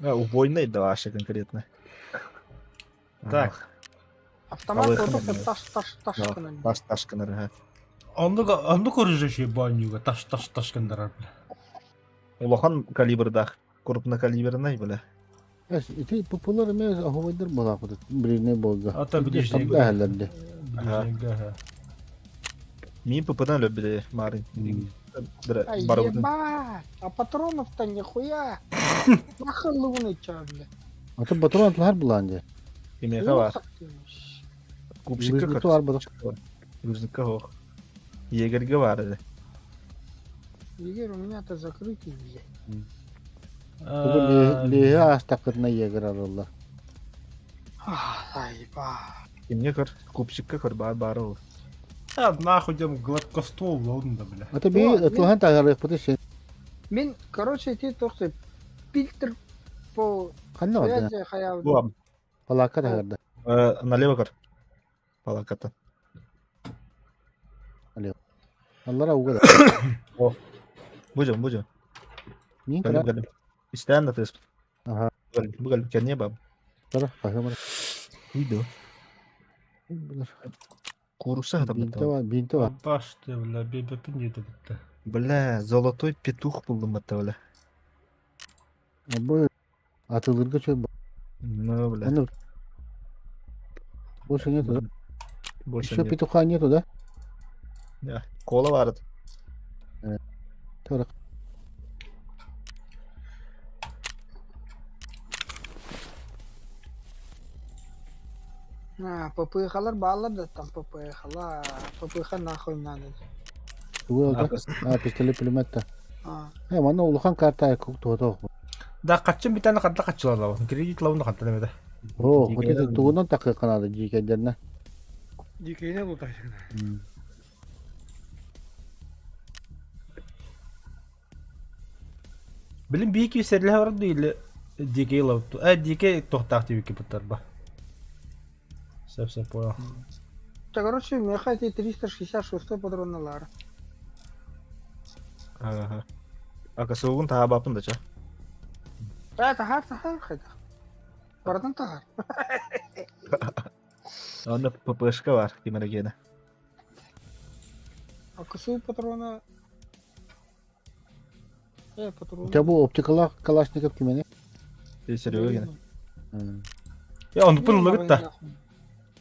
А, убойный да вообще конкретно. Так. Автомат Алыхын вот эмиэ. таш таш таш гынан. Таш таш гынар ха. Оннук оннук оружие баанньууга таш таш таш гыннарар бля. Улахан калибрдаах, крупнокалиберный бля. Ити популар эмиэ оһуобайдар буолаахпыт ближний буолга. Ата ближний. Табдаһаллар Ближнийга ха. Мин ПП-дан өлөбүлэ марын. Ай, Барыбытын. ебать! А патронов-то нихуя! Нахуй луны чё, бля? Ата патрон атлар булаан дьэ. Кимиэхэ баар. Купщикка Лыжникка баар буолар. Лыжникка суох. Егергэ баар этэ. Егер, у меня-то закрытый, блядь. Тугу лиэһи аастаххытына егер арыллар. Ай, ебать. Кимҥэ көр, купщикка көр баар баар ол. А нахуй дем гладкоствол да бля. Ата би ытылаһан таһаарыахпыты син. Мин, короче, ити тохты фильтр по Ханна барда? связи хаяв. Буам. Палака таһаарда. Налево көр. Палаката. Аллара уга да. Будем, будем. Мин Кэлим, кыра. кэлим. Истээн да тыспыт. Аха. Бу кэлим, кэнниэ баам. Тара, хаһымар. Уйду. Куурусса Бинте хатаммыт. бар, бинте бар. Башты бля, бебепин диэти битте. Бля, золотой петух булдум атта, бля. Бу атылырга чөй. Ну, бля. Аны Больше нету, да? Больше Еще нет. петуха нету, да? Да. Кола бар. Тара. А, ППХ-лар бааллар да там ППХ-лар. ППХ нахуй надо. Тугу алда? А, пистолет пулемет та. А, Э, манна улахан карта туһата Да каччын бүтән ханта каччылар Кредит лавын ханта немеде. О, вот это тугунан такы канады дьиикэйдэрнэ. Дикейне лутайсың. Билин бии киусерле бар или дикей лавту. Э дикей тохтаах тибики буттар ба. Сөп сөп понял. Да, короче, меха эти 366 патроналар. Ага. Акасугун таабапын да ча. Да, тахар, тахар, хайда. Бардан тахар. Онно ППшка бар кимэрэгиэнэ. А косую патрона... патрон. Ча бу оптикалаах Калашников кимэни? Серега гэнэ. Я он пын лыгыт да.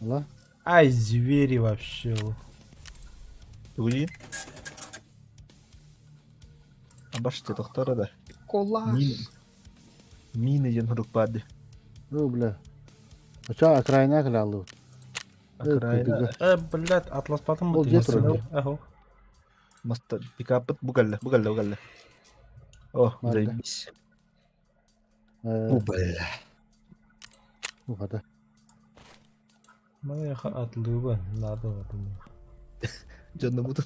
Ла. Ай, звери вообще. Тугуйин. Абашты тохтора да. Коллаж. Мин. Мины диэн хурук баар дии. О, бля. Ча окраина кылааллыбыт. Окраина. Э, блядь, атлас патым Ол дьиэ турар. Ахо. Маста пикаппыт бу кэллэ, бу кэллэ, бу кэллэ. О, Барда. заебись. О, бля. Ухата. Мана атлыба, надо вот. Дьонно бутун.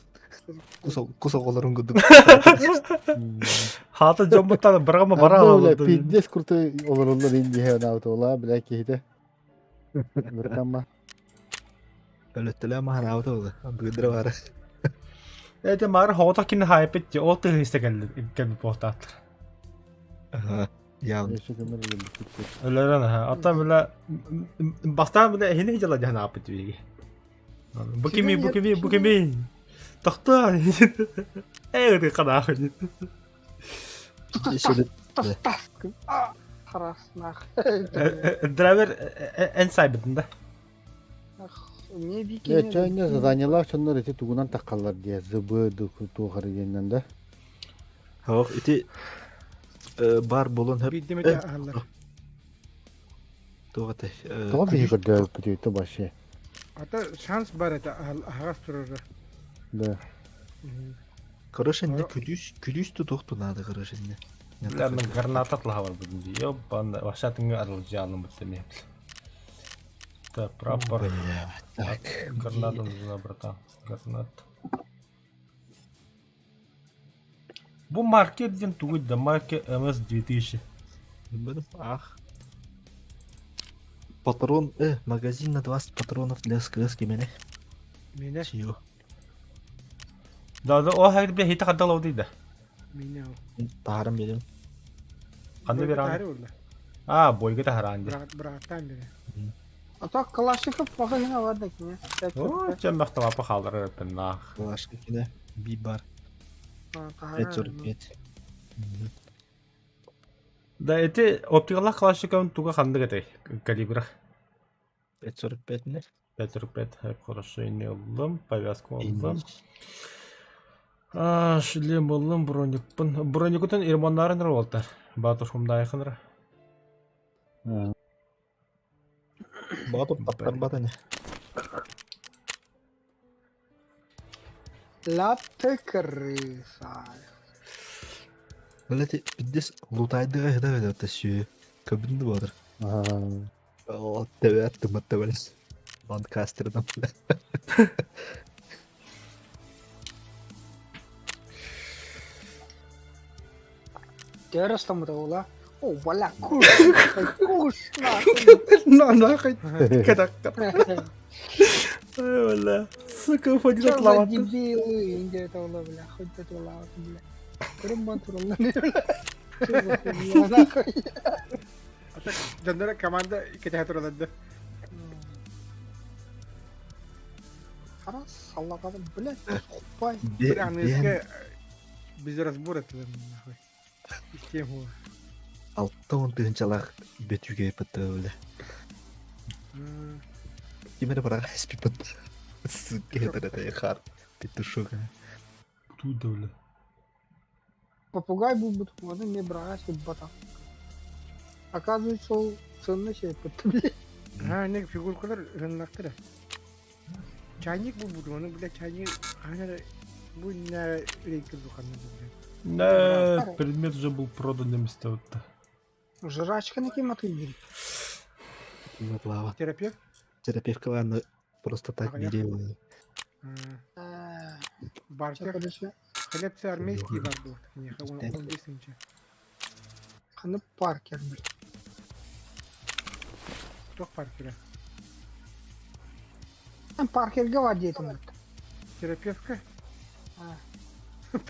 Кусоголорун курдук. Хата дьоммуттан баргама бара Бля, пиздец крутой олороллор индиһэ наутола, бля, киһитэ. Быркамма. Өлөттөлөө маһанаабыта була. Быдыра баара. Эти мар хота кин хайпет ол тыһыста кэлли кэлби похтааттар. Ага. Явно. Өссө көмөр өлбүт. Өлөрөн аха. Ата била бастаан била хини жала жана апыт биги. Бу кими бу кими бу кими. Тохто. Э, ты кана хуй. Еще Тас, тас. А, харас, нах. Драйвер эн сайбытын да. Не вики. Э, чайна заданялар чоннор эти тугунан таккаллар дие, зыбы туохар диэннэн да. Хох, ити бар болон хөп Биддеме де ахаллар. тугаты. Тоҕо биһи көрдөбүппүт вообще. Ата шанс бар это ахагас турар. Да. Короче, не күлүс, күлүс тутукту надо, короче, не. Бля, мен граната атлаха бар бүгүн. Ёбан, вашатыңы арыл жалым битсе Так, прапор. Бля, так. Граната нужна, братан. Гранат. Бу маркер диэн тугуй да маркер МС-2000. Ах. Патрон, магазин на 20 патронов для СКС кимене. Мине. Чио. Да, да, о, хайр бе хита хаддал оди да. Мине. Таарым берем. Ханны бер аны. А, бойга таһараан дии. Бырааттаан бери. А так Калашников магазина бар да кини. О, чеммэх тамапа хаалларар эппиннаах. Калашник кине би бар. 5.45. Да, эти оптикалаах Калашниковын туга ханнык этэй калибра? 5.45 не? 5.45 хорошо, ини ыллым, повязку ыллым. А, шлем ыллым, броникпын. Броникутун ирмоннарын буолтар. Батушумдаайхынра. Батур таптарбат ини. Латте крыса. Блять, пиздец, лутайдыга хыда ведет сүйе. Көбүнді батыр. О, төбәт тымат төбәлес. Ланкастердан, бля. Террас там это О, бля, куш, куш, нахуй. Бля, сука, уходи Чё от за лава. дебилы, Индия это была, бля, хоть это лава, бля. Крым бля. Чё за хуйня, нахуй? Дьонноро команда кэтэһэ тураллар да. Раз, саллаға, блядь, хупай. Бля, аныгыска без разбора этилэр нахуй. Истиэм хуа. 60 тыһынчалаах бөтүүгэ пытты бля. Ким эрэ бараҕа испиппит. Сука, это хар. Петушок. Туда, бля. Попугай был бы, можно мне брать, бата. Оказывается, ол ценный себе, блядь. Аа, нэг фигуркалар ырыннахтара. Чайник бу буду, оны бля чайник хана бу не рейкер духанна бля. Да, предмет уже был продан на месте вот. Жрачка на кем ты Лава. Терапевт? Терапевтка ладно, просто так не делаю. Бартер. Хлебцы армейские бар был. Он бесинче. Ханы Паркер, блядь. Кто Паркера? Там Паркер говорит, он. Терапевтка?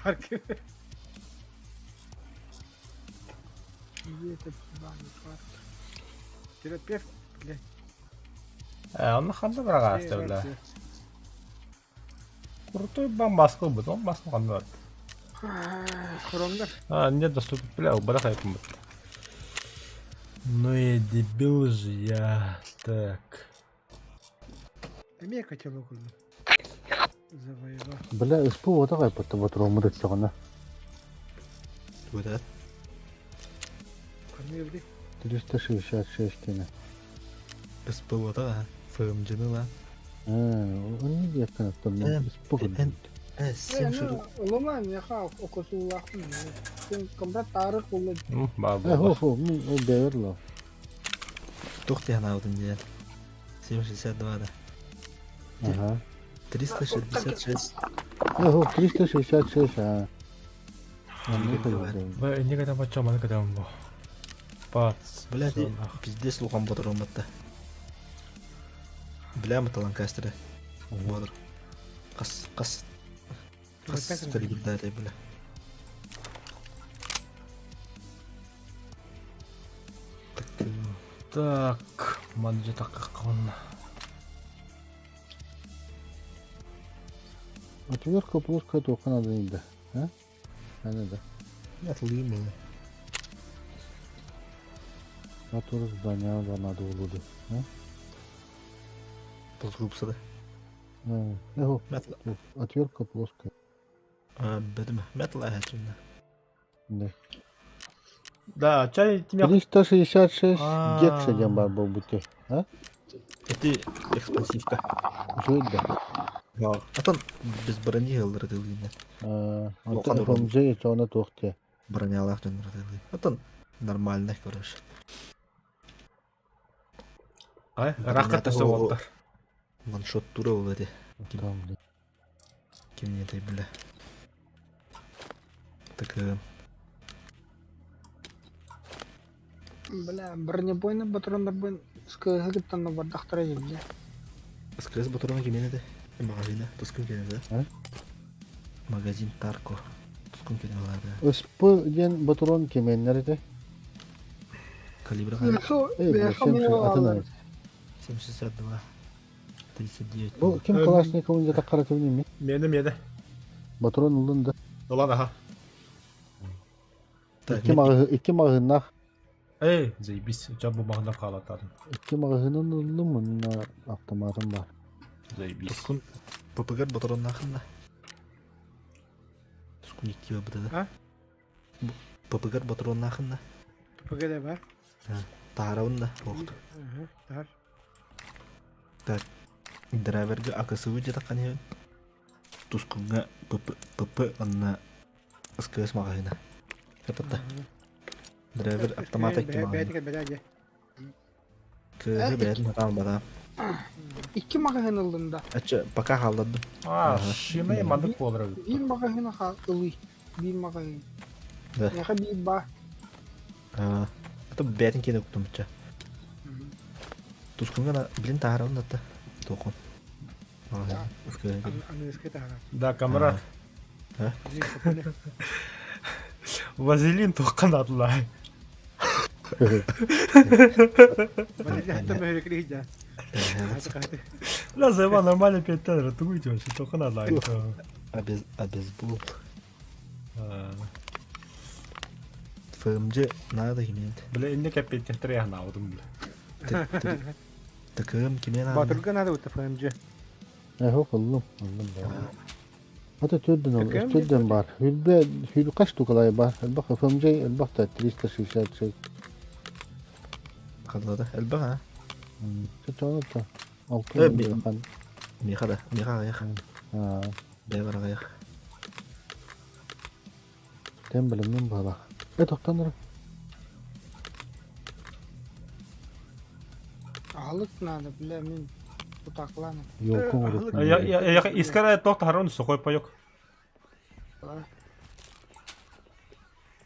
Паркер. Где этот ебаный Паркер? Терапевт, блядь. Онно ханна быраҕаasta бля. Крутой бомбаска был, он баска ханна бар. Хоромнар. А, нет, доступен, бля, убарах айпын бит. Ну и дебил же я. Так. Эмиэ котелок ыллым. Завоевал. Бля, СПУ вот такая под тобой тромы Вот Ханна ылды. 366 кини. СПУ да, ФМД ла. А, он не где-то там. СПУ. Э, Лома меха окосулахын. Сен комбат тарых улы. Баа Э, хо, хо, ол бэверло. Тух ты она вот не. 762, да. Ага. 366. Э, хо, 366, а. Бля, не почем, аны кадам бу. Пац. Бля, пиздец лухан батыр оматта. Бля, мата Ланкастеры. Батыр. Қас, қас. Қас калибрда бля. Так, манжа таккаккон. Отвертка плоская только надо инде. А? Надо да. Атлыйм. Который здания да надо улуду. А? Плоскогубцы, да? Э, отвертка плоская. А, бедім. Метла әчімді. Да. Да, чай тебя... 366 гекса дем бар был бути. А? Это экспансивка. Жить да. Атан без брони ылдыр дылгинде. Антон ФМЖ чона тухте. Бронялах дылгин. Атан нормально, короче. Ай, рахат төсө болтар. Ваншот тура ол эти. Ким не бля. Так Бля, бронебойный патрондар бын скыгыттан бардахтара жибде. СКС патроны кемен эти. Магазина, тускун кене да? Магазин Тарко. Тускун кене алады. СП ден патрон кеменнер эти. Калибра хайа? Эй, бля, атын ай. 762. 39. Бу ким Калашниковын дьэ таххара кэбиним Миэнэ миэнэ. Батрон ыллын да. Ылан аха. Икки маҕаһы икки маҕаһыыннаах. Эй, заебись. Ча бу маҕаһыыннар хаалаттаатым. Икки маҕаһыынын ыллым уонна автоматым бар. Заебись. Тускун ППГ батроннаахын да. Тускун икки бабыта да. А? ППГ батроннаахын да. ППГ да бар. Таарабын да. Охту. Таар. Так. Драйверга АКСУ дьатаххан иһэн. Тускунга ПП ПП онна СКС маҕаһыына. Капатта. Драйвер автомат икки маҕаһыына. Бэйэтигэр бэлээ дьэ. Кыыһы бэйэтин хатаан бараа. Икки маҕаһыын ыллын да. Ачча, пока хааллардым. А, шина маннык буолар эбит. Биир маҕаһыын ылый. Биир маҕаһыын. Да. Миэхэ биир баа. А, это бэйэтин киэнэ уктумча. Тускунга блин таһаарабын да тохон. Аныыскы таһаарар. Да, камрад. Вазелин туоххан атлай. Бля, заеба нормально петтер, тугуй вообще, туоххан атлай. Обезбол. ФМЖ надо кимент. Бля, инне кэппиттер я наудум, бля. Такым кимен надо. Батырга надо вот ФМЖ. Эхо ыллым, ыллым да. Ата төрдөн ол, төрдөн бар. Хүлбе, хүл каш тукалай бар. Элбах ФМЖ, элбах та 366. Хадлада, элбах а. Чөтөөнө та. Алты хан. Миха да, миха аяқ. Бэ бар аяқ. Тем билимнен бала. Э токтон Аһылык надо, бля, мин кутакланып. Йолкун Я искара тохта харон сухой паёк.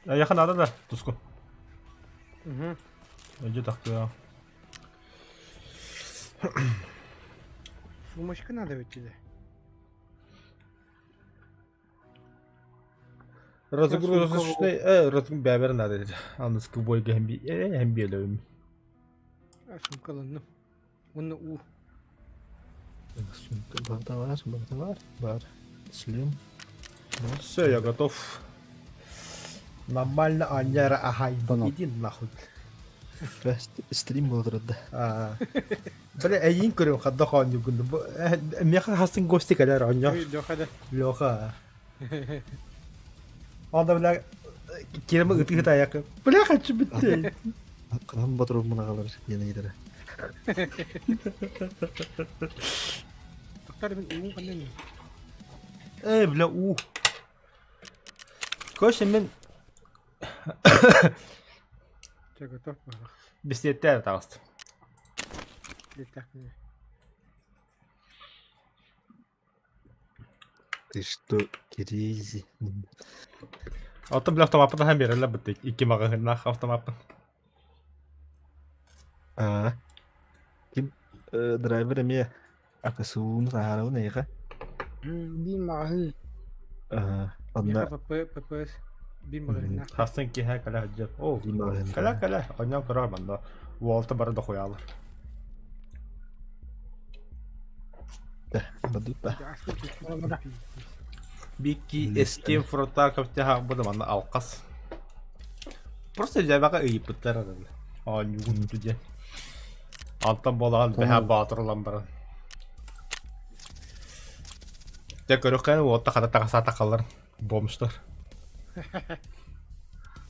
Яха надо да, туску. Угу. Иди так я. Сумочка надо ведь тебе. Разгрузочный, э, разгрузочный бәбер надо. Анныскы бойга hem э, hem биэлэбим. Сумкаланным. Уонна уу. Сумка барда бар, барда бар, бар. Шлем. Все, я готов. Нормально, Аняра, ага, иди нахуй. Стрим болдырды. Бля, эйин көрөм хадда хаанню күндү. Меха хастын гости калар аня. Леха да. Леха. Анда бля кереме ытыгы таяк. Бля, хочу битте. Кырам батырып мына калар яна идere. Токтар мен уун кандай. Эй, бля, у. Короче, мен Чэ готов бар. бестеттер тағысты. Ты что, crazy? Алтын бля автомаппын һәм берелер бітті. Икки мағыннах автомаппын. А. Ким драйвер эме АКСУ-ну таһаарабын эйиэхэ. Биир маҕаһыын. Онно ППС биир маҕаһыыннаах. Хастын киһэ кэлэ сылдьар. Оо, биир маҕаһыын. кэлэ кэлэ, онньон көрөр манна. Уолта бары дохуялар. Бадыппа. Бикки эстем фронта көптеха бу да манна алкас. Просто жабака ыйыппыттар арада. Оонньугун тудья. Антон буолаҕын бэһэ баатырлан баран. Дьэ көрүөххэ уотта хата таҕаса тахаллар бомжтар.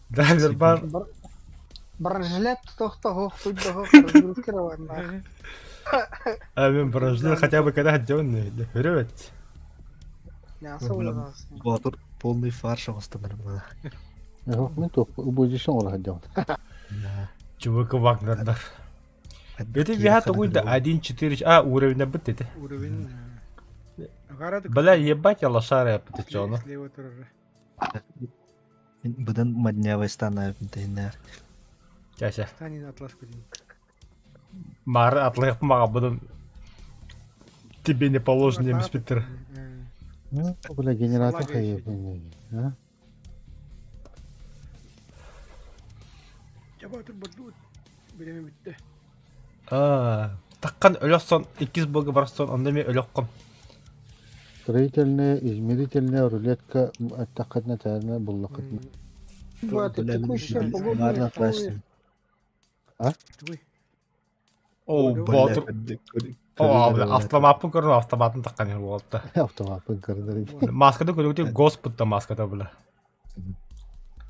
Драйвер бар. Бронежилет тохто хуйдохо разгрузкирован. А мен бронежилет хотя бы когда отдельный. Хөрөбөт. Батыр полный фарш оҥостанар мына. Мин туох убожишен ола сылдьабын. ЧВК Вагнердар. Это виха тугуй да 1.4 а уровень бит это. Уровень. Бля, ебать я лошара птичона. Слева турар. Быдан маднявай станаев интеннер. Чаша. Станин атлас күдин. Мар атлык мага будан тебе не положено инспектор. Бля, генератор хайы. А? Жабатыр бардут. Бириэмэ бүттэ. Аа, таххан өлөхсөн иккис буолга барсон онно эмиэ өлөххүн. Строительная, измерительная рулетка эттэххитинэ тэринэ буллаххытына. Вот, текущая погодная условия. А? Тугуй? Оо, боотур. Оо, автомаппын көрөн автоматын таххан иһэр буолта. Автомаппын көрөн. Маскада көрүгүтү госпутта маската бля.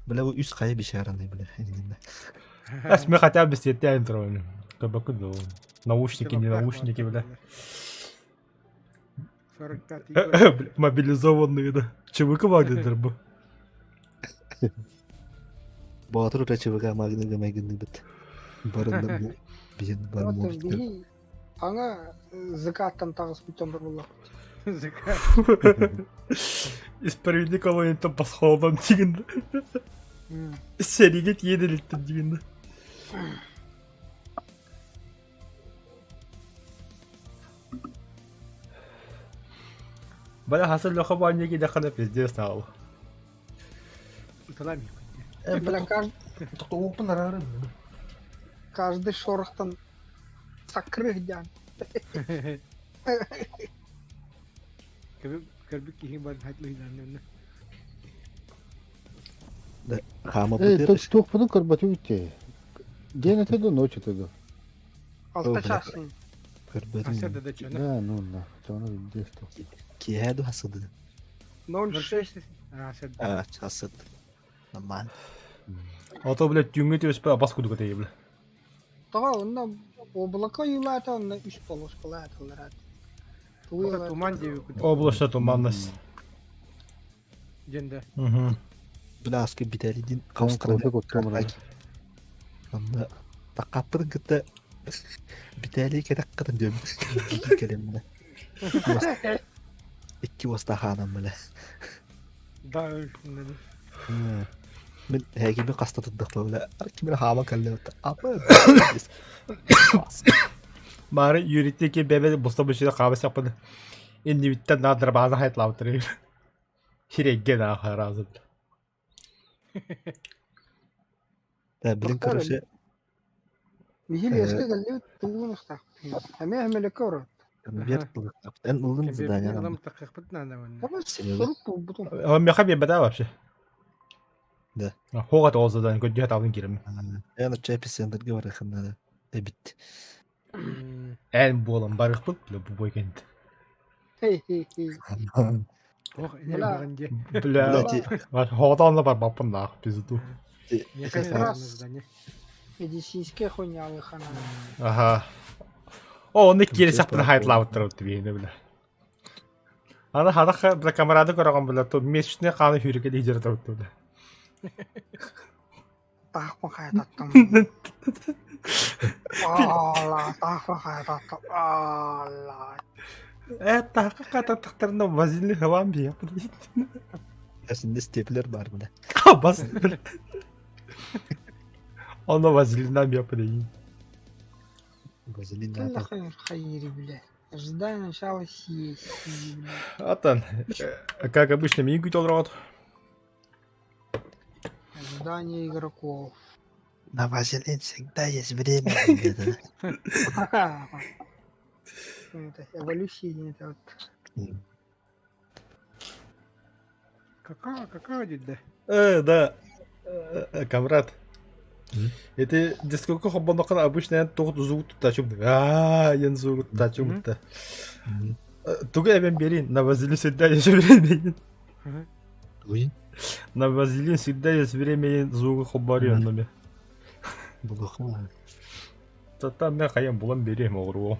Бля, бу үс хайа бишараны, бля. Эс мы хотя бы сетяем троим. Кабаку да. Наушники, не наушники, бля. 45 Мобилизованные, да. ЧВК Вагнер бу. Боотур бля ЧВК Вагнерга майгынныйбыт. Барында бу биһин бар Вот биһи аңа ЗК-тан таҕыспыт дьон буолла. ЗК. Исправили кого-нибудь посхолдан дигин. Сэриигэ тиийэн илиттин дигин. Бля, хаса Леха Ваня кидэххэнэ пиздец наал. Ыталам Бля, каждый шорохтан сакрых дян. Көрбүт киһи бар хатлыйдан. Хаама Э, туохпунун көрбөтүм ити. День это до ночи это Алта часын. Көрбөтүм. Да, да, Да, ну на, чоно видишь что. Киэһэ ду хасыды. 0,6. А, хасыд. Нормально. А то, блядь, түүҥҥү түөспэ бас кудук этэй, бля. Тоҕо онно облако юлаата онно үс полоскалааталлар. Туман диэби Облачно туманность. Дьэнде. Угу. Бля, аска битэридин кофе куттум Онно таккаппытын кытта Битээлий кэтэххитин диэн кэлэмминэ. Икки уоста хаанан бile. Да, Мин эһигини хаста турдахпына бile кимин хаама кэллэ апа Бары юридически бэбэ буста бушира хаама саппын иннибиттэн наадрабаана хайтлаабыттар. Сирэйгэ нааха разын. Да, блин, короче, Биһи лиэскэ кэллибит тугун устаахпыт. Эмиэ эмэлэккэ орот. конверт ылыахтаахпыт. Эн ыллын задание Ылам такыахпыт наада уонна. Сурук булбутум. Он меха биэрбэтэ вообще. Да. Хоҕат ол задание көрдүһэ таалын киирэммин. Эн оччо эпицентрга барыахын наада. Эбит. Эн буолан барыахпыт бля бу бойкент. Хей-хей-хей. Ох, энергиҕын дьэ. Бля, хоҕотоонно барбаппын наах пизду. Меха Раз. задание. Медицинская хуйня алыхана. Аха. О, онно киирэ сахтын хайтлаабыттар тибиһинэ бля. Аны ханах бля камерада көрөҕөн бля то месячный хааны сүүрүкэ диижер табыт бля. Таахпын хайататтым. Аала, таахпын хайататтым. Аала. Э, таахка хататтахтарына вазили хавам бия. Эсинде степлер бар бile. Бас. Оно вазелина бия блин. Вазелин Ты нахуй хайри, бля. Ожидаю начала сессии, бля. Атан, как обычно, миигин күтэ Ожидание игроков. На вазелин всегда есть время. Это эволюция, это вот. Какао, какао диир да. Э, да. Камрад. Ити дискокка холбонноххуна обычно эн туох звук туттааччым аа диэн звук туттааччым да. Тугу эбэн биэриин на вазелин всегда есть время. На вазелин всегда есть время звугу холборуй онно Булуха. Тата мен хайан булан биэриэм оҕуруо.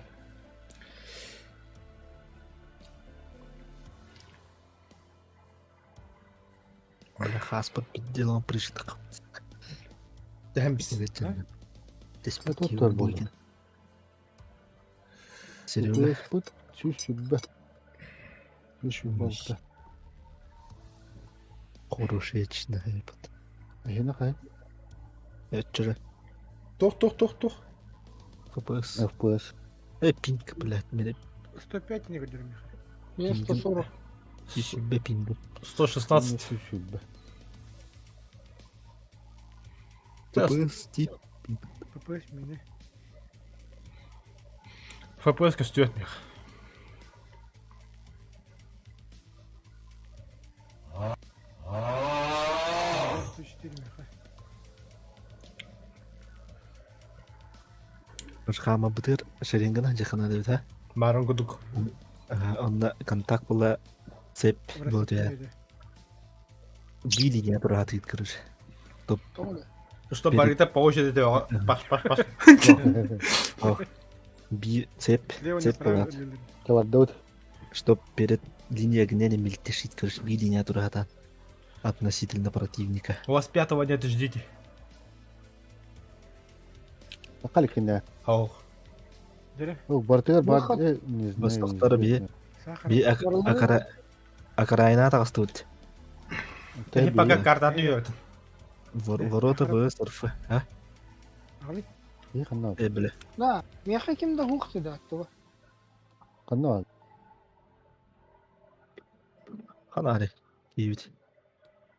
Бля, хаспыт делом пришиток. Тэһэн бис. Тут буолла. Серега. Пыт, 120. 126. Хорошечная епот. Эһине хай. Өччөрө. Тох тох тох тох. FPS. FPS. Э, пинг, блядь, мене 105 не көрдөрүм меха. Мне 140. 120 пинг. 116. 120. FPS, тип. FPS мини. FPS көстүөт мих. Хаамабытыгар шеренгана дьахана эбит ha. Баарын кудук. Онно контакт була цепь буолуя. Биир линия тураатыгыт короче. Топ. Что барыта по очереди паш паш паш. Би цепь цепь була. Кабардабыт. Чтоб перед линией огня не мельтешить, короче, би линия тураата относительно противника. У вас пятого нет, ждите. Хали кинэ. Ох. Ол бартыгар бар не знаю. Бастактары би би акара акарайна таҕыстыбыт. Ты пока картаны үйөрдүн. Ворота ВСРФ, а? Ханна. Э, бля. Да, миэхэ ким да хух да аттыба. Ханна. Ханари. Киибит.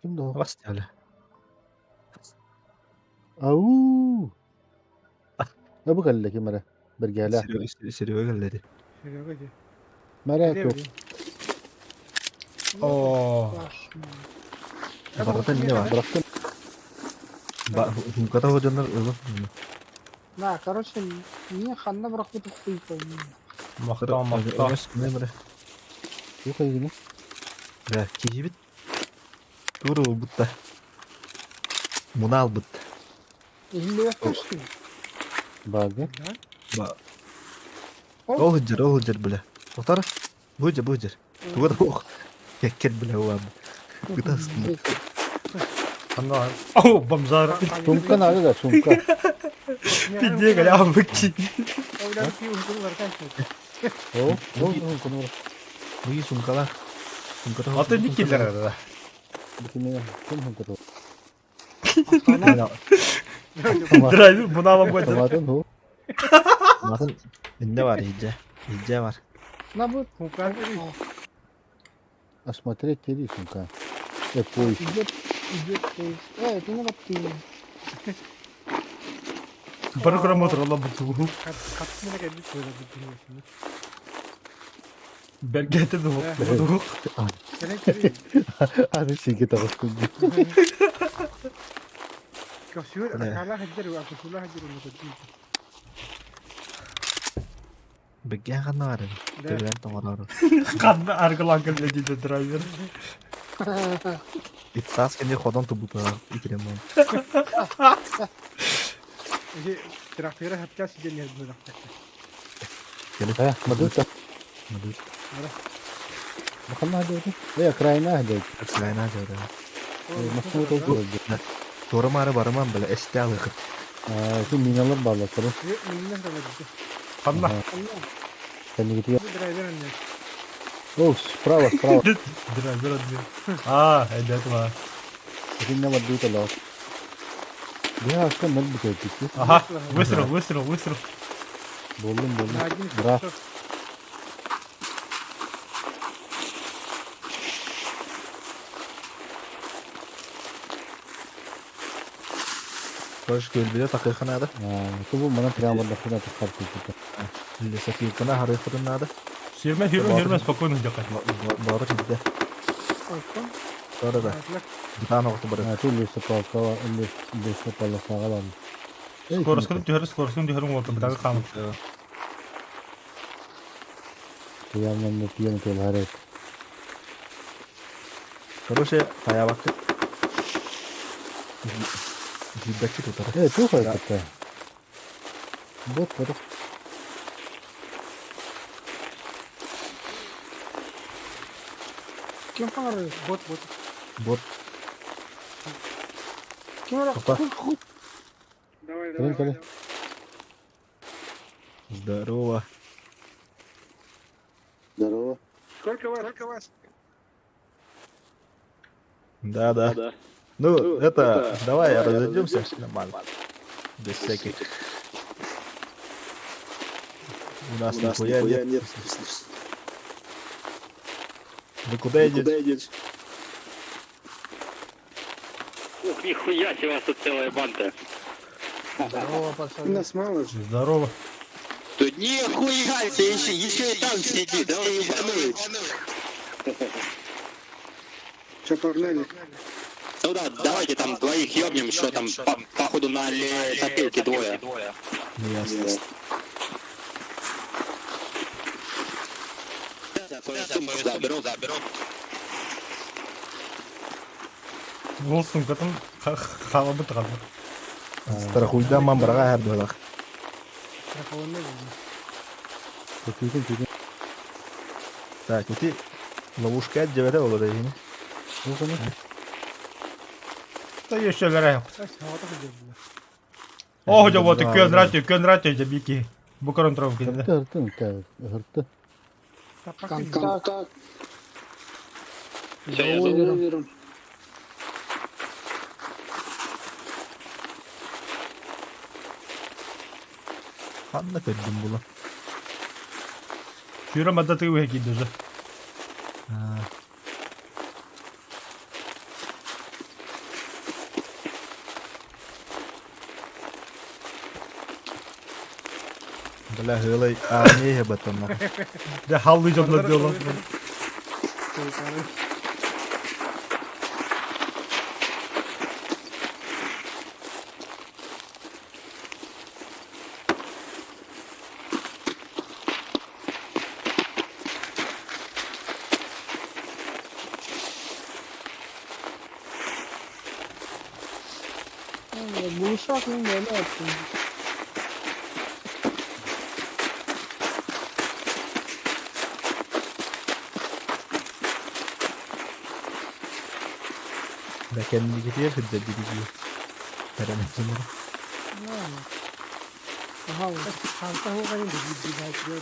Ким да. Бастиалы. Ау. Бу кэллэ ким эрэ. Бэргээлэ. Серега кэллэри. Серега дии. Мэрэ туох. О. Барыта эмне бар? Бырахтым. Хумката ходжоннор ылын. Да, короче, мне ханна бырахпыт хуй пойми. Махта махта. Туох эйгини? Да, киһибит. Тура бутта. Мунал бут. Иһиллибэт Баарга. Ба. Ол хыджыр, бля. Отар. Бу бу Туга да ох. Кеккер бля уам. Кытастын. Ханна. О, бомжар. Сумка надо да, сумка. Пиздец, гля, быки. О, о, о, Буги сумкала. Сумката. А ты не киллер, да. Ким Драйвер мунала будет. Томатын ху. Матын инде бар, иджа. Иджа бар. На бу. Осмотреть три сумка. Поиск. Идет, идет поиск. Это не вот ты. Бары курамотор буту. Бергете ду. Аны сиге тагыскын. Бегген ханна бар. Төбен тоңорор. Канна аргылан келди диде драйвер. Итсас кенде ходон тубута икирем. Э, мадута. Мадут. Баханна хадыты. Э, крайна хадыт. Крайна жада. Машина толку. Тора мары барыман бля, эсте алыгыт. А, ку миналар барлар. Ханна. Кәнигитигә. О, справа, справа. Драйвер адми. А, это ва. Кинне мадута лоо. Я аска мел бутетти. Ага, выстрел, выстрел, выстрел. Болдум, болдум. Бра. Koş көлбүдө такыханада. А, бу мана прямо дахына тахар китте. Лесопилкана харыхырынада. Сирме, хирме, хирме, спокойно дякай. Бары китте. Тора да. Бутан оқты бары. А, ту лесопалка, лесопалка бар. Скоростын түһәрі, скоростын түһәрі олты, бітағы қамы. Явно не пьем то ларек. Короче, таябакты. Гиббәчи тутар. Э, тух это. Вот, вот. Ким фонарь? Бот, бот. Бот. Ким ра? Опа. Хуй, Давай, давай, давай. Здорово. Здорово. Сколько вас? Сколько вас? Да, да. Ну, это, давай разойдемся нормально. Без всяких. У нас нихуя нет. Вы куда идете? Ух, нихуя себе, у вас тут целая банда. Здорово, пацаны. Нас мало же. Здорово. Тут нихуя себе, еще и там сидит, да он ебанулись. Че, погнали? Ну да, давайте там двоих ёбнем, что там, походу на лесопилке двое. Ясно. Свою сумку заберу, заберу. Ол сумкатын халабыт қалды. Страхуйда ман быраға әр дөлақ. Страхованный был. Түгін түгін. Так, ити ловушка дебете olur дейін. Да еще лера. Ась, хавата ходил, бля. О, жа вот көн рати, көн рати жа бики. Бу корон тров кенде. Хырты хырты хырты. Тапак Контакт. Всё, я За озером. Ханна көрдім бұла. Сүйрө мадда тыгы кийди уже. Бля, гылай, а не батам. Да халлы жобла дело. Глушак, ну, блядь. Да kendini getiriyor, hıdda gidiyor. Veremedim onu. Ага, вот. Ханта хугайын да бир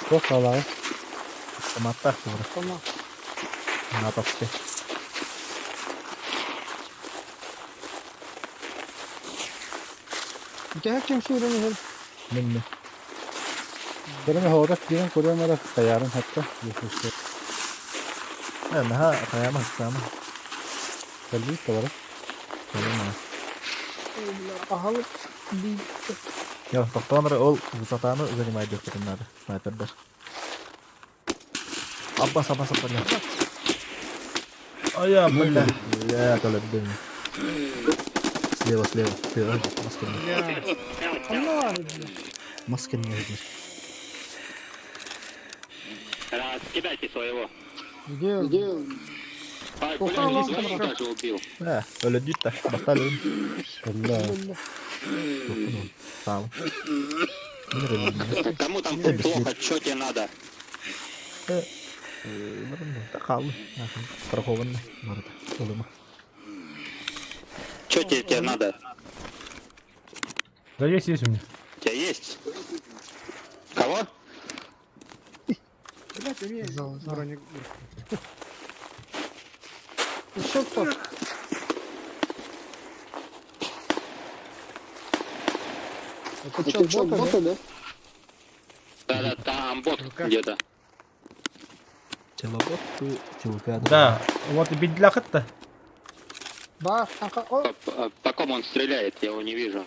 Çok kalay. Саматтах бұра. Тома. Натовский. У тебя чем сюрен Мен мен. Көрөмө хоғырак кирен көрөм ара таярын хатта. Если Наха, қаяма, сама. Кәлбит та бар. Қаяма. Ага, вот. Я, тоқтаныр ол высотаны занимает деп надо. Снайпердер. Аббас, аббас, аббас. Ая, бля. Бля, толердым. Слева, слева. Ты, маска не. Маска не видишь. Раскидайте своего. Где? Где? Ай, Ух, бля, Аллах, своих даже убил. Ә, өлі та, бақтал өлім. Бля. Сау. Мен өлдім. Кому там Э, без плохо, что тебе надо? Қалды. Страхованный. Барда. Олыма. Что тебе надо? Да есть, есть у меня. У тебя есть? Кого? Блять, у меня Зал, зал. броник. Еще кто? Это что, боты, да? Да-да, там бот Ну-ка. где-то. Челобот, челка. Да, вот и бедлахат-то. Бар, ага, о, По ком он стреляет, я его не вижу.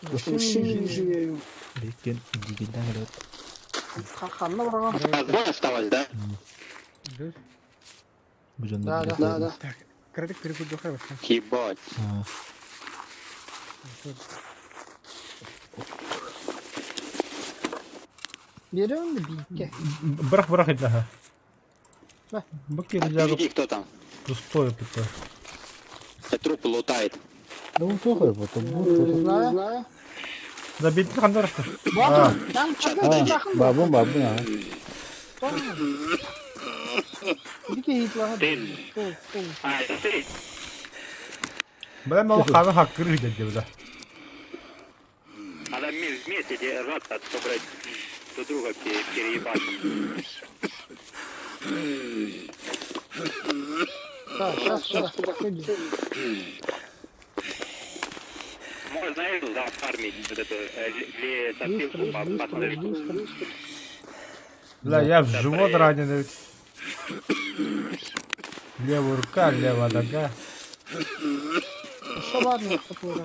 вообще не вижу. Бекен дигеннен келет. Ханна барған. У вас двое осталось, да? Бу жонда Да, бир да, да. Так, крадек перекуп дохай башка. Ебать. Берем битке. Брах, брах, это. Да. Баки рюкзак Иди, кто там? пустой такой. Э, Труп лутает. Да он плохой, вот он Не знаю. Да бедный хандар что? Бабы, там А, бабун бабун а. Ты. А, это ты? Бля, мало хана хаккыры деді бля. Надо вместе держаться, а то, блядь, друг друга переебать. Так, сейчас сюда. Можно эту зафармить, вот эту лесопилку Быстро, быстро, по быстро. Бля, я в живот раненый. Левая рука, левая нога. Еще ладно, который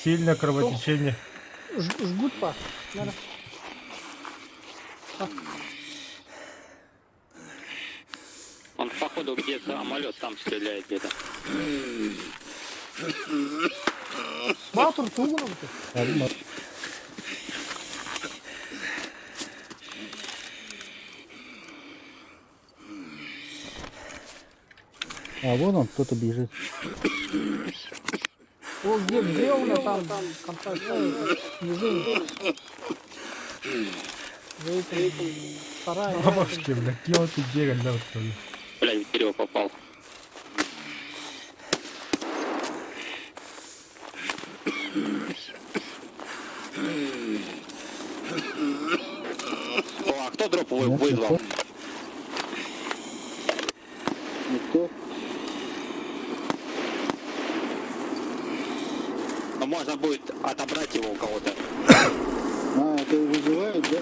Сильное кровотечение. Жгут па. Надо. Он походу где самолет там стреляет где-то. Батур тугунум ты. А вон он, кто-то бежит. О, где, где он там? Контакт. Внизу. За этим сараем. Бабушки, бля, кем ты бегать, да, вот, бля. Блядь, в дерево попал. О, а кто дроп Нет, вызвал? никто. Никто. Ну, можно будет отобрать его у кого-то. А, это вызывают, да?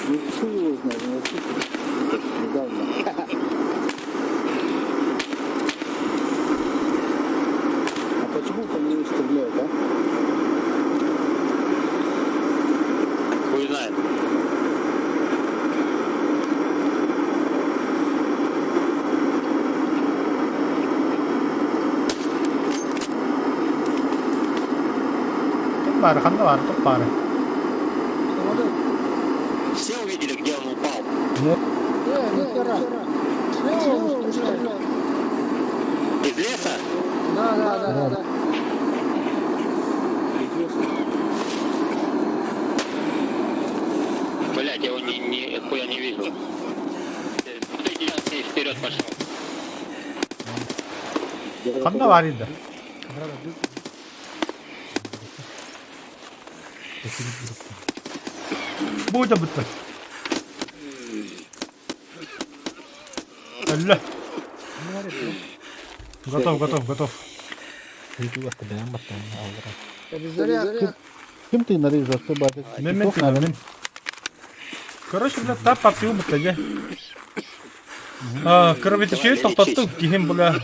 Ну, хуй его знает, ну, вообще недавно. А почему по мне стреляют, а? Хуй знает. Туох баар, ханна баар, туох баар. Все увидели, где он упал? Нет. Э, нихера. Слева он стреляет. Из леса? Да, да, да, да. Блять, я его ни, ни хуя не вижу. Ты вперед пошел. Ханна баар да. Бу да бүттэ. Алла. Готов, готов, готов. Перезарядка. Кем ты нарежешь, ты баты? Мен мен тыынан, мен. Короче, бля, та попил бы я. А, кровотечение тоқтаттым, киһим, бля.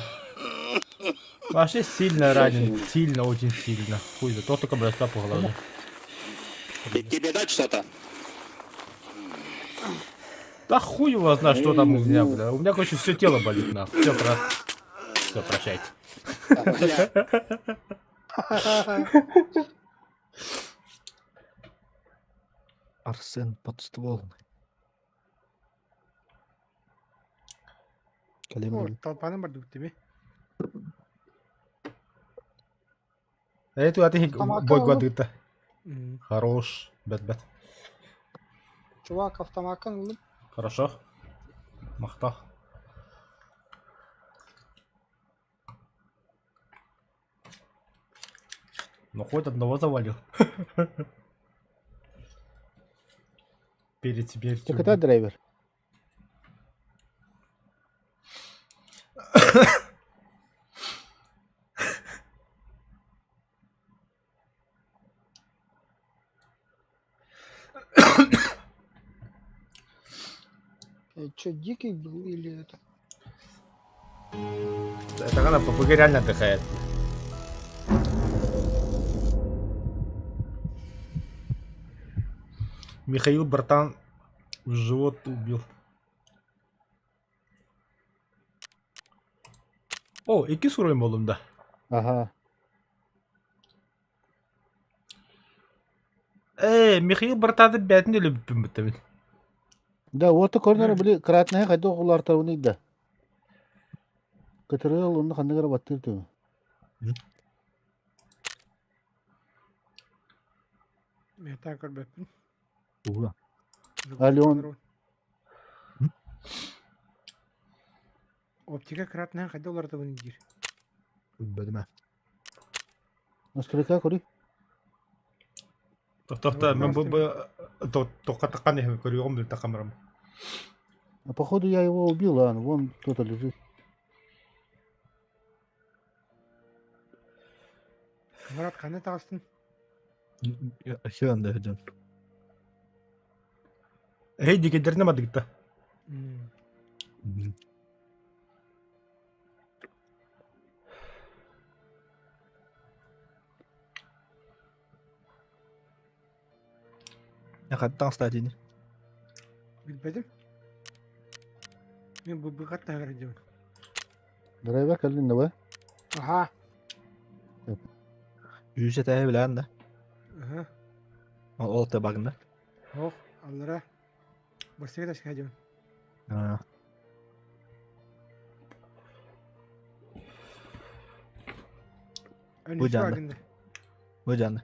Вообще сильно ранен, сильно, очень сильно. Хуй да, только, бля, по голове. Тебе дать что-то? Да хуй его знает, что там у меня, бля. У меня, короче, все тело болит, нахуй. Все, про... Все, прощайте. Бля, Арсен подствольный. О, Калибр. толпаны бар дуктими. А это ты Тамака, бой ну. гладыта. Хорош. Бэт бэт. Чувак, автомакан ылып. Хорошо. Махта. Ну хоть одного завалил. Перед смертью. Так это драйвер. Че, дикий был или это? Это когда ППГ реально отдыхает. Михаил, братан, в живот убил. О, икки уровень болдум да. Ага. Э, Михаил братаны бәтин өлүбүппүн бүттөбүн. Да, вот корнер были кратная хайда оҕолор тарыны да. Кытырыл онно ханныгар баттыр түү. Мета көрбөппүн. Ура. Ален. Оптика кратная хайда олар диир. Бөдүмэ. Настройка көрүй. Тохта, мен бу тоққа таққан ехем көрüyorum bir тақамырым. А походу я его убил, а вон кто-то лежит. Марат ханна таҕыстын. Хön да хөдөн. Эй, дикэдэринэ мадыгыта. Хаттан стадини. Билбэтим. Мин бу быгат таһыгар дьон. Драйвер кэллин да Аха. Үс этээһи билээн да. Аха. Ол те багында. Ох, аллара. Барсыга ташка дьон. Бу жанны. Бу жанны.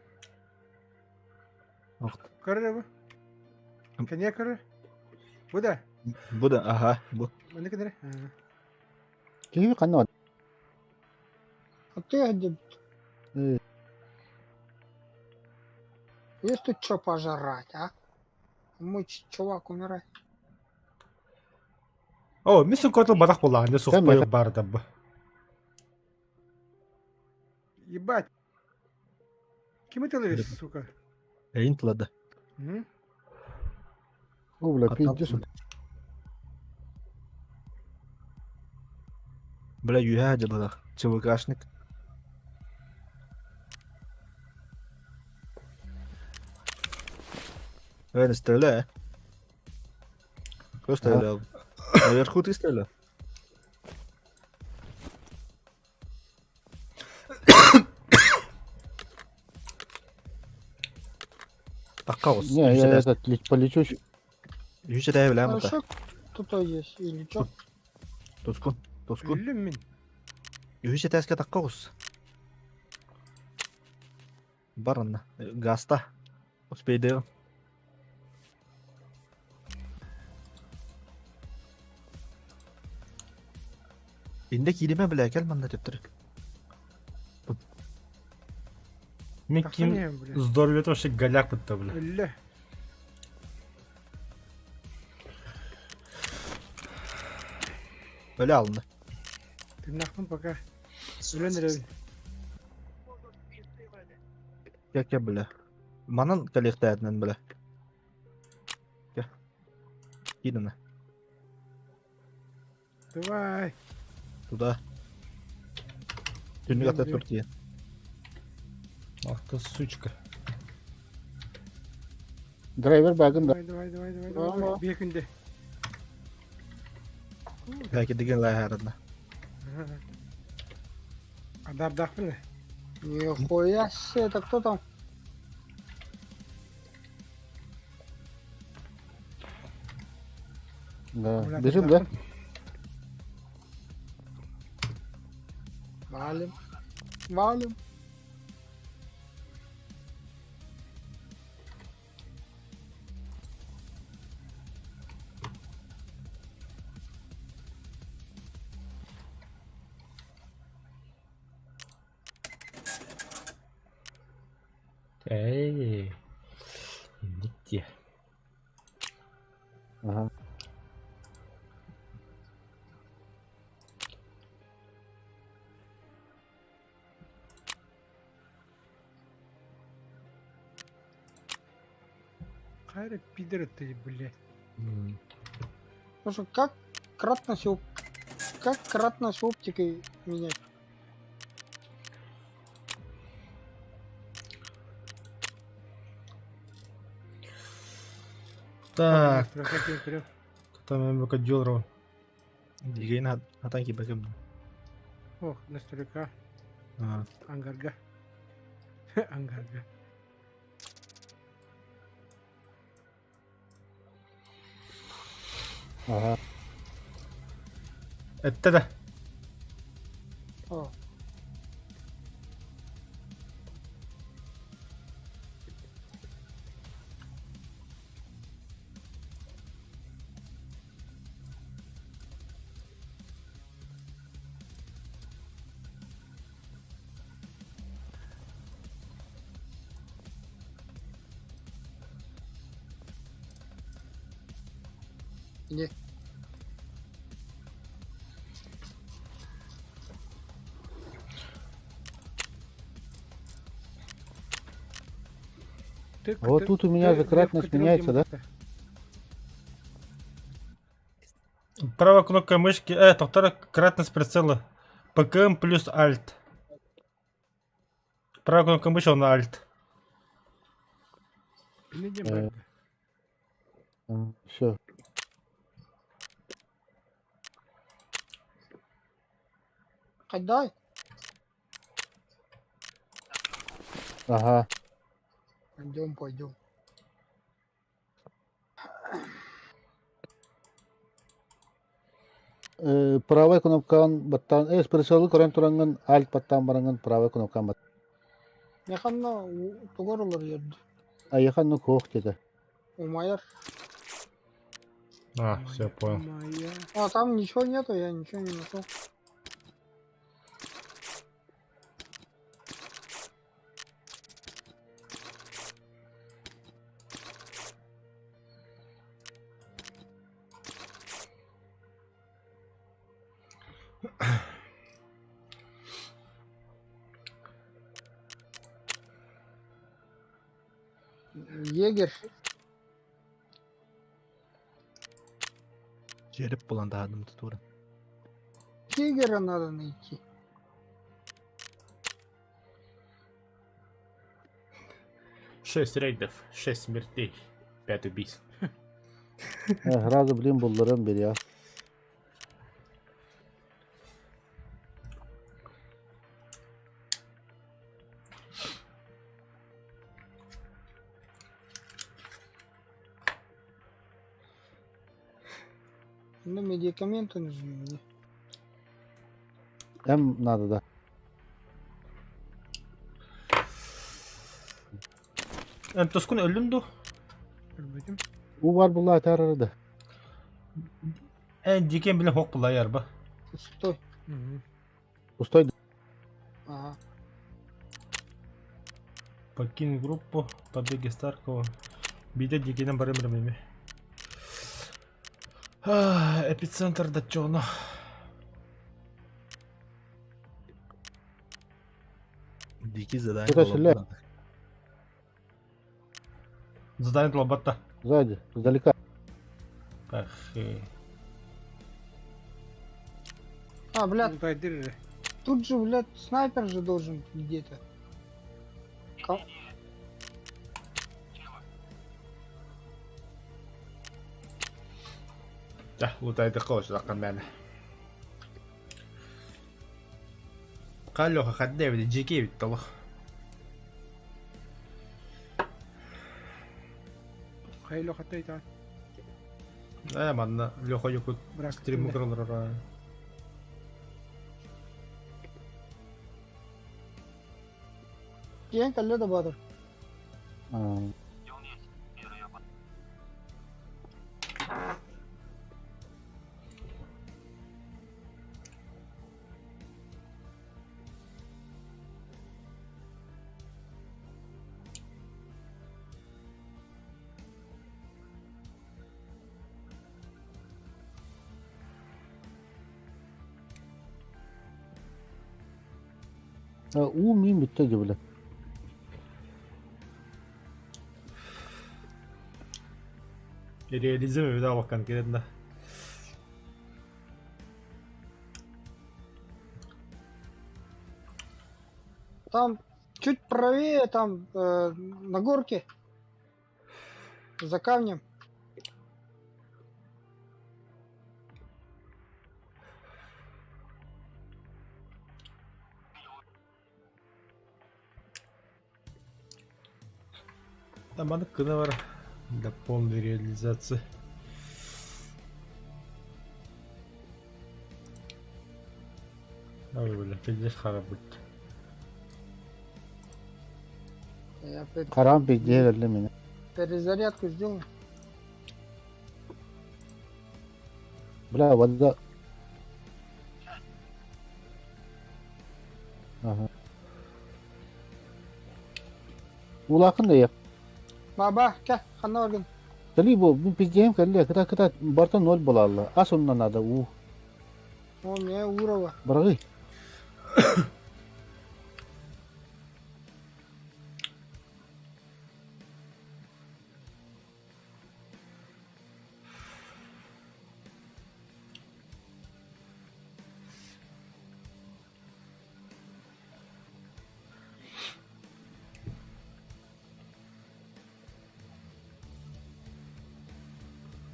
Көрөр бу. Кэние көрөр. Бу да. Бу да, аха, бу. Манны кэнere. Киһи ханна бар? А ты где? Есть тут что пожрать, а? Мой чувак умирает. О, мин суккотыл батах буоллаҕа, сухпай баар да бу. Ебать. Ким это сука? Эйин тылады. О, бля, пиздец. Бля, юһээ дьылылах. ЧВКшник. Эй, не стреляй. Кто стрелял? Наверху ты стрелял? Такаус. Не, я этот полечу. Үс этээһи билээн А что тут есть или что? Тускун. Тускун. Өллүм мин. Үс этээскэ таккаус. Бар онно. Гаста. Успейдыгым. Инде кииримэ бля кэл манна төттөрү. Мин Тахсан ким иһэн, бля. здоровье вообще голяк бытта, бля. Өллө. Өлө алынды. Тыыннаахпын пока. Өлөн эрэбин. Кэ кэ бля. Манан кэлиэхтээтинэн бля. Кэ. Киир Давай. Туда. Түннүк ата тур тиийэн. Ах ты сучка. Драйвер багын да. Давай, давай, давай, давай, давай. Биир күндэ. Кэкидиген лайхарадна. Адардаахпын. Нихуя себе, это кто там? Да. Бежим, да? Валим. Валим. Эй, нигде. Ага. Хайра пидор ты, блядь. Слушай, как кратность оп... Как кратность оптикой менять? Так, Проходи вперед. там я дёру. Дигейн хатан кибекем. Ох, на старика. Ангарга. Ангарга. Ага. Это да. О, Где? Ты, А вот тут у меня же кратность меняется, да? Правая кнопка мышки, тоқтар кратность прицела. ПКМ плюс Alt. Правая кнопка мыши, он Alt. Бини диэн баар да. Все. Хайдай. Ага. Пойдем, пойдем. Правай кнопкаҕын баттаан, прицелы көрөн тураҥҥын, Alt баттаан бараҥҥын правай кнопкаҕын бат. Механна тугар олоруйарdı. Айыха ну куох диэтэ. Умайар. А, все, понял. Майя. А там ничего нету, я ничего не нашел. Егерь. Череп булан таһардым тутуурун. Егеря надо найти. Шесть рейдов, шесть смертей, пять убийств. Сразу, блин, булларан бириа. Ну, медикаменты нужны мне. Эм надо да. Эн тоскун өллүм ду? Көрбөтүм. У бар булла атар да. Эн дикен билен хок булла ярба. Пустой. Пустой. Ага. Покинь группу, побеги Старкова. Биде дикенен барым бирмеме. Эпицентр да чоно. Дикий задание. Это шеле. Задание лобата. Сзади, издалека. Ах. А, блядь, Ултайдыр эрэ. тут же, блядь, снайпер же должен где-то. Да, лутайды қош лаққан мәні. Қаллоға қадда бит, жеке бит толық. Хайа лохаттай таан. Манна Леха юкут Брак. стрим укрылар. Киэн калле да бадыр. У мин бүтте дебиле. Реализм вида конкретно. Там чуть правее, там на горке. За камнем. Там аны кына бар для полной реализации. Ой, бля, пиздец харабыт. Я Харам пиздее для меня. перезарядку сделаю. Бля, вода. Ага. Улакын да як. Баба, кә, хана орган. Кали бу, бу пиздеем кали, кыта кыта барта ноль была. Ас онна надо у. О, мне урова. Баргы.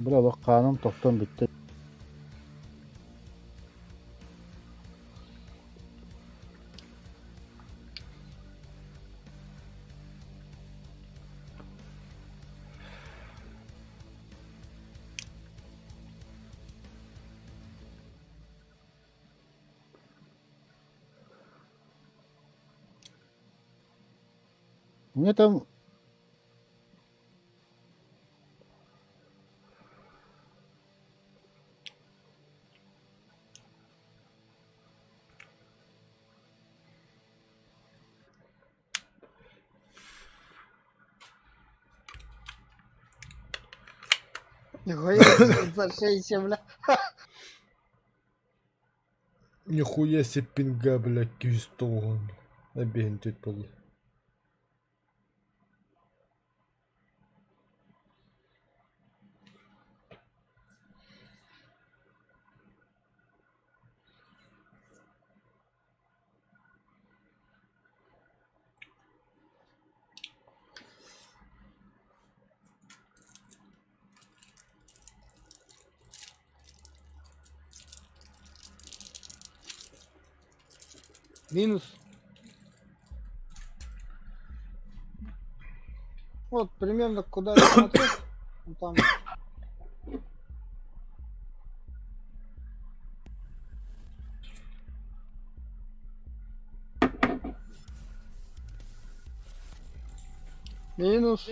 Бля, олох хааным тохтон бүттэ. Мне там Нихуя, за бля. Нихуя себе пинга, бля, күйістон. Эбиһин түт буолла. Минус. Вот примерно куда я смотрю, там. Минус.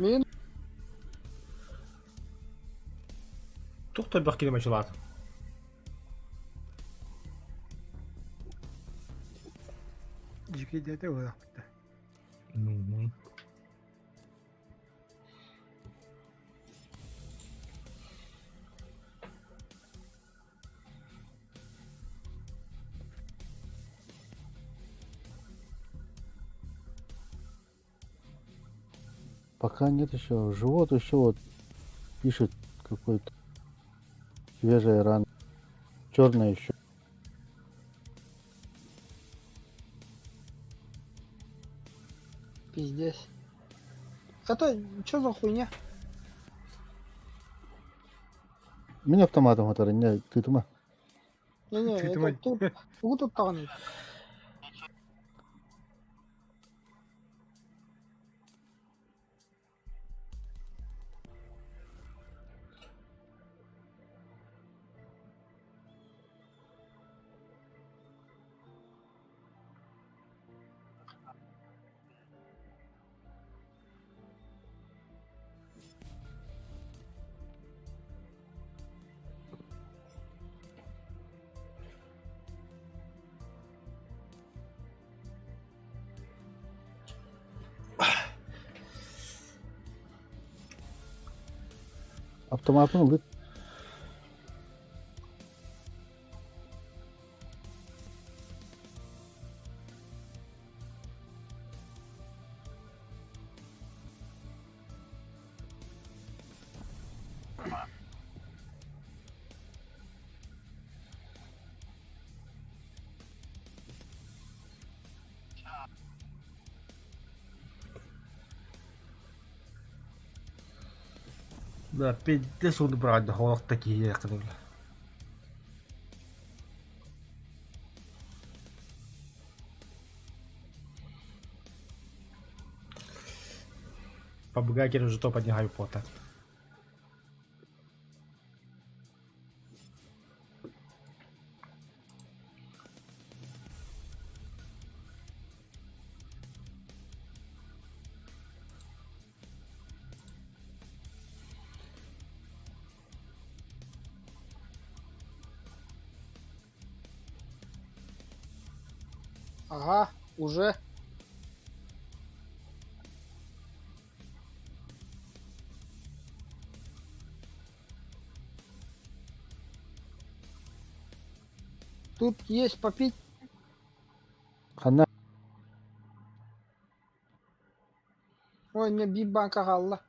Минус. Туох да элбэх километрлаах. Дьикийдээтэ буолахпыт. Мгм. Пока нет еще. Живот еще вот пишет какой-то свежая рана. Черная еще. Пиздец. Это что за хуйня? Мин автоматом который не ты тума. Не-не, Ты это думай. тут, тут тут Автоматын ылыт. Да, пиздец он брать, да, холох такие ехали. По Бугакеру уже топ один Гарри Поттер. Ага, уже. Тут есть попить. Ханна Ой, мне биир банка хаалла.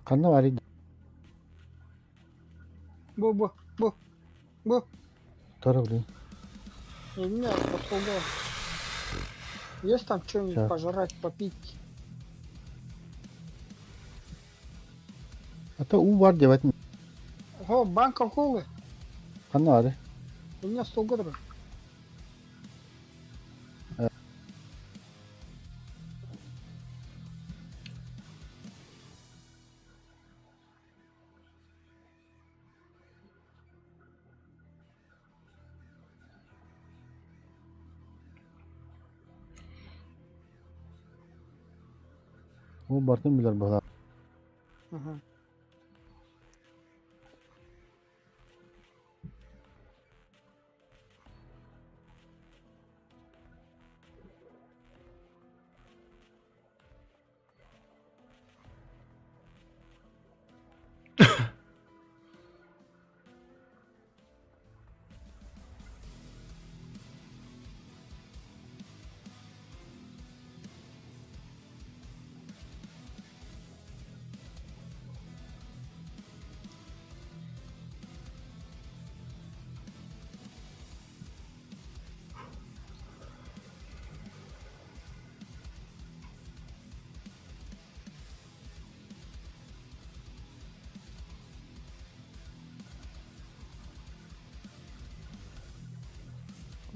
Ханна баарый? Бу, бу, бу, бу. Тора блин. У меня подхода. Есть там что-нибудь Ща. пожрать, попить? А то уу баар диэбэт. О, банка колы. Ханна баарый? У меня 100 года. Уу бартын билэр быһалаах. Угу.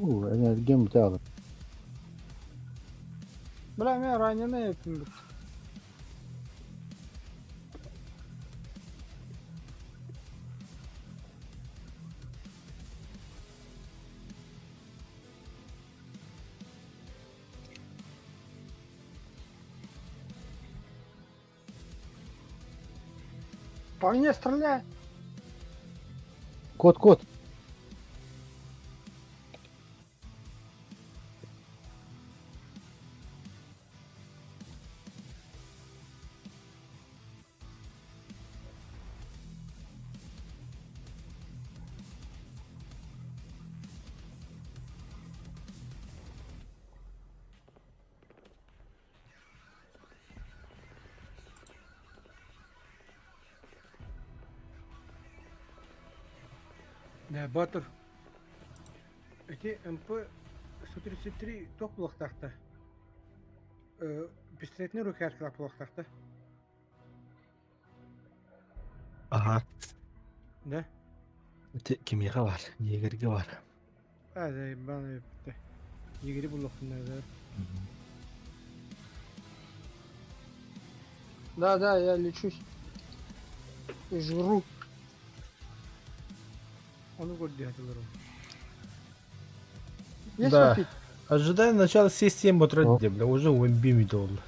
Уу, энергиям бүтэ аҕай. Бля, меня раненые тут. По мне стреляй. Кот, кот. Да, Батыр. Эти МП-133 туох буолуохтаахта? Пистолетнай рукояткалаах буолуохтаахта. Ага. Да? Ити кимиэхэ баар, Егергэ баар. А, да, ебаный эппитэ. Егери булуохпун наада. Да, да, я лечусь. И жру. Ону көрдүү сатыларым. Есть Да. попить? Ожидаю начала сессии 7 утра, О. бля, уже уэмби доллар.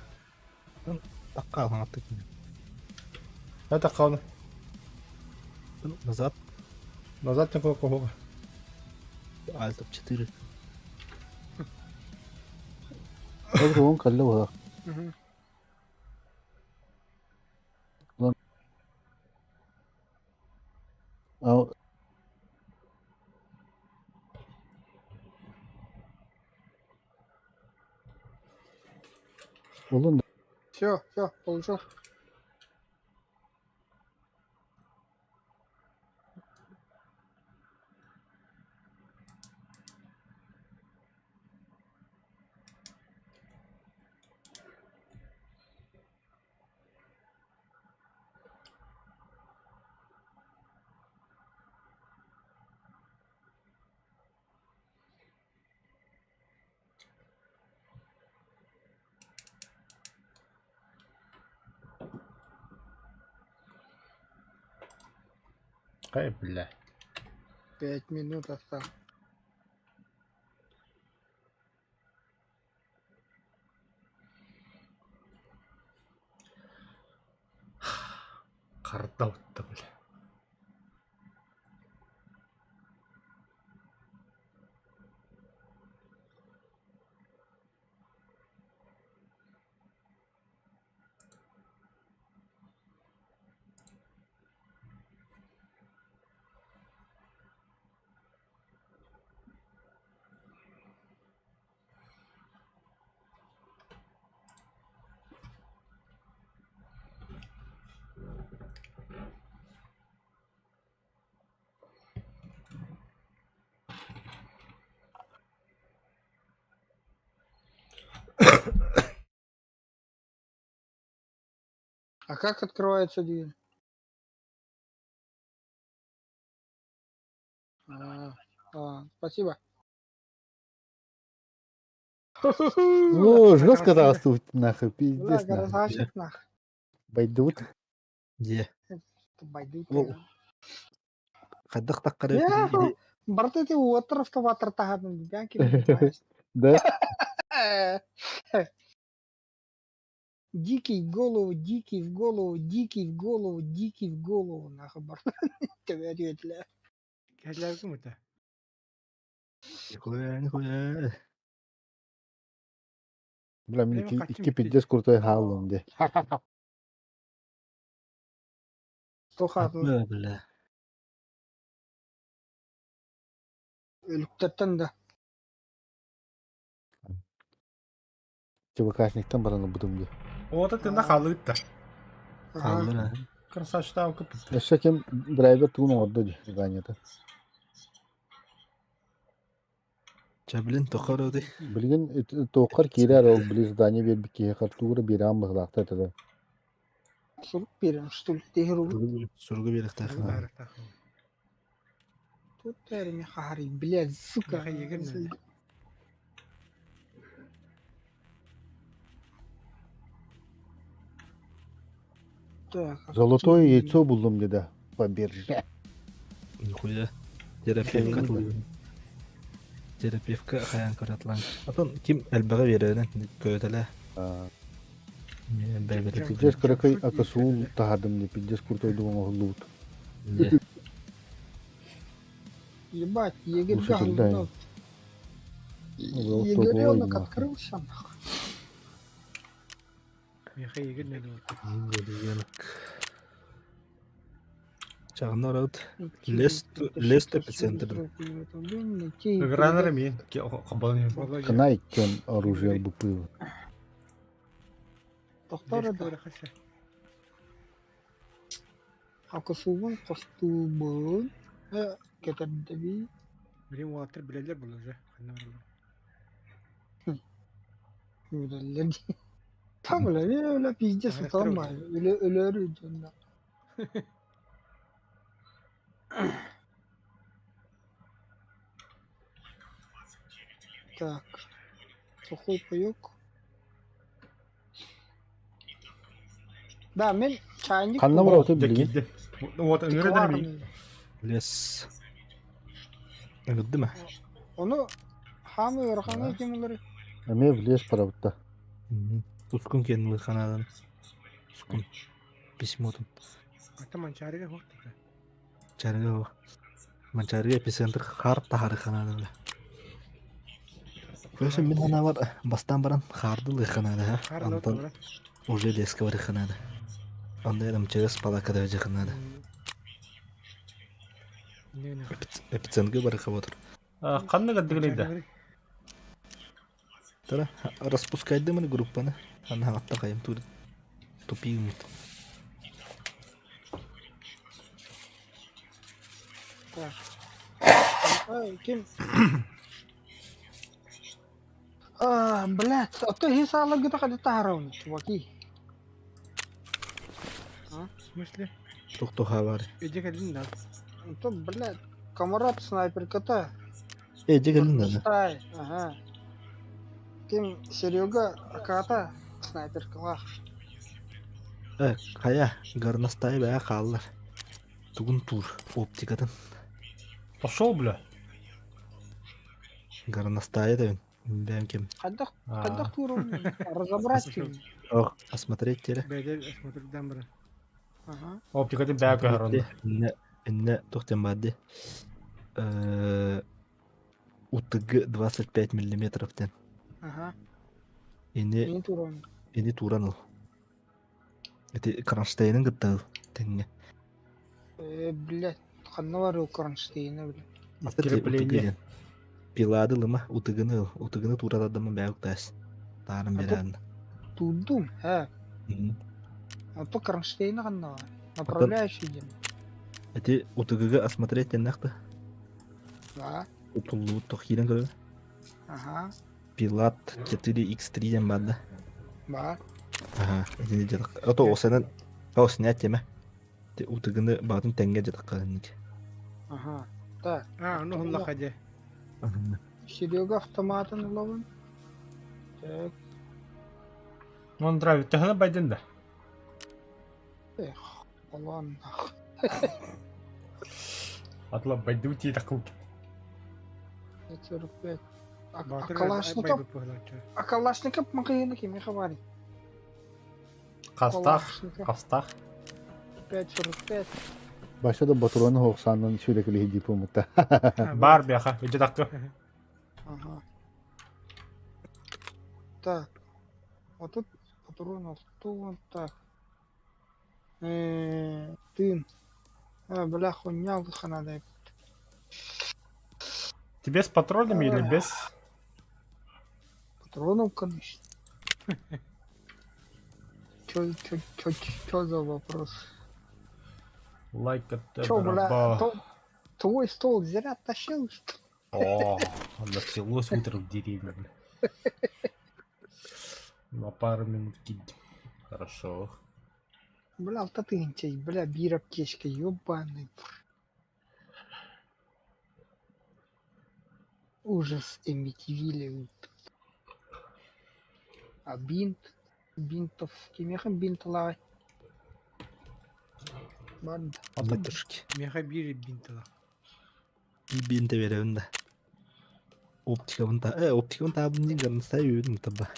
Такка Это каун. Назад. Назад никакого кого. Alt F4. Ол уон кэллэ быһалаах. Угу. А Улун Все, все, получил. Хай, бля. 5 минут осталось. Харда утта, бля. А как открывается дверь? А, а, спасибо. О, жестко растут, нахуй, Бля, пиздец, нахуй. красавчик, нах. Пойдут. Дьэ, Пойду. Ол хайдах таххара Я, Барыта ити уоттар автоматтар таһаатын бян ким Да? Дикий в голову, дикий в голову, дикий в голову, дикий в голову, нахуй бар. Төбөрүөтүлэ. Кэллээбитим это. Нихуя, нихуя. Бля, мин Прямо икки, хотим икки пиздец крутой хааллым де. Тухатын Бля, бля. өлүктэртэн да. ЧВКшниктан баран ылбытым де. Ота тында халыытта. Ага. Хааллар, а. Красавчик кыпыт. Өссө ким драйвер тугун оҥордо дии, заданиета. Чэ, блин, тохор оди. Билигин туоххар киирэр ол били задание биэрбит киһиэхэ тугу эрэ биэрэҕин быһыылаахта этэ да. Сурук биэрэн, что ли, тиһир Суругу биэриэхтээх. Тут тэрми хахари, блядь, сука. Миэхэ егер надо. Так, Золотое яйцо буллум диде по бирже. Нихуя. Терапевка. Терапевка хайан көратлан. Атын ким элбэҕи биэрэрин көтөлө. А, Бэбэри. Пиздец кыракый акасуун таһардым ди, пиздец крутой дугун оһуллубут. Ебать, егерь Слушатель, да. говно. Ну, Егеренок нахуй. открылся, нахуй. Миэхэ егер надо. Чагнар от. Лес лес эпицентр. Гранары мин. Хабалын. Кынай кен оружие бупыл. Тохтор да. Акысугун костубун. Кетердеби. Билим уолаттар билэллэр буолла уже. Ханна бараллар. Билэллэр. Там бля, бля, пиздец, Ага, там второй. өлөрү дьонно. Так. Сухой паёк. Да, мен чайник. Ханна барабыт билигин. Киирдэ. Вот ыҥырар мин. Лес. Ыҥырдым а. Ону хамы ыараханы кемелери. Эмиэ в лес барабытта. Тускун кенли ханадан. Тускун. Письмотун. Ата манчаарыга хуохтата. Чарга. Манчарга эпицентр хар тахары ханадан. Көрсө мин хана бар бастан баран хардыл ханада. Хаар Антон да уже леска бар ханада. Анда МЧС палакада жаханада. Эпицентр бар хаватыр. Ханна гаддыгылайда. Тара распускайды мын группаны. Ана атта кайым тур. Тупигмут. Так. Ай, ким? А, блядь, а то хисала гыта када тахарауны, чуваки. В смысле? Тохтоха бар. Иди кэлин да. То, блядь, комарат снайперката. Э, дегелин да. Стай, ага. Ким Серега Аката снайперкалах. Э, кая горностай бә хааллар. Тугун туур оптикатын. Пошел, бля. Горностая да бэм ким. Хайдах хайдах туурун разобрать Ох, осмотреть теле. Бэйдэ осмотрдан баран. Ага. Оптикатын бэйэ көһөр онно. Инне инне туох диэн баар дии. УТГ 25 миллиметров диэн. Ага. Ини Ини туурун. ини тууран ыл. Ити кронштейнын кытта ыл тэҥҥэ. Э, блядь, ханна бар ол кронштейна, блядь. Крепление. диэн. Пилады ылыма, утыгыны ыл. Утыгыны туура тардама бэйэ уктаас. Тааран А тут биэрэн. Туурдум, э. А то кронштейна ханна бар. Направляющий диэн. Ити утыгыга осмотреть диэннээх да. Да. Утуллубут тох киирэн көрөр. Ага. Пилат 4x3 диэн баар да. Бар. Ага, итини дьадах. Ото осанан о снять тема. Ти утыгыны баатын тэҥҥэ дьадахханык. Ага. Так. А, ону хунлаха дьэ. Серега автоматын ылабын. Так. Он драйв төһөнө байдын да? Эх, Алан. Атла байдыы тии такыл. 45. А Баатыр Калашников, байбыт быһылааччы. а Калашников махина кимиэхэ баарый? Хастаах, Калашников хастаах. 5.45. Баша да ботуруону хоохсаанан сүүрэкэлиһи дипломута. Бар бяха, үдэ таккы. Ага. Так. Вот тут патронов вон так. Тын. А, бля, хуйня надо. Тебе с патронами или без? Патронов, конечно. Чё, чё, чё, чё за вопрос? Лайк от Чё, бля, раба. твой стол зря тащил, что ли? О, началось утро в деревне, бля. На пару минут кинь. Хорошо. Бля, алтатынчай, бля, биир аптечка, ёбаный. Ужас Эмитивилля. А бинт? Бинтов. Кимиэхэ бинт ылаҕай? Барда. Вытяжки. Миэхэ биир бинт ыла. Бинте беребин да. Оптикабын та оптикабын таабын дии гарнастай үүнүм таба.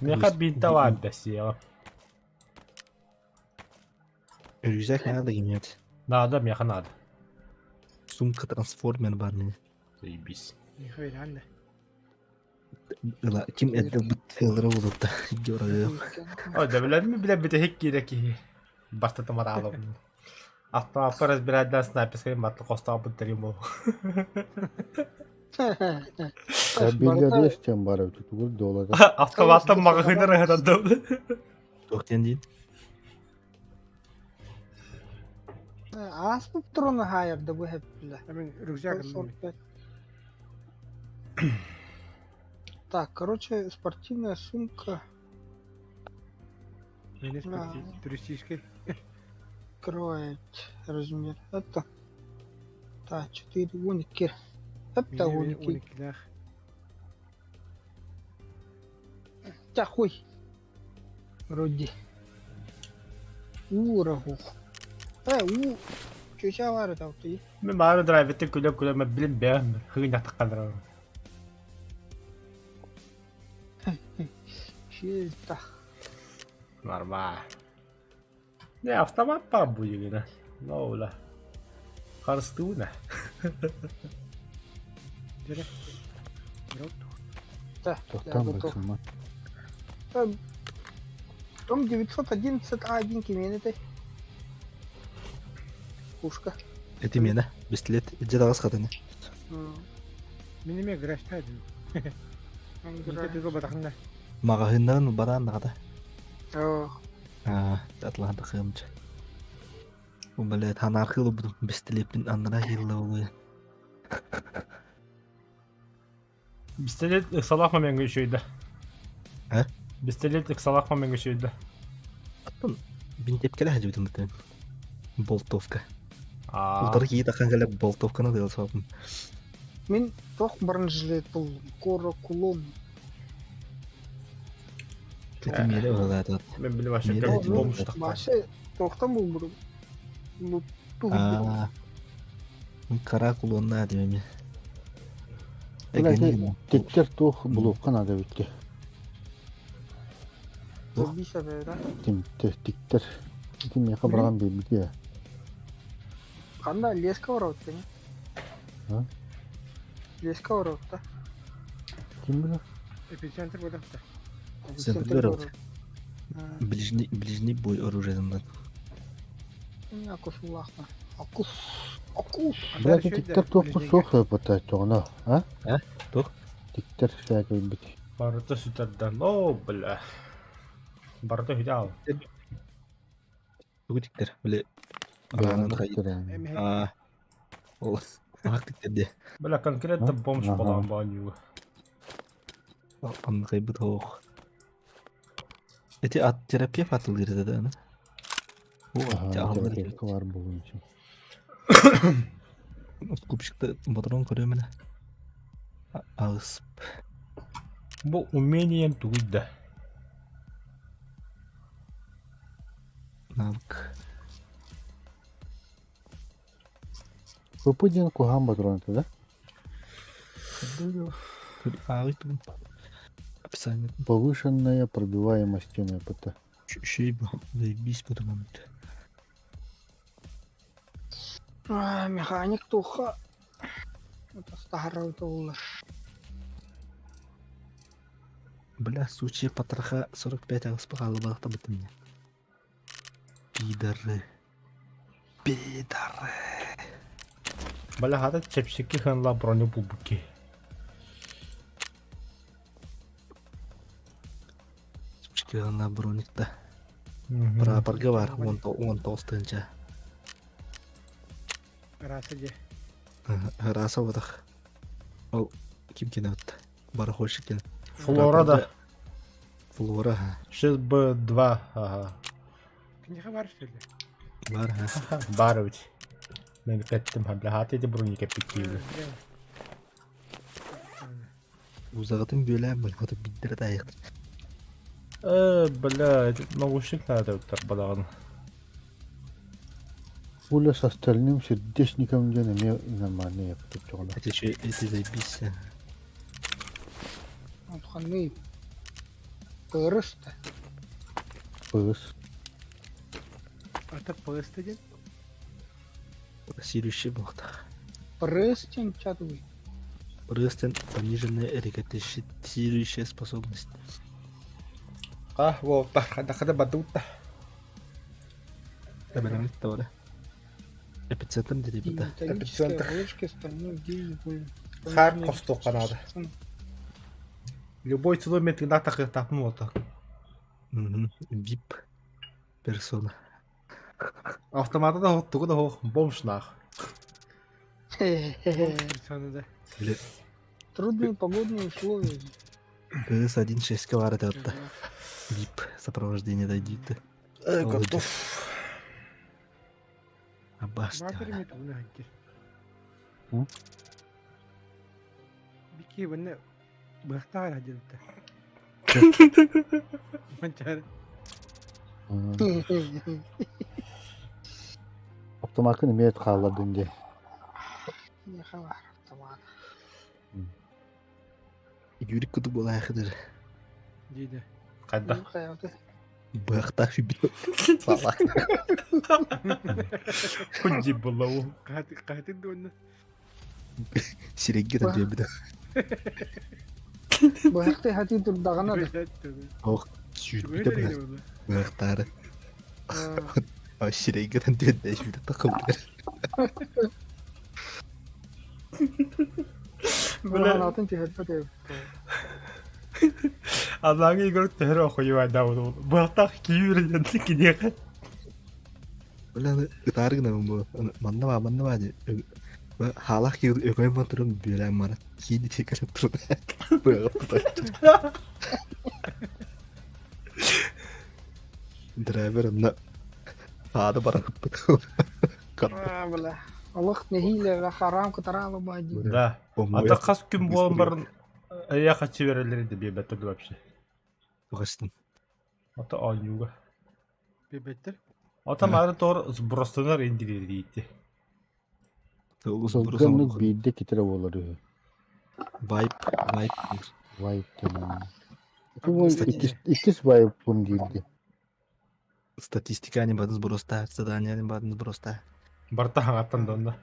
Миэхэ бинта баар да сиэҕэ. Рюкзак надо иметь. Надо, миэхэ надо. Сумка трансформер бар мне. Заебись. Миэхэ бирээн да. Ыла ким эрдэ быт болутта. Георгий. Ой, да билэн билэн бүтэһик киирэ киһи. Бастата мараалабын. Автомаппар разбирайдан снайперскай матты хостообут тэрим ол. Биллер чем бар эбит тугур дуолата. Автоматтан маҕаһыынар ыһытардым. Туох диэн диин? Ааспыт трону хаайарда бу хэппилэ. Мин рюкзак ыллым. 45. Так, короче, спортивная сумка Мені Да. туристический. Открывает размер. Это. Так, 4 уники. Это уники. Уникилээх. Та хуй. Вроде. Уураху. У. Чуча баар ты. Мен баары драйветтен күлөп күлөп билим бэм хыгын таққандар. Чисто. Нормально. Не, автомат па будет, Ну, Харстуна. Дьэ. Так, я Тохтоон готов. баксыма. Том 911 А1 кимиэнэ Пушка. Эти мена. Бестилет. Иджи дагас хатыны. Мин эмиэ гаражта дим. Мин туга батахна. Маҕаһыыннарын бараан даҕата. Ох, Аа, атлаан тахыамча. Бу блядь, ханаархыыл бу бестилеппин аннара хилла болуя. Пистолет ыксалаах момеҥҥа үчүөйдэ. А? Пистолет ыксалаах момеҥҥа үчүөйдэ. Аттан бинтепкеле хажыбытым бутын. Болтовка. Аа. Утары кии тахан кэлэ болтовканы тыал соопун. Мин тох бронежилет был кора кулон. Эти мире ылаатат. Мен билим вообще Мире как эти бомж болтовка. тахтар. Башы тохтан был буру. Аа. Кара кулоннаа диэми. Тиктер туох булуохха наада эбит Тимтер, тиктер. Ити миэхэ быраҕан биэрбитэ. Ханна леска оробут А? Леска оробут Ким билэр? Эпицентр буолахта. Центр город. Ближний, ближний бой оружием. Акусулаахпа. Акус. Акус. Бля, тиктер туохпут суох бата тоҕуна, а? А? Туох? Тиктер шаакайбит. Барыта сүтэрдэн. О, бля. Барыта хүдэ Тугу тиктер? Бля. Аа. Ол. Ах тиктер де. Бля, конкретно бомж болан бааньюга. Анныкайбыт хоох. Эти ат терапевт атылыр да, аны. Терапевт бар буолун. Купчикта батарон көрөмүнэ. Ағыс. Бу умением тугуйда. Навык. ПП диэн куһаан батарон да? Ағый тугун. Описание. Повышенная пробиваемость стены ПТ. Шейба. Заебись потом. Механик туха. Это старый доллар. Бля, сучья потроха 45 ағыс бағалы бағыта бітімне. Пидоры. Пидоры. Бля, хата чепчики ханла броню бубуки. Сучки на броникта. Прапорга бар, 19 тынча. Раса же. Раса бодах. Ол ким кенет? Барахольщик кен. Флора да. Флора. 6Б2, ага. Киниха бар что ли? Бар, ха. Бар ведь. Мен кеттим, бля, хата эти броники пикили. Узағытын бөләм, бля, хата биддер тайық. Бля, наушник надо балаган. Пуля с остальным сердечником диэн эмиэ нормальный япытып Это еще, это заебись. Ханны. Пырысты. Пыс. Ата пысты ден. Сирющий был так. Пырыстен чатуй. Просто пониженная рикошетирующая способность. А, вот, так, да, да, бадута. Эпицентр где то Металлические оболочки стальной дизель. Хар костуққа надо. Любой километр на так этап ну вот. Вип персона. Автомата да тугу да бомж нах. Персона да. Трудные погодные условия. ПС 1.6 кварт это. Вип сопровождение дойдит. Готов. Абашта. Бики ванна бахтар хадилта. Манчар. Автомакын имеет хаалладын де. Не хавар автомат. Юрик куду была хадыр. Диде. Кайда? Бахта хибит. Салак. Худи было. Кахатын донна. Сирегге да дебиде. Бахты хати турдагана да. Ох, сүйүтбүтэ бля. Бахтары. А сирегге да дебиде сүйүтэ такып. Бля, атын тихетпе. Анаги игрок төһөрө охуевай да ол. Бахтах кийүр кинеге. Бля, ытаргына бу. Манна ба, манна ба. Халах ки өгөй матырым бөлә мара. Киди текер турды. Драйвер на Ада барып. А, бля. Аллах нехиле харам катарала бади. Да. Ата кас күн болан барын я хочу верелери де бебеттер вообще. Тугастын. Ата анюга. Бебеттер. Отон ары тор сбростанар индиририйти. Сылгыннык биирдэ китирэ буолар үһү. Вайп, вайп. Вайп диэн. Ити иккис вайпым диирди. Статистика не бадын сброста, задание не бадын сброста. Барта хаҥаттан донна.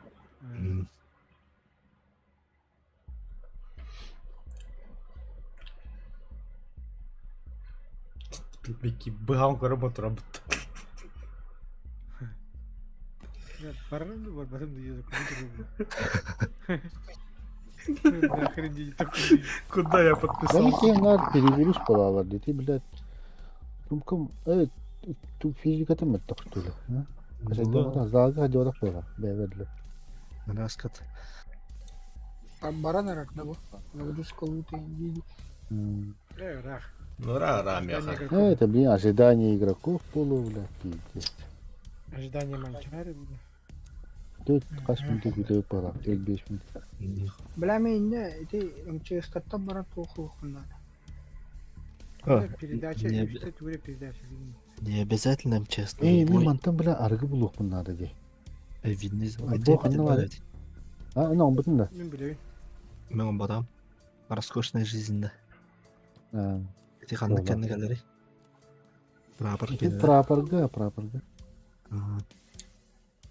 Бики быһан көрө ботурабыт. Барарым да барбатым да Нахрен не такой. Куда я подписался? Бәлки перегруз балалар дети, блядь. Кым кым физиката мөттөхтүлө. Залга ходила буолар бэйэбэдлэ. Раскат. Баран аракна бу. Нагрузка лута индии. Рах. Ну ра ра меха. Это, блин, ожидание игроков полу, бля, пиздец. Ожидание манчары. Тут хас минут күтэ пара, 4-5 минут. Бля, мен инне ити МЧС-тан баран туохуохунна. Передача, передача. Не обязательно МЧС. Эй, мен мантан, бля, аргы булуохпун наада дии. Видно. Бу ханна бар. А, ну, бутун да. Мен билебин. Мен батам. Роскошная жизнь, да. Ити ханнык кэннэ кэлэри. Прапор кэннэ. Прапорга, прапорга.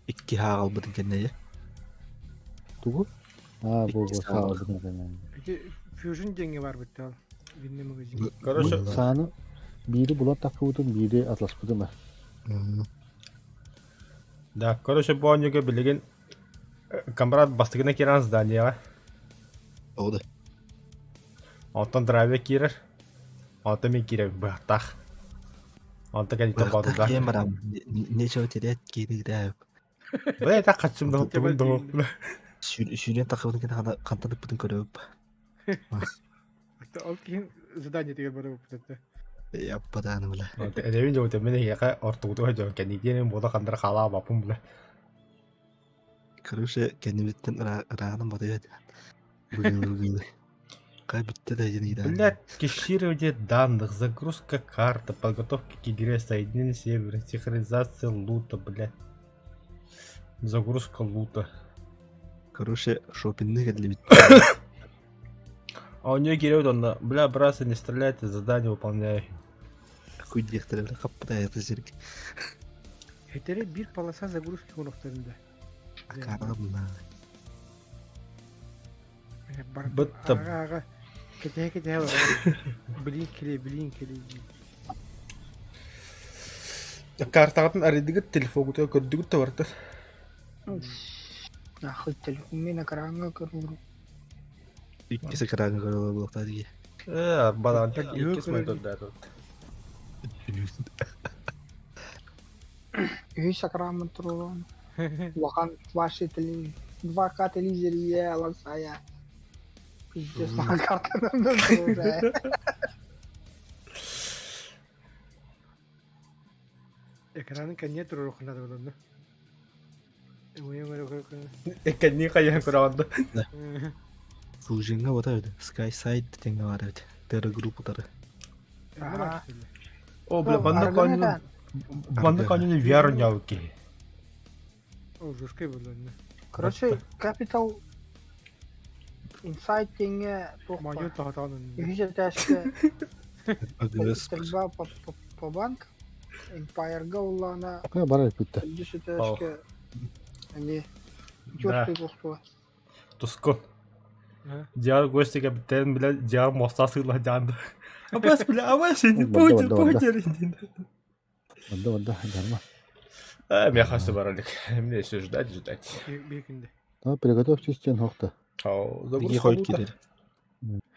Икки хаагалбытын кэннэ Тугу? А, бу бу саалбытын кэннэ. Ити фьюжн деньги бар битте. Винный магазин. Короче, Сааны биири булан таххыбытын, биири атласпытым. Да, короче, бу оонньууга билигин Камрад бастыгына киирэн зданияҕа. Ода. Онтон драйве киирэр. Онтон мин киирэбин быһахтаах. Онтон кэлитэ боотурдаах. Киэн барам. Нечего терять кииригдээп. Бля, это хачым да тугун да. Сүүрэн тахыбытын кэнэ хантан ыппытын көрөп. Ол киһин задание тигэр бары буппутатта. Яппадааны бля. Эдэбин жоо мен эһиэхэ ортугутуга дьон кэннигиэн буола хандара халаа баппын бля. Короче, кэннибиттэн ырааҕынан батыйат. Бүгүн Кай бүтте да дьин ида. Блядь, кеширование данных, загрузка карты, подготовка к игре, соединение сервера, синхронизация лута, блядь. Загрузка лута. Короче, шопинг кэллибит. А у нее кириэбит онно, бля, братцы, не стреляйте, задание выполняю. Хуй диэхтэрэ бля хаппытайата сиргэ. Хетере бир полоса загрузки оҥорохторун да. Акаарабына. Бытта. Ага, ага. Кэтэһэ кэтэһэ Блин кэлэ, блин кэлэ. Картаҕытын арыйдыгыт, телефоҥҥутугар көрдүгүт да барыта. Нахуй телефон мен экраҥҥа көрүлүр. Иккис экраҥҥа көрөлөр буолуохтаах дии. Э, арбадаан иккис монитор Үһүс экраммын туруоран. Улахан ваши телевизор. 2К телевизор е алансая. Пиздец, маған картадан да туруора. Экранын кэнниэ туруоруххуна да буолан. Кэнни хайаан көрөҕүн да. Служиҥҥа бата эбит. Skyside тэҥҥэ баар эбит. Терра группалары. О, бля, манна Аргын конню этэн. манна конню VR ньау киһи. О, жесткий буолан. Короче, Capital Inside тэҥҥэ туох Мою баар. тоһотоон. Үһүс этээскэ Агресс. стрельба по, по, по банк. Empire'га улаана Кая барар бүтте. үһүс этээскэ эмиэ Да. жесткий туохтуга. Тускун. Диар гостига битен, бля, диар моста сыла дианда. Абас, бля, абас, не Барда, будет, барда, барда. будет. Барда барда жарма. А, меня хасы баралик. Мне еще ждать, ждать. Биир күндэ. А, приготовьтесь тен хохта. Ау, Биги загрузка хойт лута. киирэр.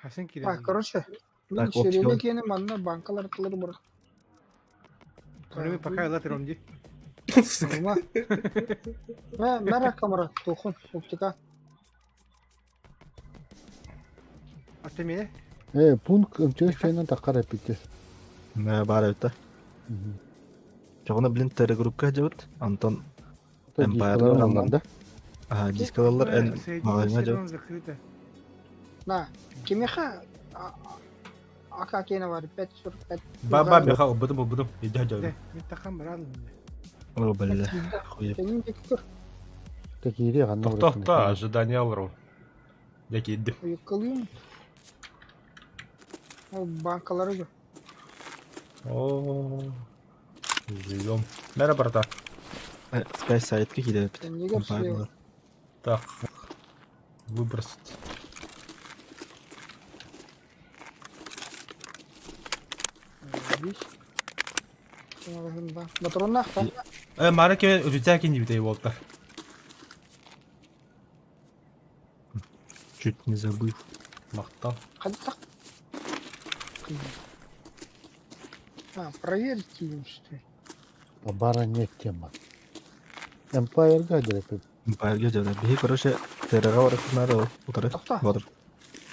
Хасан Так, киирэн. короче, мин Так, оптика. Сирили киэнэ манна банкалар тылыр бар. Көрүмү пока ыла туром ди. Ма. Мэ, мэра камера тухун оптика. Ата мене Э, пункт МЧС чайынан таккар эппитте. Мэ баар эбит да. Чоҕуна блин Терра группка дьабыт. Антон Empire Дискалар да. а дискалалар эн маҕаһыыҥҥа дьабыт. закрыто. На, кимиэхэ ака киэнэ бар 545. Ба, ба, меха, убытым, убытым. Иди, Дэ, дядя. мен такам баран. О, бля, хуя. Кэннин диэки көр. Киириэх анна Тохто, ожидание олору. Дьэ киирдим. Уйуккалыым. Ол банкалары көр. О, живем. Мэра барда. Sky сайтка киирээппит. Кэннигэр слева. Так. Выбросить. Бис. Батроннаах да? Э, мары кеме рюкзак инди болта. Чуть не забыл. Махтал. Хайдах? А, проверьте им, что ли. Бара нет тема. Empire гадер. Empire дьоно. Биһи, короче, терраға барахтынары утары. Тохто. Батыр.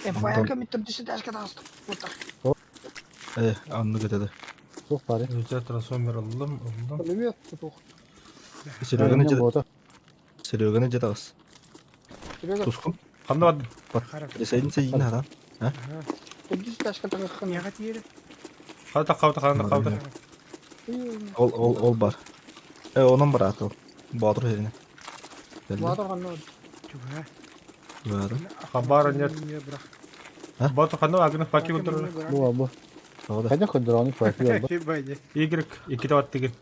Empire-га миттер десятка тағыстым. Вот так. Э, анны көтеді. Суох бары. Рюкзак трансформер ыллым, ыллым. Пулемет тут. Сереганы Сереганы жет, Сереганы жетағыз. Серега, Тускун. Ханна барды. Присоединиться един хадан. тут десятка тағыстым. Миэхэ тиийэр. Хата хавта ханна хавта. Ол, ол, ол бар. Э, онон бар аты ол. Батыр херine. Belli. Батыр қанна. Чуга. Бар. Хабара нет. Батыр ханна агны факи көтөрөр. Бу бу. Тағы да. Хайда көндөрөни факи бу. Y икки баттыгын.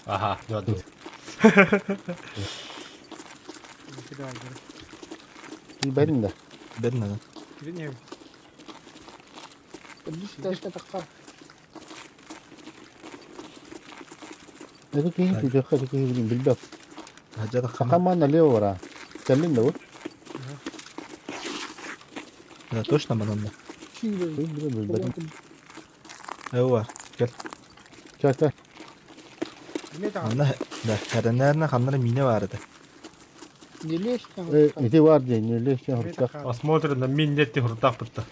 Аха, жады. Бәрин да. Берин адан. Тут десятка таққар. Это киһи түтөххө это киһи билин билбэт. Хажа да Саха налево бара. Кэллин да бу. Да, точно манан да. Чили. Билбэт. Эва, кел. Чата. Манна, да, хәренәрне ханнары мине бар иде. Не лезь там. Ити бар дии, не лезь хуртах. Осмотр на мин нетти хуртах бытта.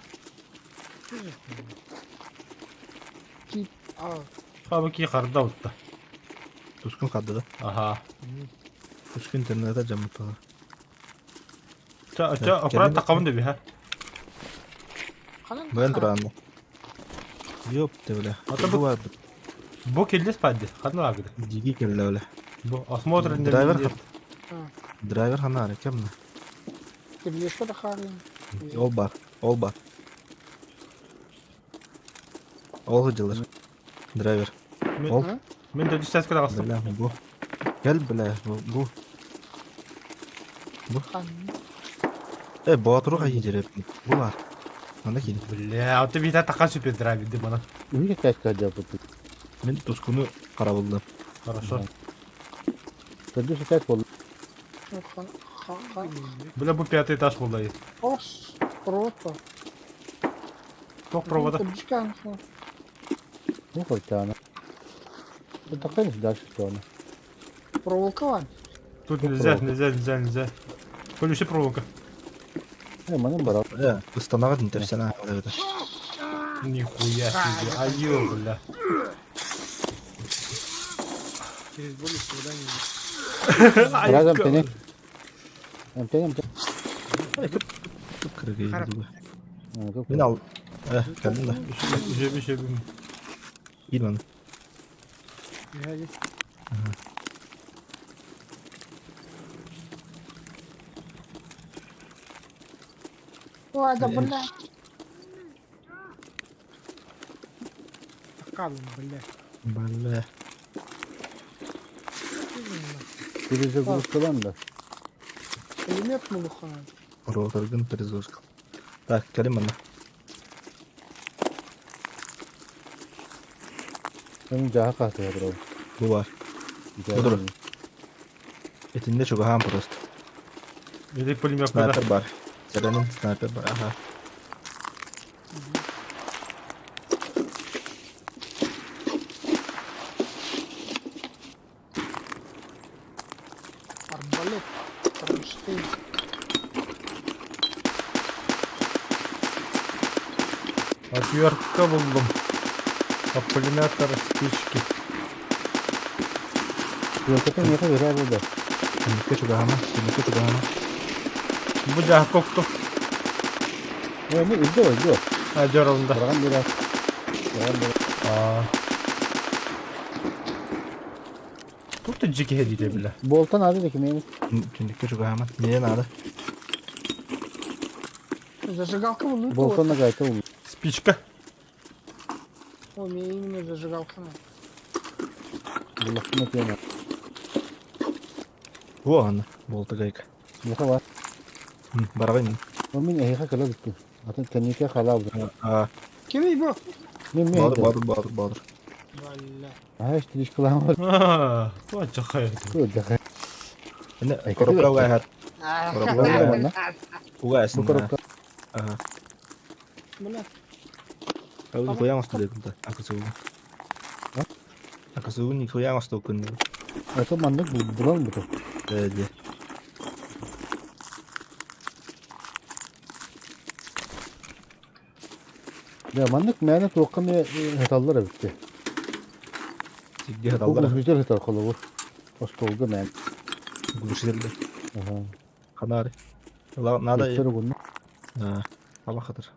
А, Хабы ки харда утта. Тускун кадды да. Аха. Тускун интернета жамыттылар. Ча, ча, аккурат такабын деби, ха. қанан Бен туранды. Ёп, те бля. Ата Бу бар. Бу келлес падды. Ханна агды. Диги келле бля. Бу осмотр на Драйвер мин Драйвер ханнары кемне? Кирлеске таққар. Ол бар, ол бар. Ол хыдылар. Драйвер. Ол. Мен де дүстәс кара астым. Бля, бу. Кел, бля, бу. Бу. Қан. Э, батыру кайы жереп. Бу бар. Манда кийин. Бля, аты бита такан супер драйвер ди мана. Үйге кәшкә жапып. Мен тускуну карабылдым. Хорошо. Төрдүс кәш бол. Қан. Қан. Бля, бу пятый этаж булды. Ос. Провод бар. Ток провода. Дискан. Ну хоть она. Это конечно дальше что она. Проволока бар. Тут нельзя, нельзя, нельзя, нельзя. Колючая проволока. Э, манан бара. Э, устанага интерсена. Нихуя себе. Айо, бля. Через боль и страдания. Разом тени. Амтен амтен. Кып Мен ал. Э, келдим да. Жеби, жеби. Кил маны. Ой, да, бля. Бля. Бля. Перезагрузкалан да. Пулемет мулухан. Роторгын перезагрузка. Так, келим мана. Мен жаха каты бро. Бу бар. Буdur. Этинде чугахан просто. Или пулемет Снайпер бар. Зеленин снайпер бар. Ага. Арбалет. Кронштейн. Отвертка булдым. Аккумулятор, спички. Йокотон яха верә булды. Киникке чугахама, киникке чугахама. Бу жаха кокту. Э, ну иди, иди. А, жарылында. Барган бирә. Аа. Тут да дьикиһэ диэтэ бile. Болтан ады да кимиэн. Түннүккэ чугаһаама. Миэнэ наада. Зажигалка булуй. Болтан да гайка ул. Спичка. О, мне именно зажигалка надо. Буллахтына тиэмэ. О, аны. Болта гайка. Миэхэ бар. Бараҕын. Ол мин эһиэхэ кэлэ бүттүм. Атын кэнникэ халаабыт. Аа. Кимий бу? Мин мин. Баадыр, баадыр, баадыр, баадыр. Бля. Аа, истричкалаан бар. Аа, туочахай. Туочахай. Эне Ай, коробка кэтибэт. угаһар. Коробка угаһар. Манна. Угаһар. Бу коробка. Ага. Бля. Ол нихуя оҥосту диэтим да. Акасугун. А? Акасугун нихуя оҥосту күннү. Это маннык булан буту. Ээ дии. Дьэ маннык мээнэ туохха эмэ сыталлар эбит Сиргэ сыталлар. Глушитель сытар холобур. Остуолга мээн. Глушитель. Аха. Ханаары. Надо. Өттөр угунна. Аллах хатыр.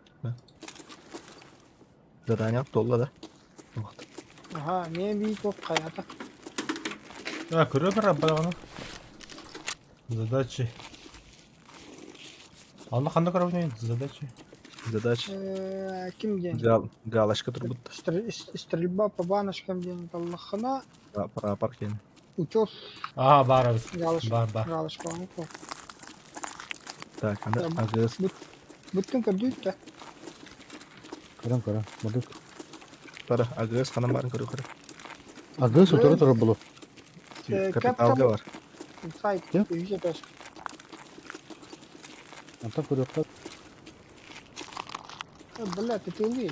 Задание толла да. Аха, мен бии туох хайата. А, көрө бар балаҕаны. Задачи. Анна ханна көрөбүнүй задачи. Задача. Э, Ким диэн? Гал, галочка турбут. Стрельба по баночкам диэн таллаххына Прапор киэн. утес Аа, баар эбит. галочка Бар, бар. галочка оҥко. Так, аны Да. агыс. Бүттүн көрдүүт да. Көрөн көрөн. Модук. Бара агыс ханан барын көрө көрө. Агыс утары турар булу. Э, Капиталга бар. Сайт Ким? үһүс этаж. Антон көрүөххэ. Э, Бля, ты тылы.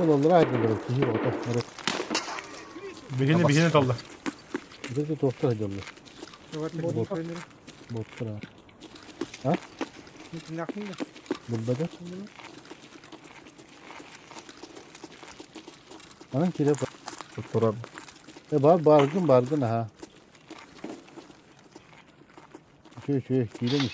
Ол оллара айдылар киһи оҕото. Эрэ. Биһини биһини толла. Ити туохтар айдыллар. Вот Боттар. А? Булбата. Анан кире Турар. Э бар баргын баргын аха. Үчү үчү киирэн ис.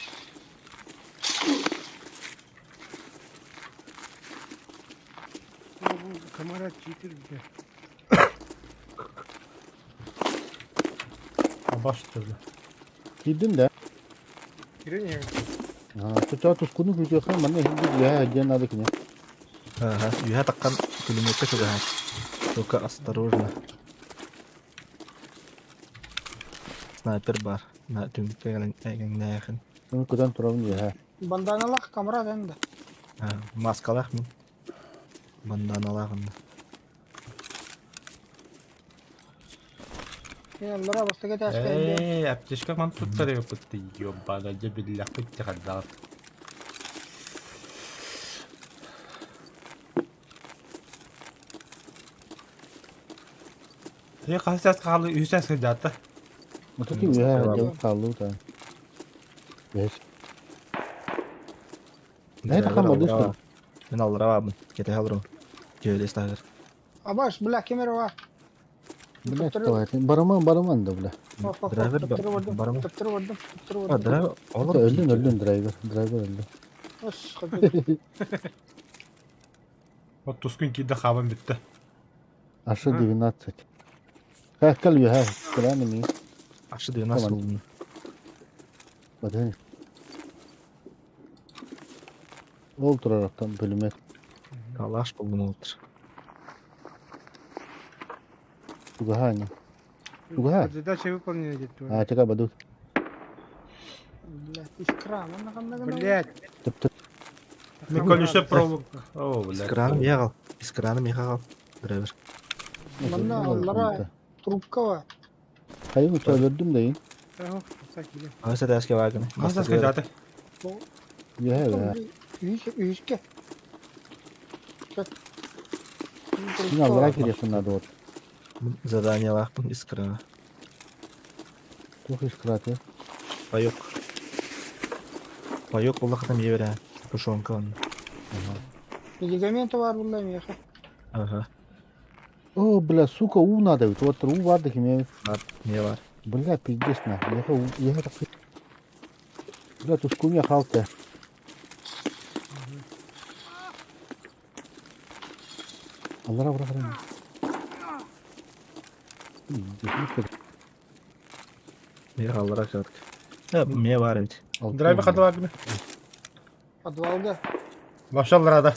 Камара читер бля. Баш турду. Киирдим да. Кирен Чочоо тускуну күүтүөххэ манна иһин үөһэ диэн наада кини. Ага, үһэ таққан пулеметка чугаһар. Только осторожно. Снайпер бар. На түнүккэ кэлэн эгэҥнээхин. Мин көтөн турабын үөһэ. Банданалах камрад энда. Маскалаах мин. Банданалаах онно. Э, аллара бастакы этажка элбэ. Ээ, аптечка ман туттар эбиппит ёбана дьэ биллэхпит тихардаҕыт. Ээ, хас саас хаалы үс саас кырдьаата. Отут үөһэ дьон хааллыбыт аа. Бэс. Нэ тахан модус Мин аллара баабын. Кэтэһэ олорон. Дьүөлэс таһыгар. Абаш, бля, кемер бар. Бля, давай. Барыман барыман да бля. Драйвер Төптөрү бардым. барыман. Төптөрү бардым. Төптөрү А, бардым. драйвер олор. Өлдүн өлдүн драйвер. Драйвер өлдү. Ос, хабы. Вот тускун киирдэ хаабан бүттэ. Ашы 12. Кэл үөһэ. Кэлээн эмиэ. Ашы 12 Tamam. болдун. Батын. Ол турарактан пулемет. Калаш болдун олтыр. Тугаһаня. Тугаһа. Задача выполнена где-то. А, чека бадут. Бля, искра. Манна ханна гына. Блять. Төп-төп. Мен колючая проволока. О, бля. Искраны миэхэ Искраны миэхэ аҕал. Драйвер. Манна аллара трубка бар. Хайын уча өлөрдүм дейин. Асы тәске баагын. Хас саас кырдьаата. Үөһэ үөһэ. Үһүс, үһүскэ. Мин аллара кириэхпин наада вот. Заданиялаахпын искра. Туох искраты. Паёк. Паёк буллахытан биэрэ. Тушенка онно. Медикаменты бар булла меха. Ага. О, бля, сука, уу надо ведь. Вот уу бар да киме. Бар. Не бар. Бля, пиздец на. Яха уу, яха так. Бля, тускуня халта. Аллара бырахарым. Миэх аллара кыратык. Миэ баар эбит. Драйвер хата баар Подвалга. Вообще алларада.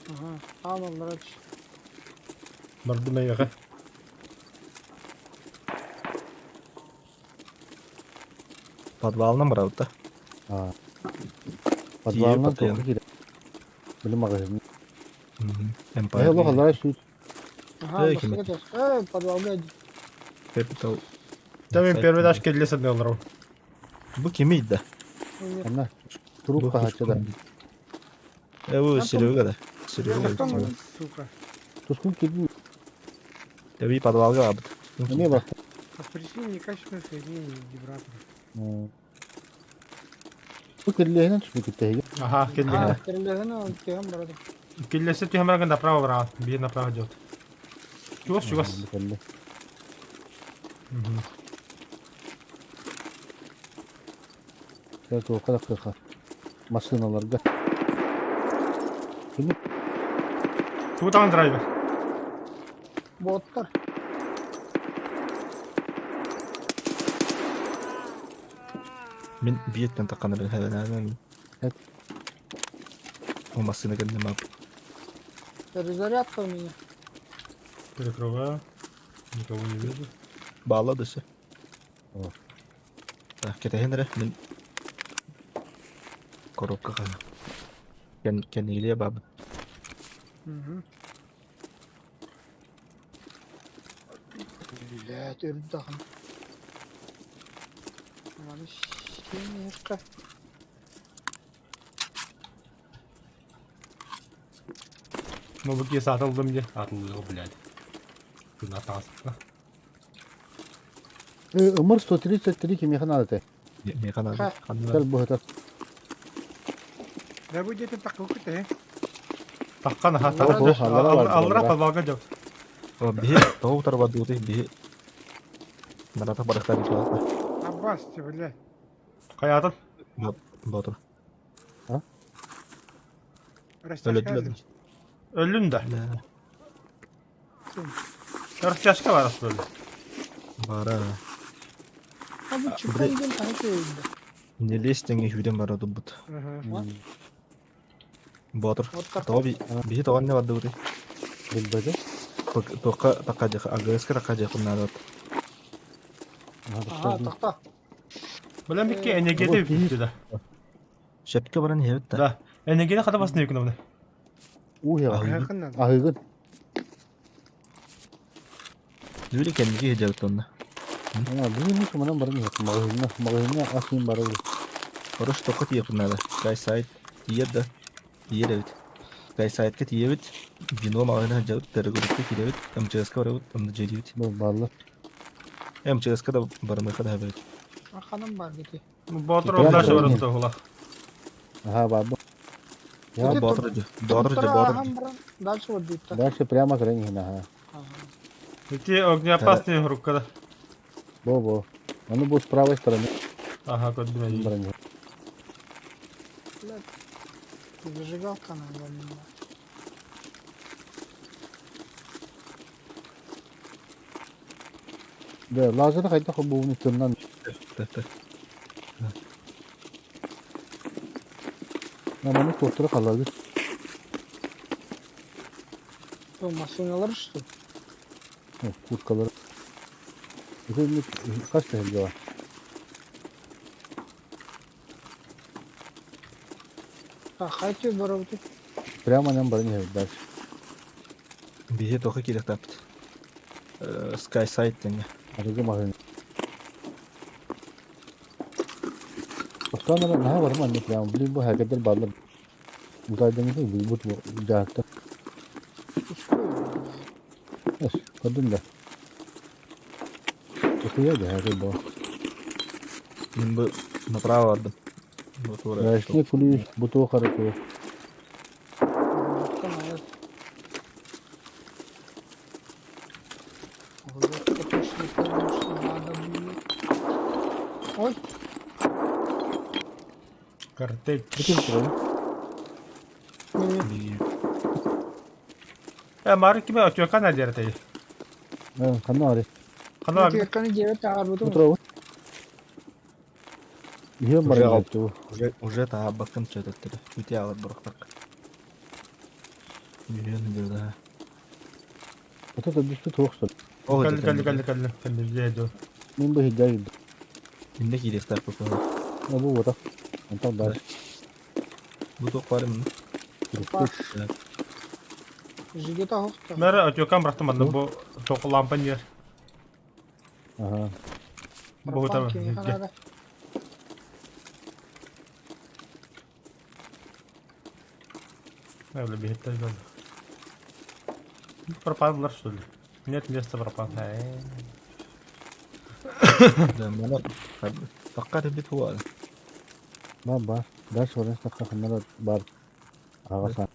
Ага. Аан аллара түс. Бардым эйиэхэ. Подвалынан барабыт да. Подвалынан туохха киирэ. Били маҕаһыын. Empire. Э, олох аллара сүүт. Ага, Эй, бастакы этаж. Эй, подвалга иди. Capital. Там мен первый этаж келле саныаллар. Бу кимий да? Анна. Туруп хаһааччы да. Э, бу Серега да. Серега. Сука. Тускун кирдин. Эби подвалга бабыт. Эмиэ бар. По причине некачественного соединения вибратора. Бу кирлиэһинэн түспүт Ага, келле. А, кирилэһин ол түһэн барады. Келлесе түһэмэргэн направо бараҕын. Биир направо идет. Чугас, чугас. Туохха да кыха. Массыыналарга. Кини Тугу таҕан драйвер? Боттар. Мин биэттэн тахханарын хэвэнээнэн. О массыына кэннэ мап. Перезарядка у меня. Перекрываю. Никого не вижу. Баалла да все. Так, кэтэһин эрэ мин коробка хаһан. Кэн кэнилиэ баабыт. Угу. Блядь, үрдахын. Маны синиэххэ. Ну, бу киһи саатыллым дии. Саатыллыга, блядь. Күн атаҕаспа. Ымыр 133 кимиэхэ наада этэй? Миэхэ наада. Кэл быһыта. Да бу дьиэтин таккылкыт ээ. Таххан аха. Аллара Аллара подвалга дьон. Биһи тоҕо утары бардыбытый биһи Нарата барахтар диэн Аббас, ты, блядь. Хайаатын? Боотур. Растяжка. Өлөдүлэр. Өллүн да. Растяжка бар өллү. Бара. А бу чыккан диэн хаһа киирдэ. Не лезь тэҥэ сүүрэн бара турбут. Ага. Боотур. Вот так. Тоҕо биһи тоҕо анне бардыбытый? Билбэтэ. Туохха такка АГС-ка такка дьиэххин наада. Ага, тохто. Билэн бикки энергия бүттү да. Сөпкө баран иһэбит да. Да. Энергия хата басын өкүн абына. Уу яга. Аһыахын наада. Аһыгын. Дүри кэнники иһдьэбит онно. Ана бүгүн мин манан баран иһэт. Маҕаһыыҥҥа, маҕаһыыҥҥа ас иин барабын. Хорош тоққа тиийиэхпин наада. Скайсайд тиийэр да. Тиийэр эбит. Скайсайдка тиийэбит. Вино маҕаһыына сылдьабыт. Террогруппа киирэбит. МЧС-ка барабыт. Онно дьиэлиибит. Бу бааллар. МЧС-ка да барымыаха да эбит. Арханым бар бити. Боотур дальше баран туһула. Ага, бар бу. Ити Боотур дьэ. Боотур дьэ, боотур дьэ. Дальше вот битта. Дальше прямо крайне ага. Ага. Ити огнеопасный рукка да. Бо-бо. Оно будет с правой стороны. Ага, көрдүм. Баран Блядь. Зажигалка надо мне. Да, лазеры хайдах буун тымнан. Так. Наманы туохтара халабыт. Что, машиналар что? Курткалар. Ити хас тэһэлгэ бар. А, хайты барабыты. Прямо нам баран иһэбит дальше. Биһи тоққа киириэхтээхпит. Скайсайд тэҥэ. Арыгы маҕаһыын. Оттон наһаа барым анны прямо. Блин, бу хакердер бааллар. Утайдан бу дьаһахтар. Эс, көрдүм да. Охуя да хакер бу. Мин бу направо бардым. Бу тура. Рашны ключ, бу туох арыгы. Ой, Картель. Бүтүн туран. не, Би. Э, Мары киме отүөкка надератай. Ханна бары? Ханна бар? Отүөкканы дьиэбэр таһаарбытым. Утура Үһүөн Уже баран кэлтэ бу. Уже, уже таһаарбаккын чөтөттөрө. Үтэ аҕар борохтарга. Үһүөн да. Ото төрдүспүт туох сөп. Ол Кэлли кэлли кэлли кэлли кэлли дьиэ дьон. Мин бу иһирдьэ киирдим. Инде киириэхтээх бу Бу буотах. Онтон баар. Бу туох баар эмин? Жигита хохта. Мэр отүөккан бырахтым манна бу тоқ лампа ньэр. Аха. Бу Пропан кимиэхэ наада? Öyle bir hitler geldi. Пропан булар что ли? Нет места пропан. Да, мана факкар бит хуа. Баар баар. Дальше баран истэххэ ханна да баар. Аҕа саа.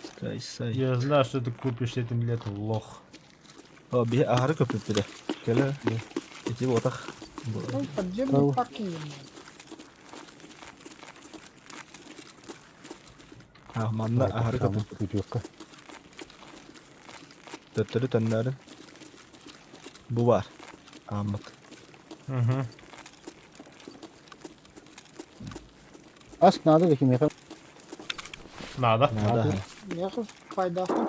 Скайсай. Я знаю, что ты купишь этим летом, лох. О, би ахары көпүп биде. Келе. Ити ботах. Ну, подземный Кого? паркинг. А, манна ахары көпүп. Бүтүөххэ. Төттөрү төннөрүн. Бу бар. Аммыт. Угу. Ас наада да кимиэхэ Надо. Надо. Мехов пайдахан.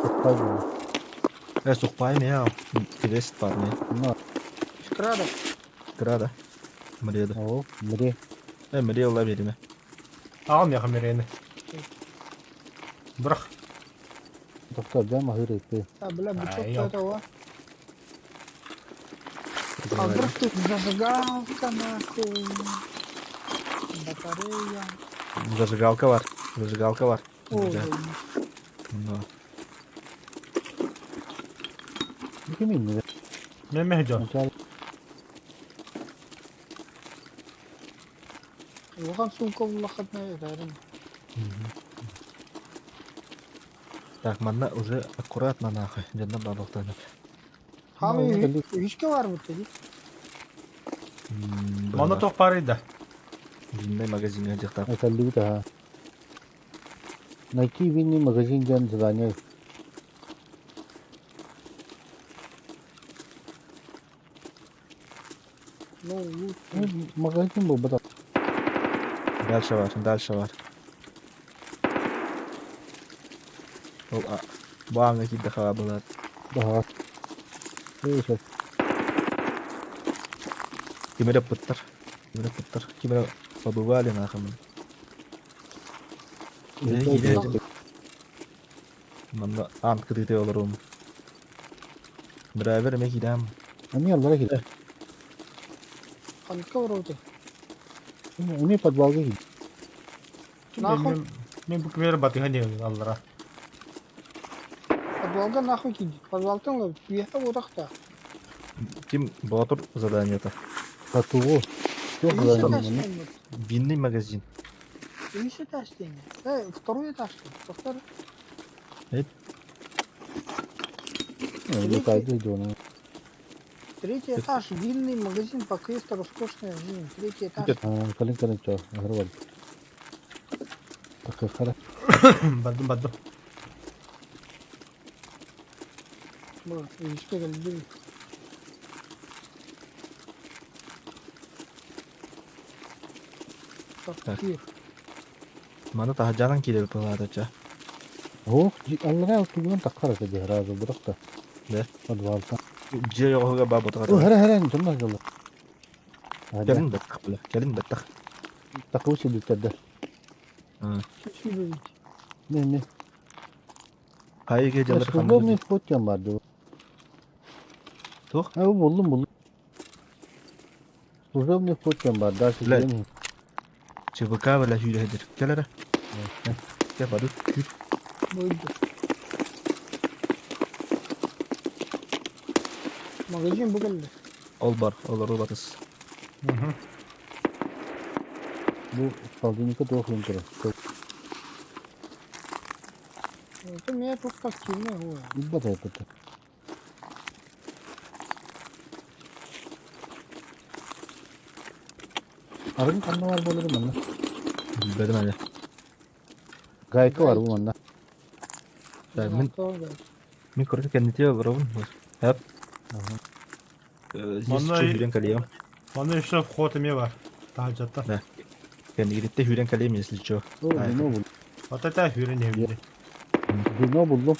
сухпай буолуо. Э, сухпай ме. Квест бар ме. Онно Крада. Крада. Мреда. оо мире Э, мре ола бериме. Ал меха мерени. Бырах. доктор дьэ маһыыр ыппы. А, бля, бычок Ай, ёп. этого. А вдруг тут зажигалка, нахуй. Батарея. Зажигалка бар. Зажигалка бар. Ой, Да. Но. Ким иннибэ? Мен меха дьон. Начало улахан сумка улахатная, рядом. Так, манна уже аккуратно нахуй. Дьонно бабактанып. Хамы үчке бар бу dedi. Манна тоқ бар да. Винный магазинге жактап. этэллибит аһа. Найти винный магазин диэн задание. Ну, лут. Ну, магазин буолбата. Дальше бар, дальше бар. Ол а, бааҥҥа киирдэ хаабылар. Даһаҕас. Ээ, сөп. Кимэрэ пыттар. Кимэрэ пыттар. Кимэрэ побывали нахуй. Иһирдьэ киирэ киирдэ. Манна аан кытыыта олорум. Драйвер эмэ киирээм. Эмиэ аллара киирдэ. Ханка вроде. Эмиэ подвалга киирдэ. Нахуй. Мен бу кимер батыга не аллара. Подвалга нахуй киди. Подвалтан ловит. Уехал вот так-то. Ким Боотур заданиета. Татугу. Туох Үс задание этаж манна? деймин. Винный магазин. Үс этаж деймин. Э, второй этаж. Повтор. Лутайды дьону. Третий этаж, винный магазин по квесту роскошная жизнь. Третий этаж. Кэлин кэлин чоо. Аһары бар. Такыхара. Бардым бардым. Бу, үчке келди. Так. Кир. Маны таһаджанан киирэр пылаатача. Оох, аллара тугунан таххар этэ дьэ бырах да. Да. Подвалтан. Дьиэ оҕоһуга баа О, ботаҕар. хара хара дьоннор дьоллор. Кэлин баттах бля. Кэлин баттах. Такуу силиттэрдэ. Сүбүбүт. Не не. Хайыга дьалар Служебный ханна. вход диэн баар дуу. Туох? А буллум буллум. Служебный вход диэн баар. Дальше Блядь. киирэн ЧВК бля сүүрэһэдир. Кэл эрэ. Кэ бары. Күр. Бойду. Магазин бүгүлдү. Ол бар. Олору батыс. Бу холодильникка туох уйун турар. Это меня тут так кирме хуя. Билбэт этэ. Арыгы ханна баар буолар манна? Билбэтим аны. Гайка бар бу манна. Мин мин короче кэннити олоробун. Хэп. Здесь Манна сүүрэн кэлиэм. Манна еще вход эмиэ бар. Таһырдьаттан. Да. Кэннигититтэ сүүрэн кэлиэм, если чё. О, вино буллум. Вот это сүүрэн иһэбин. Вино буллум.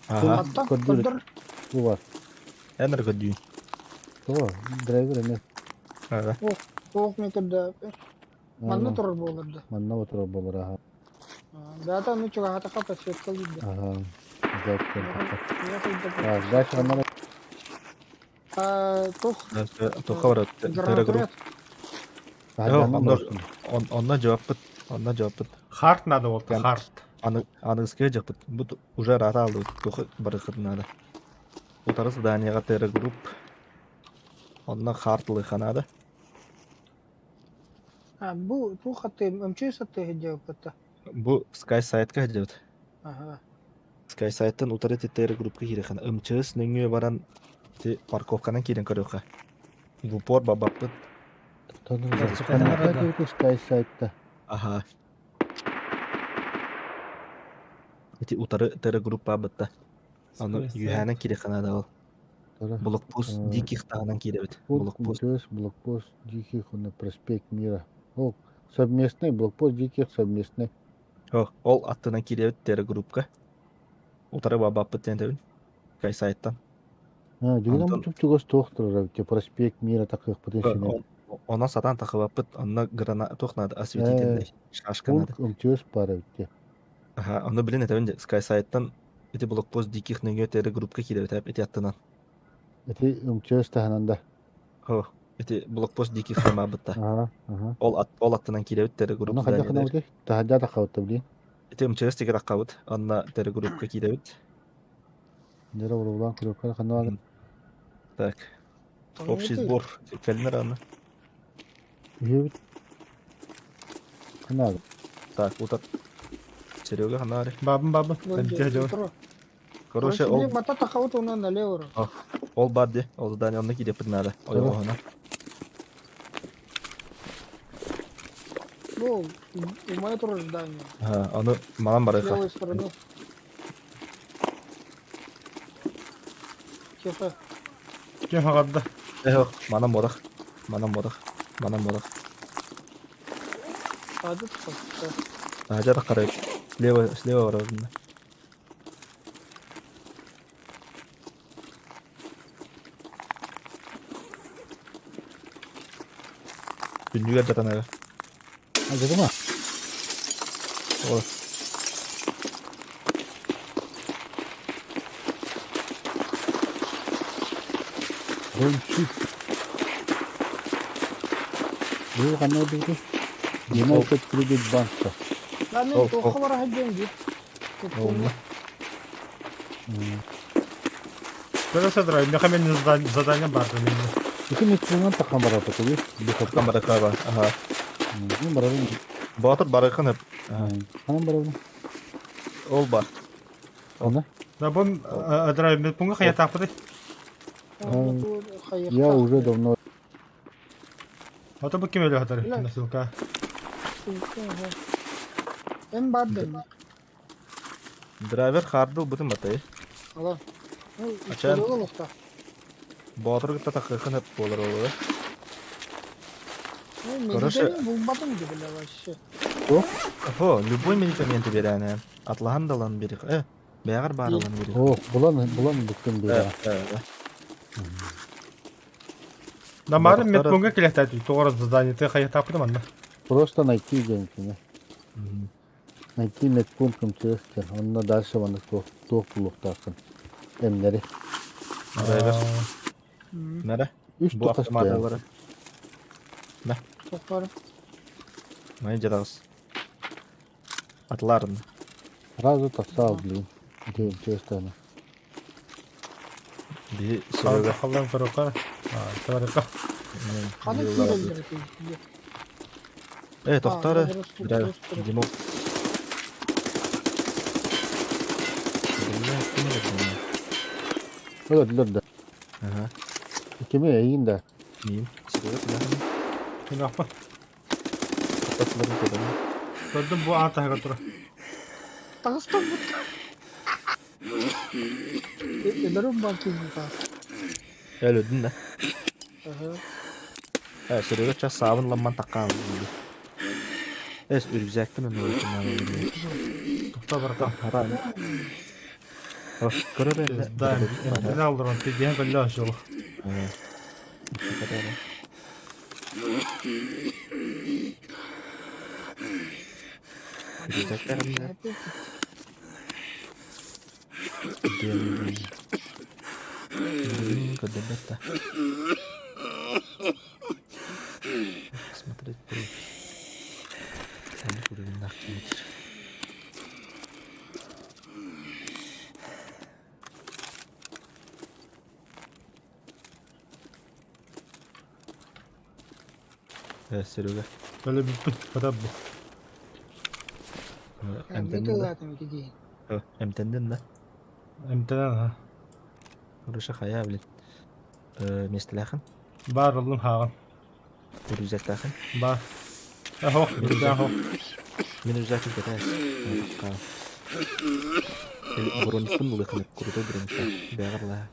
Ага. Хатта, Көрдүр. көрдөр. Бу бар. Эн эрэ көрдүүн. Тоҕо? Драйвер эмиэ. Ага. Туох мен көрдө. Манна турар буолар да. Манна отырар буолар аха. Бэйэтэ ону чугаһатахха подсветка лиирдэ. Аха. А, дальше ханна Туох Туохха барат? гранатомет. Онно жаваппыт. Онно жаваппыт. Харт надо болта, харт. Аныгыскыга дьахпыт. Бу уже рата алдыбыт. Туохха барыххыт надо. Утары заданиеға Терра Групп. Онно хартлыха надо. А, бу туох аты МЧС аты дьааппыта. Бу Sky Site-ка дьабыт. Аха. Sky Site-тан утары Терра Группка киирэхэн. МЧС нөҥүө баран ти парковканан киирэн көрүөххэ. В упор бабаппыт. Sky Site-та. Аха. Ити утары Терра Группа бытта. Аны үһээнэн киирэххэ наада ол. Блокпост диких таһынан киирэбит. Блокпост. МЧС, блокпост диких, на проспект Мира. Ол совместный, блокпост диких совместный. О, ол аттынан киирэбит Терра Группка. Утары бабаппыт диэн Sky Site-тан. А, дигинэн чуп-чугас туох турар эбит, проспект Мира такыахпытын синэ. Онон сатаан тахыбаппыт, онно грана туох надо, осветительный шашка надо. МЧС баар эбит. Аха, ону билин этэбин Sky Site-тан ити блокпост диких нөҥүө Терра Группка киирэбит ити аттынан. Ити МЧС таһынан да. О, ити блокпост диких хамаабытта. Аха, аха. Ол ат ол аттынан киирэбит Терра Групп Ону хайдах гынабытый? Таһырдьа таххабытта билин. Ити МЧС тигэр аккабыт, онно Терра Группка киирэбит. Дьэ урулаан көрүөххэ ханна баар? Так. Общий сбор. Кэлинэр аны. Үһүөбүт. Ханна Так, утар. Серега ханна баар? Бабын бабын. Короче, ол Бата тахабыт онон налево. Ол бар ди. Ол здание онно киириэхпит наада. Ойоҕоһуна. Ну, умай турар здание. Ага, ону манан С барыха. левой стороны. Тихо. Кем хагарда? Эх, манан бодах. Манан бодах. Манан бодах. Садит хатта. Таһырдьа таххарай. Слева, слева барабын. Түннүгэр датанара. А, дьэ Ол. Гончик. Бу ханна ордубутуй? United Credit Bank-ка. Да, мен туохха бара сылдьан дии. Ол. Көрө садрай, меха мен задание бар мен. Ити метронан тахан бараппыт үһү. Тахан баракаба. Аха. Мин барабын. Боотур барыхын эп. Ханан барабын? Ол бар. Она? Да бу адрай мен пунга хая тапты. Я уже давно. Ата бу ким өлө хатар? Насылка. Эм бар дем. Драйвер хардыл бутын батай. Ала. Ачан. Ачан. Боотур кытта тахыхын эп буолар ол. Ну, Короче- медикамент булбатым диye бля вообще. О, любой медикаменты берәне. Атлаһан да ылан бери. Бэҕэр баар ылан бери. О, булан булан бүттүм бира. Да мары мен пунга келетәти. Тоғыр задание ты хая тапты манна. Просто найти деньги. Найти медпункт МЧС. Онно дальше ваны туох туох булуохтааххын. Эмнери. Драйвер. Нара. Үс Бу тутас автомат Тоқтар. Май жарағыз. Атларын. Сразу тахсаал блин. Ити МЧС-таны. Би Серега. Халдан көрөккө. А, табарыкка. Қаны киирэллэр эти. Тохтары. Драйвер. Димок. Бля, ким это? Өлөдүлөр да. Ага. Кими эйин да. Мин. Серега, куда? Тунаппа. Тахсыларын көрдүм. Көрдүм бу аан таһыгар турар. Таҕыстым бутта. Өлөрүм бар киһи таас. Өлөрдүн да. Аха. Э, Серега час саабын ламман таккаан булду. Эс үргүзээкпин онно Тохтоо братан. Харан. Көрөр эрэ. Да, эмтэнэ олорон тиийэн кэллэ жол. Көрдөрбөт да. Смотреть профиль. Ханнык уровеннаах киһитир. Э, Серега. Өлө бүппүт, хата бу. Эмтэннин да? Эмтэннин да? Эмтэннин да? Эмтэнэн ha. Хорошо, хайа, блин. Э, миэстэлээхин? Баар оллум хааҕын. Рюкзактаахын? Баар. Эхох, рюкзак хох. Мин рюкзакым кэтээс. Броникпын булыахын крутой брониктаах. Бэҕэр лаа.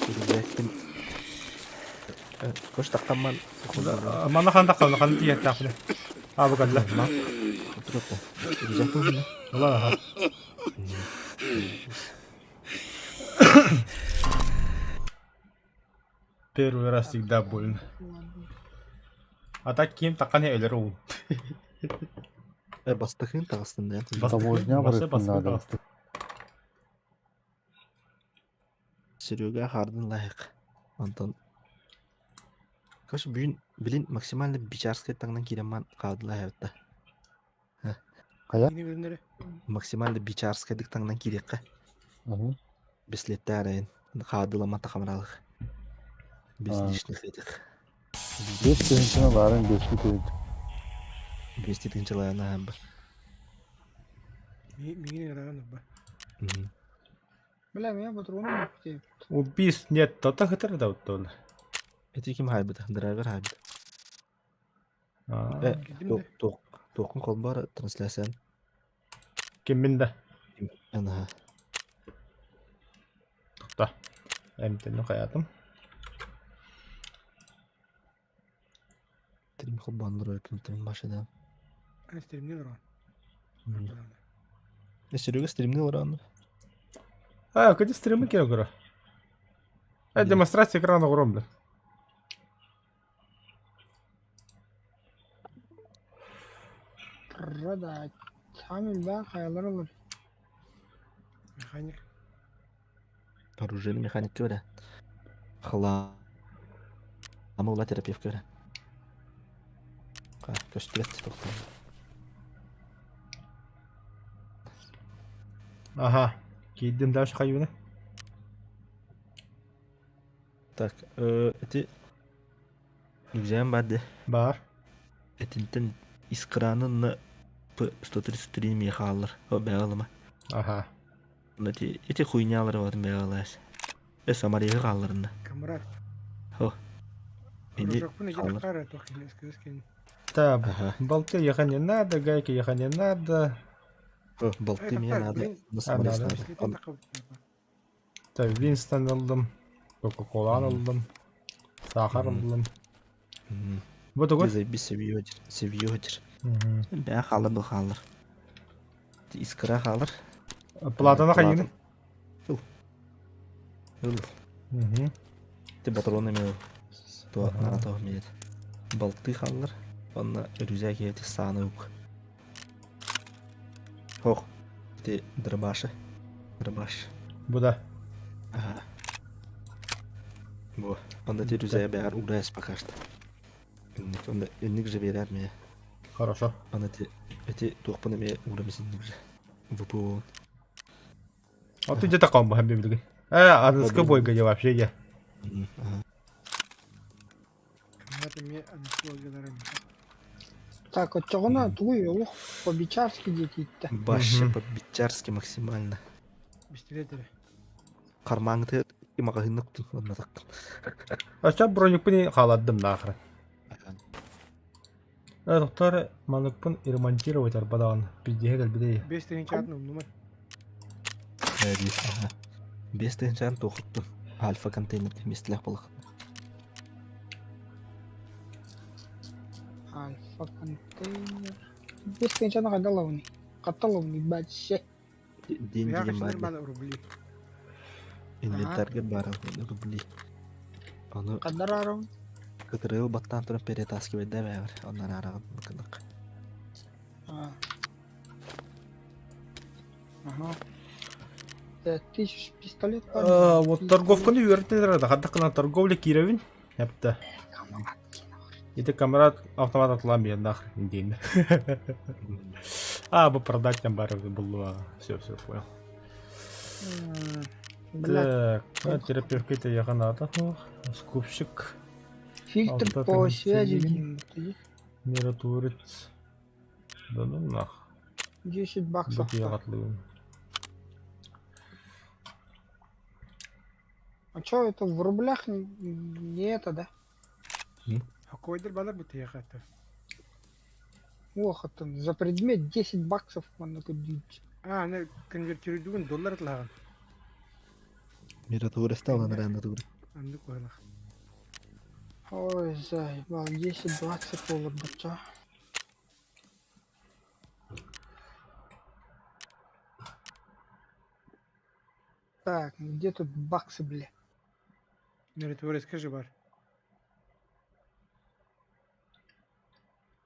Рюкзакпын Кош тахтамман Манна хан таххална хан тиийэттээхпинэ. Аа бу кэллэ. Рюкзакпын булла. Ыла аха. Первый раз всегда больно. А так ким тахханы өлөр уул. Э, бастахын таҕыстын да. Таможня Басы барыттын баскы надо. таҕысты. Серега хаардын лайык. Антон Короче, бүгүн билин максимально бичарскай таҥнан киирэн хаадылаа эбит да. Хайа? Кини билиннэри. Максимально бичарскайдык таҥнан киириэххэ. Мгм. Беслетте арайын хаадыламмата хамараалых. Без А. лишних этих. Бес тыһыынчаны баарын биэстии тыһыынча. Бести тыһыынчалаана бар. Миигин ыраҕан урба. Бля, меня патроны не Убийств нет, то хытыр да оттон. Эти ким хайбыта? Драйвер хайбыта. Э, Кэллим да. туох туохун холбоор трансляциян. Киммин да. Анаха. Тохто. Эмтэнни хайатым. Трим холбооннор өтүн башыда. Аны стримни олорон. Э, Серега стримни олорон. А, кэди стримы кире көрө. Э, демонстрация экрана оҥором да. Продать. Хамил да, хаялар олор. Механик. Оружейный механик көрө. Хала. Амула терапевт көрө. Ка, көстүбэт тоқтон. Ага. Киирдим дальше хайыыны. Так, э, эти Нельзя бады. Бар. Этинтен искраны на П-133 мехалар. О, бәғалыма. Ага. Эти, эти хуйнялары бар бәғалас. Э, Самарияға қалларында. Камрад. Хо. Инди Рожокпун иди қаллар. тахара тохин эскэскин. Так, Ага. болты ехать не надо, гайки ехать не надо. О, болты мне надо. На А, Самарис надо. надо. Он- Так, Винстон ыллым. Кока-кола ыллым. Сахар Мгм. ыллым. М. Бу тугу? Ты заебись себиодер. Себиодер. Мгм. Бә қалыр бұл қалыр. Искра қалыр. Платана хайыыны? Ыл. Ыл. Мгм. Ты патроны мен то Ага. на то мет. Болты қалыр. Онна рюкзак эти саны ук. Хох. Ты дробаши. Дробаш. Бу да. Ага. Бу. Онда ти рюкзак бәгәр уграйс пока что. Инник онда инник же берер мне. Хорошо. Онда ти эти туохпаны ме уграмыз инник же. ВПО. А ты где-то комбо билгин. Э, аныскы бойга я вообще я. Ага. Камрад эме анестезиолог Так, оччоҕуна тугуй олох по-бичарски диэтииттэ. Башы Мгм. по-бичарски максимально. Бистилетери. Кармаңты Маҕаһыынна кутун уонна тахтым. Оччо броникпын хаалардым нахрен. Доктор, маныкпын ремонтировать арбадаҕын пиздеһэ кэлбитей. Бес тыһыынчаатын умнума. Бес тыһыынчаан туохуттун. Альфа контейнер миэстэлээх буолах. Альфа контейнер. Бес тыһыынчаны хайда ылабыный? Хатта ылабыный, бачча. День Быһа диэн хаччылар баар баар рубли. Инвентарьга баар рубли. Ону Ханнар аарабын? кытырыыл баттаан туран перетаскивайда бэҕэр. Оннор аараҕын кынак. А. Ага. 5000 пистолет бар. Вот торговканы үөрэтэлэр да хаддах гынан торговля киирэбин. Эптэ. Ити камерат автомат атлаан биһэн нахрен диэн. А, бу продать там бар булла. Все, все, понял. Блядь, Так, терапевтка это яхан ата. Скупщик, фильтр Алта по тысяча связи гривен. деймін. миротворец. Да ну нах. 10 баксов. Бу ягатлыгын. А чё это в рублях не это, да? Хоккойдер балар бу тыйахата. Ох, это за предмет 10 баксов манна көрдүүт. А, аны конвертируйдугун доллар атлаган. Миротворец алан рано тугур. Анды куһалах. Ой, заебал, 10 баксов болар бача. Так, где тут баксы, бля? Миротворец скажи бар.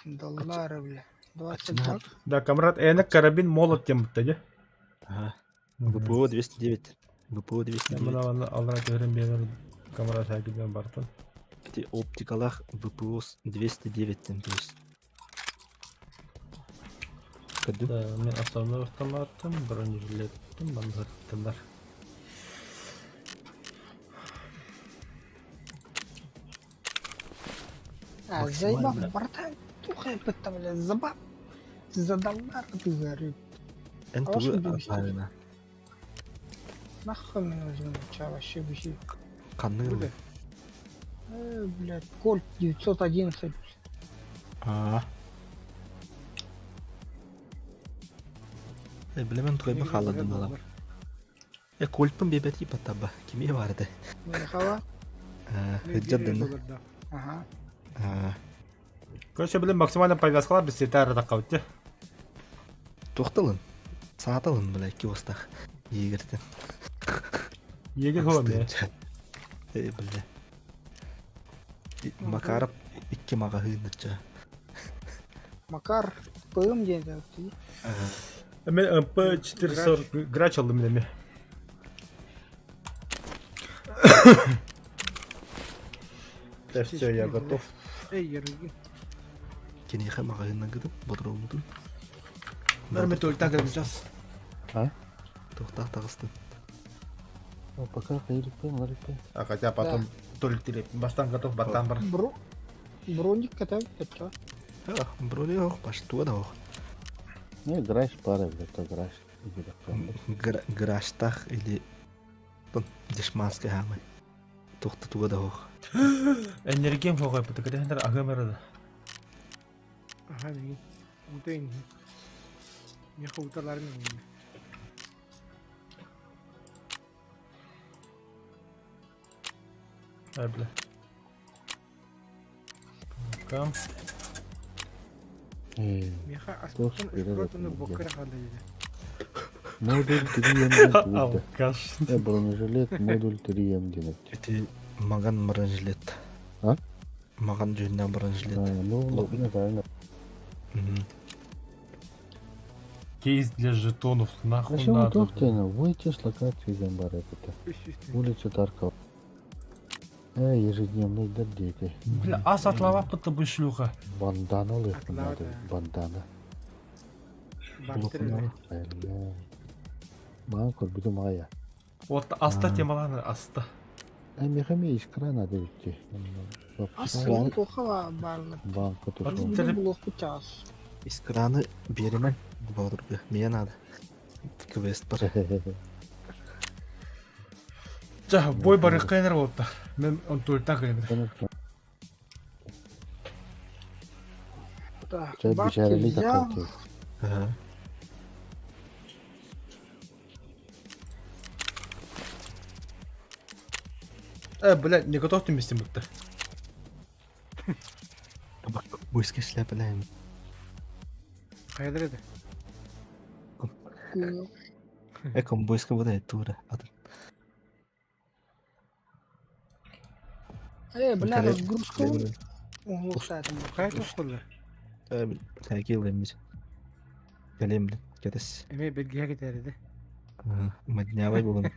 Доллары, бля. 20 Ачына. баксов. Да, камрад, эне карабин молот тем тади. Ага. ВПО 209. ВПО 209. Мына алра көрөн берер камрад хакиден бартын. Эти оптикалах ВПО 209 тем, то есть. Кадю. Да, мен основной автоматтым, бронежилеттим, бандаттымдар. А, Максимально. заебал, братан, тухай бытта, бля, забав. За доллар ты горит. Эн А ваш тугу любимый стиль? атаарына. Нахуй мне нужен, ча, вообще, вообще. Ханны Бу ылы. да. Блядь, Кольт 911. Аа. Э, билемен тугайбын хаалладым буолам. Э, кольпун биэбэт ипаттаба. Кими барды. Михала? Э, ыджаддын. Ага. Аа. Короче, блин, максимально повязкалар біз сетар да кабытты. Тохталын. Сааталын бля, киостах. Егертен. Егер холом я. Э, бля. Макаров икки маҕаһыынычча. Макар ПМ диэн ты. Мен МП-440 грач алдым мен. Да все, я готов. Эй, ярыгин. Киниэхэ маҕаһыыннан гытып, ботуруоммутун. Мен только сейчас. Тохтаах таҕыстым. Ну, пока хайрыкпен, ларыкпен. А хотя потом только ты бастан готов, баттан бар. Бро... Броник катав, это. Брони ох, паштуа да ох. Ну, играешь пара, блядь, то играешь. Иди да, Гаражтах или тон дешманская хамай. Тохта туга да ох. Энергиям хоғай бұты, кәдәхіндер агамерада. Аха, мин. Утайын. Меха уталар мен. Ай, бля. Пока. Эй, Меха Туох аспыттан берер үшкөтүнү этим, боккара халда Модуль 3М тугуйда. Алкаш. Э, бронежилет модуль 3М диэн. Ити маган бронежилет. А? Маган дьүһүннээх бронежилет. Да, ну, ну, правильно. Мгм. Кейс для жетонов, нахуй Зачем надо. вы Выйти с локации Зембар это. Улица Таркова. Э, ежедневный дердеки. Бля, ас атлава пыты бы шлюха. Бандана лых Атлава, надо. да. Бандана. Бактер. Бля. Маған көрбүтүм ая. Вот аста темаланы аста. Э, мехами искра надо идти. Ас тоха барлы. Банка Вот тушел. терап- Блок час. Искраны беремэн Баадырга. Миэ надо. Квест бар. Ча, бой барыахха буолта. Мен онтуолтан кэлбит. Так, Чэ, бабки бичээрэлии взял. таххар Ага. Э, блядь, не готов ты вместе будто. Бойская шляпа, да. Хайалар это? Э, комбойская вода, тура. Э, бля, Кэлэ- разгрузка. Углухта там. Хайа тохтоллар? Кэлэ эмис. Кэлэм, блин, кэтэс. Эмиэ бэргэһэ кэтээри да. Маднявай буолан.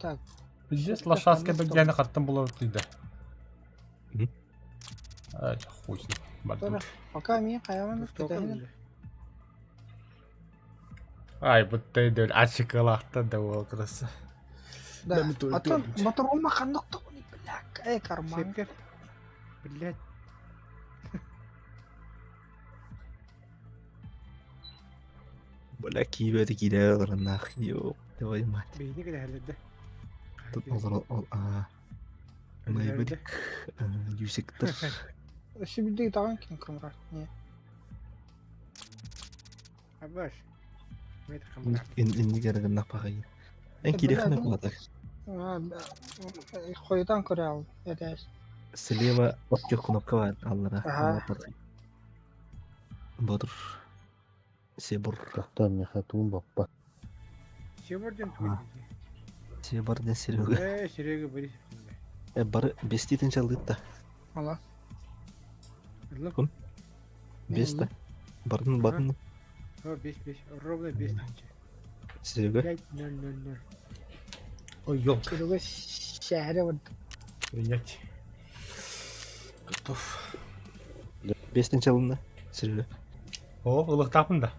Так, Пиздец, лошадка бэргэһэни хаттан булар тыйда. Мгм. Ай, хуй с ним. Бардым. пока ми хайаван Тохтоллар кэтэһин. бile. Ай, буттай дөл ачыкалахта да ол краса. Да. Да, мы то- А то то- моторолма ханнык тоҕуни, бля, э, карман. Сепкер. Блядь. Бля, киибэти киирэ олороннаах. Ёп, твою мать. Бэйни кэтэһэллэр да. Тут олор ол а. Мэйбэдик юсиктер. Сибирдеги таҕан кин камрат. Не. Абаш. Мэт хамрат. Инни керегин пагай. Эн киирехне кулатар. Хойутан көрө ал. Этээс. Слева от кнопка бар аллара. Ага. Бодур. Себур. Тохтоо миэхэ тугун баппат. Сегодня А. Себар ден Серега. Э, Серега Борисов. Э, бары беститин чалдытта. Ала. Лук. Беста. Барын барын О, бес, бес. Ровно бес тысяч. Серега. 5-0-0-0. Ой, ёлка. Серега шәһәре бар. Принять. Готов. Бестин чалынна. Серега. О, ылыктаапын да.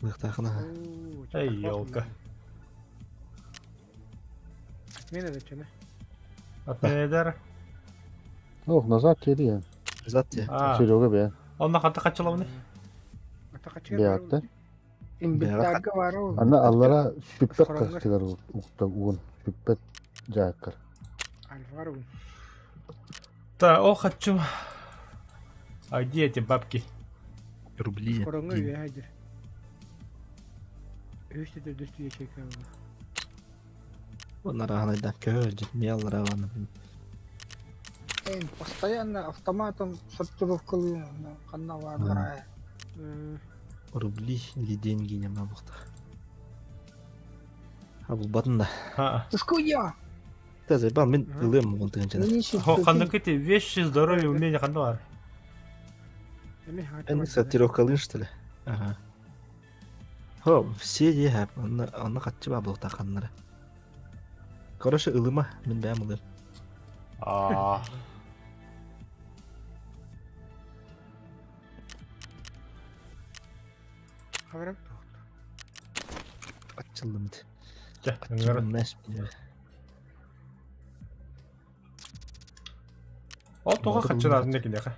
Лыхтахына. Эй, ёлка. Отмена зачем? Отмена Ох, назад терия. Зат я. А, Серега бе. онна хатта хачылабыны. Беатта. Инвентарьга бар ол. Ана аллара сүппэт Хороннор. тахтыгар укта угун. Сүппэт жааккар. Альфа Та, о, хочу. А где эти бабки? Рубли. Хоронго үөһэдир. Үс төтө дүстү ячейка буолла. Нараганайда көр мел раган. Эм, постоянно автоматом сортировкалыы ханна бааллара. Рубли или деньги нема бухта. А бул батын да. Ха. Тускуя! Та заебал мен Мгм. ылым он тыгынчана. Хо, ханнык эти вещи, здоровье, умение ханды бар. Эми хаата Эн сортировкалын что ли? Ага. Хо, все дие онна онна катчы ба булта ханнара. Короче, ылыма мен бәм ылым. А. Хабарам. Ачылдым. Жа, ыңгыр. Мәш. Ол тоға хачыларын некилеха.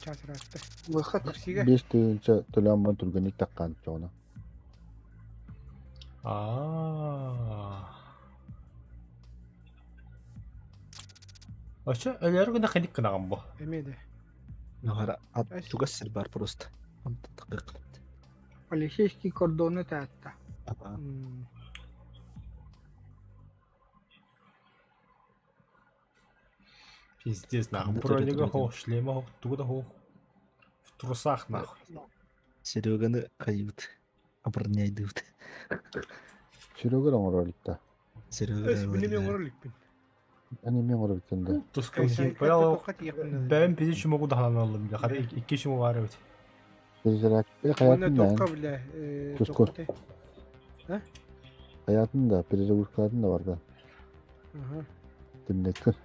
Часыратты. Выход. Таксига. Бес тыгынча төлөөн түргэнник таккан чоҕуна. А. Ача, өлөр гына хадик кынаган бу. Эми де. Нохара ат Ась. тугас бар просто. Он такык. Полицейский кордоны таатта. Ага. Пиздец, нахуй. Ханды Бронига төрөтүлөтүн. хо, шлема хо, тугу да хо. В трусах нахуй. Сереганы кайыбыт. Обороняйдыбыт. Серега оҥорор иликта. Серега. Өс билеме оҥорор иликпин. Эн эмиэ оҥорор эбиккин да. Туска Бэйэм пиздец чумогу да халан аллым. Хата икки чуму бар эбит. Перезарядка Уонна хаятын да. тоққа бля. э, Туску. тоқтай. Хаятын да, перезагрузкаларын да бар да. Аха. Тимнеккин.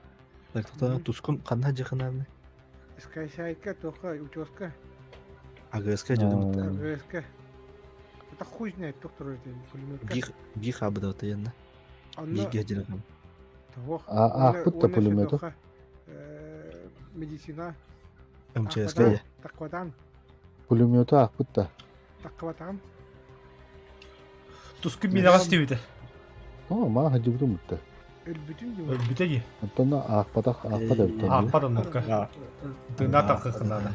Так, тота тускун канна жакынаны. Скайсайка тоққа учёска. АГСК жөдүм. АГСК. Это хуй знает, доктор это пулеметка. Бих бих абыда отаянна. Онно Бихге жирагам. тоох. А, аахпыт да пулемету. Медицина. МЧСК я. Таквадан. Пулемету аахпыт да. Таххыбатаҕым. Туску минаҕас диэбитэ. Оо, маа сылдьыбытым бутта. Өлбүтүм дии. Өлбүтэ дии. Оттон аахпатах, аахпат эбит. Аахпат оннукка. Тыыннаах таххыххынаана.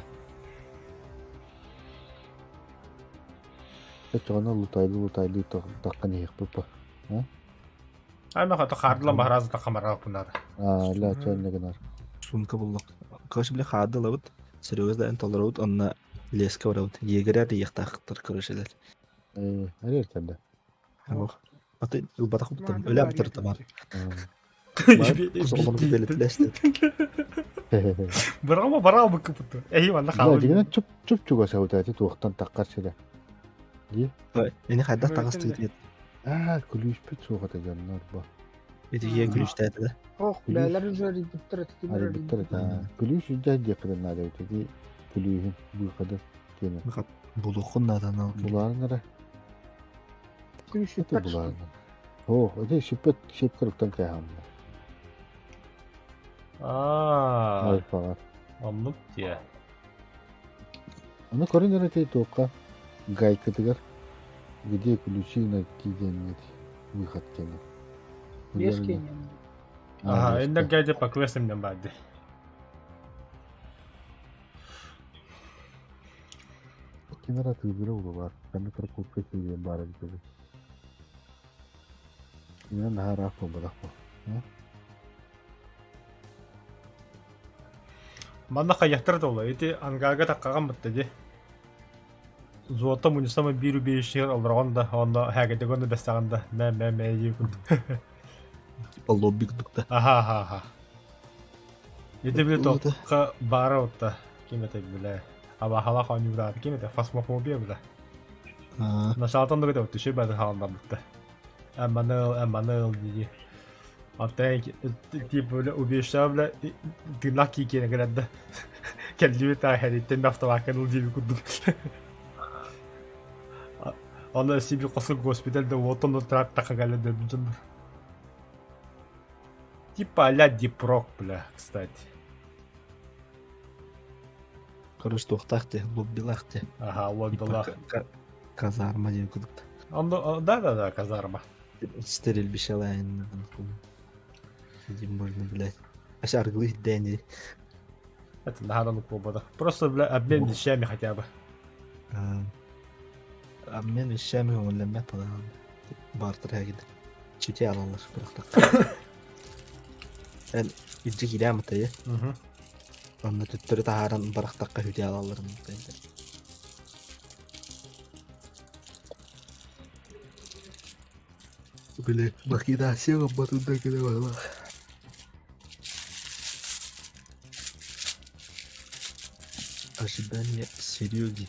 Оччоҕуна лутайлыы лутайлыы таххан иһиэхпит ба. Аймах ата хаардылан баһаразы таххамараах бунаада. Аа, ля чөннө гынар. Сумка буллук. Короче, бile хаарды ылабыт. Серьезно да толоробут, онно леска барабыт. Егеря диэхтаахтар короче. Э, арер кэллэ. Аты ылбатах буттан өлө абытыр тамар. Бырама бара быкпыт. Эһи манна хаалбыт. Дигинен чуп чуп чугас эбит туохтан таххар сирэ. Дии. Эни хайдах таҕыстыгыт Аа, күлүүспүт суох этэ дьоннор бу. Итиге күлүүстээтэ да. Ох, бээлэр уже арыйбыттар этэ. Арыйбыттар этэ. Күлүүс үрдэ диэххитин наада эбит ити күлүүһүн быыхады диэни. Булуоххун наада Булаарын эрэ. Күлүүс Ити булаарын. Оо, ити сүппэт сепкер уктан кээһэммэ. Аа. Альфаҕа. Оннук диэ. Ону көрөн эрэ ити туохха гайкытыгар где ключи найти диэн выход кэнэ. Без кенен. Аха, инде гайде по квестам ден барды. Кемера тыыбыра улу бар. Канны кыркупка киирэн баар эбит үһү. Инэн наһаа ыраах буолбатах бу. Манна хайахтар толо. Ити ангага таккаган бытта ди. Золото мунисама биир убиешигэр олорон да, онно хагедегон да бестаган да мэ мэ мэ дии Типа лобби курдук да. Аха аха аха. Ити били тоққа баара отта ким это биле. Абахала хонюраат ким это фасмофобия биле. Началатан да көтө түшө бады хаалдан бутта. Эмманыл, эмманыл дии. Аттан тип бile убеждаа биле тыыннаах киикиэнэ кэлэрдэ. Кэллибит аа хэриттен автовакка ыл диэби курдук. Аны сиби косу госпиталь да уотон трактака кэлэ дөрбүтүн. Типа а-ля Дипрок, бля, кстати. Короче, туохтаах те, лоббилаах те. Ага, лоббилаах. Казарма диэн курдук. Да-да-да, казарма. Стерильбищалайн. Где можно, блядь. Ася аргылы дэнни. Это нагадан буолбатах. Просто, бля, обмен вещами хотя бы. Обмен вещами көҥүллэммэт балаҕан. Бартер һэгид. Чити алаллар бырахтахха. Эн илдьи киирээм ытайы. Онно төттөрү таһааран барахтахха хүтэ алалларын Били, махинация гамматын да кэлэ баҕалаах. Ожидание Сереги.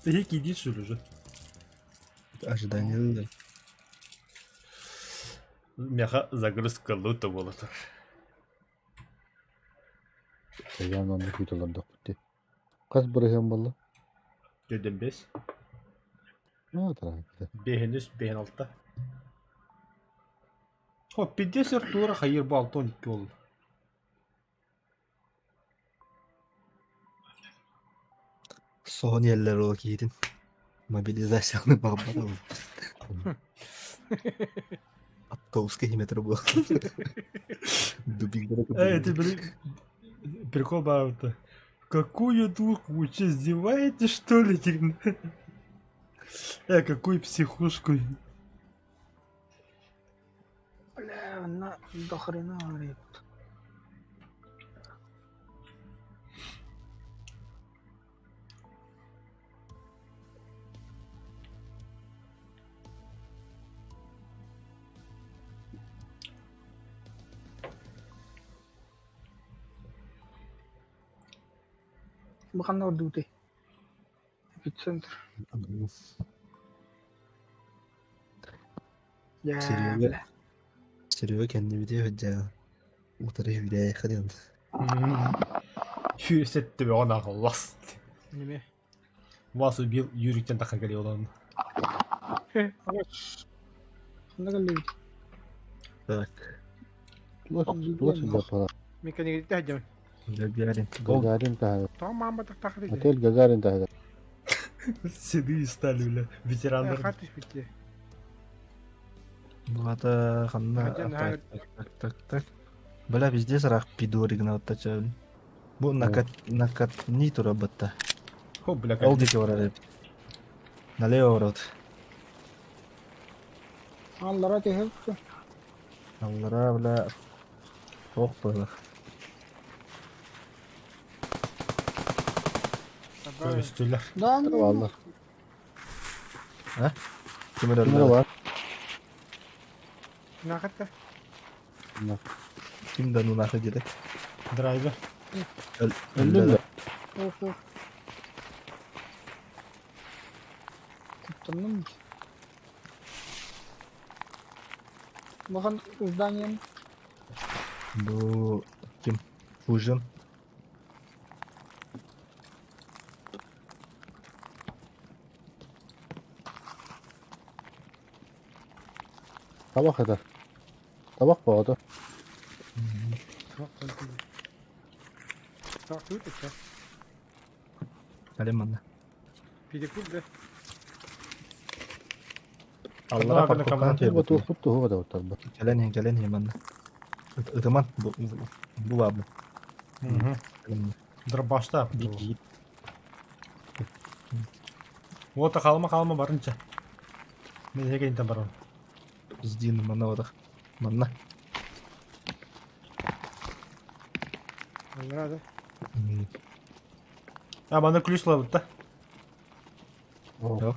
Ты иди сюда уже. Ожидание да. Меха загрузка лута буолар. Явно оннук күүтэлэрдэх дии. Хас бырыһыан буолла? Дьөдөн бес. Аа, тараһыппыта. Бэһин үс, бэһин алта. О, пиздец Артура хайыр бу 6-12 буолла. Соһон иһэллэр ол киһитин. Мобилизацияны баҕарбатым. Автобуска химетр буол. Дубингера Эй, это блин, прикол баар Какую дурку, вы что, издеваетесь, что ли? Какую психушку? Бля, на до хрена говорит. Бу ханна ордубутуй? Эпицентр. Дьэ, Серега. бля. Серега кэннибитигэр сылдьан утары сүүрээххэ диэн. Сүүсэтти бөҕөн аҕаллас. Неме. Вас убил Юриктен тахсан кэлиэ олорон. Ханна кэллибит? Так. Тула тула сылдьар Меканикте сылдьабын. Гагарин. Ол Гагарин таһыгар. Тоҕо маамматахтаах дии. Отель Гагарин таһыгар. Седые стали, бля, ветерандар. Хат түспүт Булата ханна Хадьан так так так так так. Бля везде сарах пидори гына чабын. Бу накат накатни тура бытта. Хо, бля, Ол диэки барар эбит. Налево барабыт. Аллара түһүп. Аллара бля туох быһылах. Көстүлэр. Да, Валлар. Ким Кимер өллө? бар? Нахатта. Ким да нунахы диэти. Драйвер. Өллүн да. Ох, ох. Куттанным. Бахан зданием. Бу ким? Фужин. Табах это. Табах боҕото. Туох көлтү. Туох тут это. Калем манна. Перекур да. Аллара Ханна парковканы Бу төбөт. туохпут туһуга да оттарба. Кэлэн иһин, кэлэн иһин манна. Ытыман бу бу баар бу. Кэлэн Дробашта. иһин. Вот халма халма барынча. Мен эге интен барам. Биздин манна бодах. Манна. Аллара да. А бана ключ лабыт да. Yok.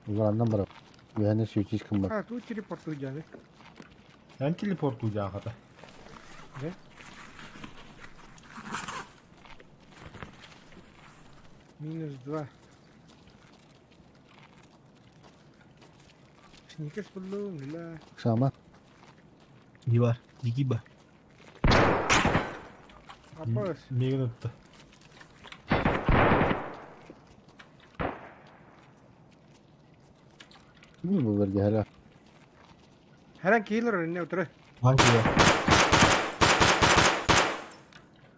Улааннан барап. Үһәне сүүтис кым бар. А, тут телепорт уйдяны. Мен телепорт уйдаагата. Минус 2. Сникерс буллум, ла. Сама. Не бар. Дигиба. Апас. Мегин өттү. Ким бу берге хәлә? Харан киллер не утра. Банки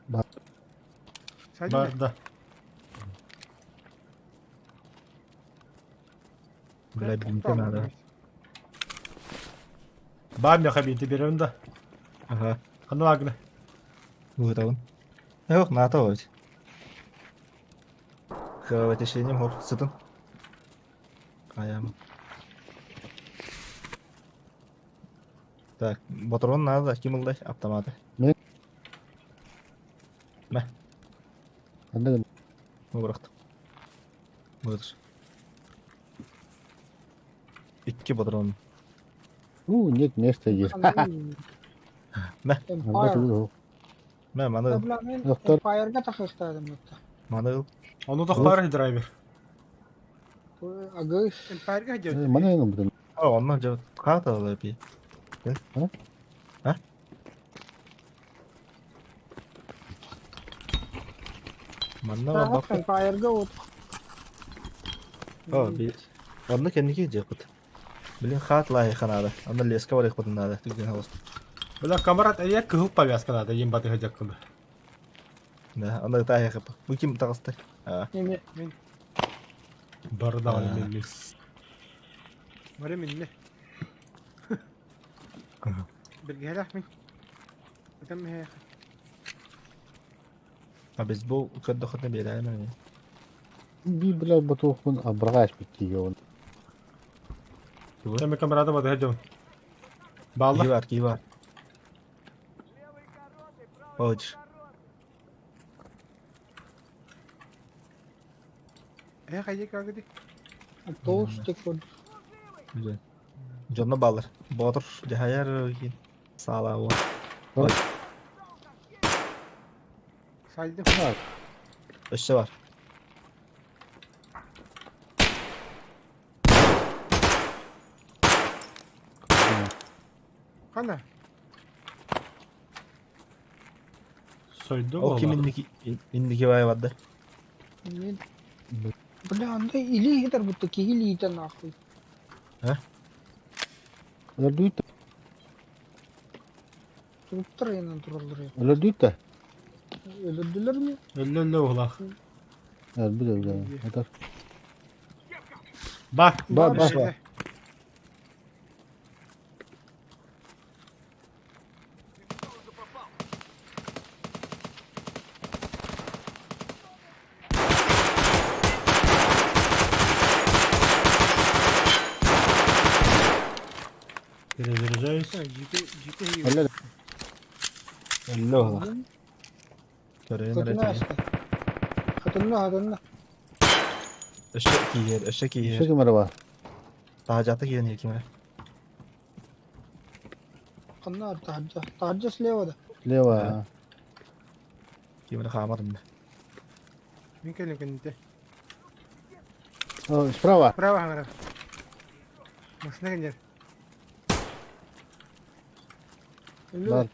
бар. Садим. Бар да. Бля, бинте надо. Бар меха бинти берем да. Ага. Ханна лагны. Выготовлен. Эх, на то вот. Кровотечением хоп, сытын. Аям. Так, батрон надо, ким ылдай автоматы. Мен. Мә, Анда бу бырахтым. Бұдыр. Икки патрон. У, нет места есть. Мә. Анда Empire. тугу. Мә, маны, Бля, мен Доктор. Empire'га тахыктадым это. маны Оны тохтар драйвер. Агыс. Эмпайрга жа. Мана эң бутун. А, оннан жа карта алай би. А? А? Манна бар бак. Empire'га вот. О, би. Онны кенники жепут. Блин, хат лай ханада. Анна леска бар ихпытын надо. Түгден халыс. Бля, камарат эя кыһыл повязка надо, ем баты хадьак кылды. Да, анда та яхып. Бу ким тагысты? А. Неме. Мен Бар да А. мен. бары минне. Бирге мин. Атам хэ. А без бу көддө хатны берәме? Би бля батухун абрагаш битти он. Эми камарата баты хадьям. Балла. Ки бар, ки бар. Оч. Э хайы кагды. Толстик вот. Жонно балыр. Ботур жахаяр кин. Сала о. Сайдым. Өссө бар. Кана. Сойду Ол ким инники инники бай барды. Мен. Бля, анда или хитер будто кихили ите нахуй. Өлөрдүйт, Туруптар енен туралдыр. өлөрдүйт да. Өлөрдүлэр ми? Өллө өллө уһулаах. Өлбүт өлбүт. Атар. Бар. Бар бар. Бар. Перезаряжаюсь. Өллө. Өллө уһулаах. Көрөйүн эрэ Хотуна этиҥ. аста. Хотунна хотунна. Өссө кииһэр, өссө Өссө кииһэр. ким эрэ бар. Таһдьата киирэн иһэр ким эрэ. Ханна таһырдьа. Таһырдьа слева да. Слева. Ким эрэ хаамар иннэ. Мин кэлим кэннитэ. О, справа. Справа хаҥара. Машина кэннэр. Өллө. Бар.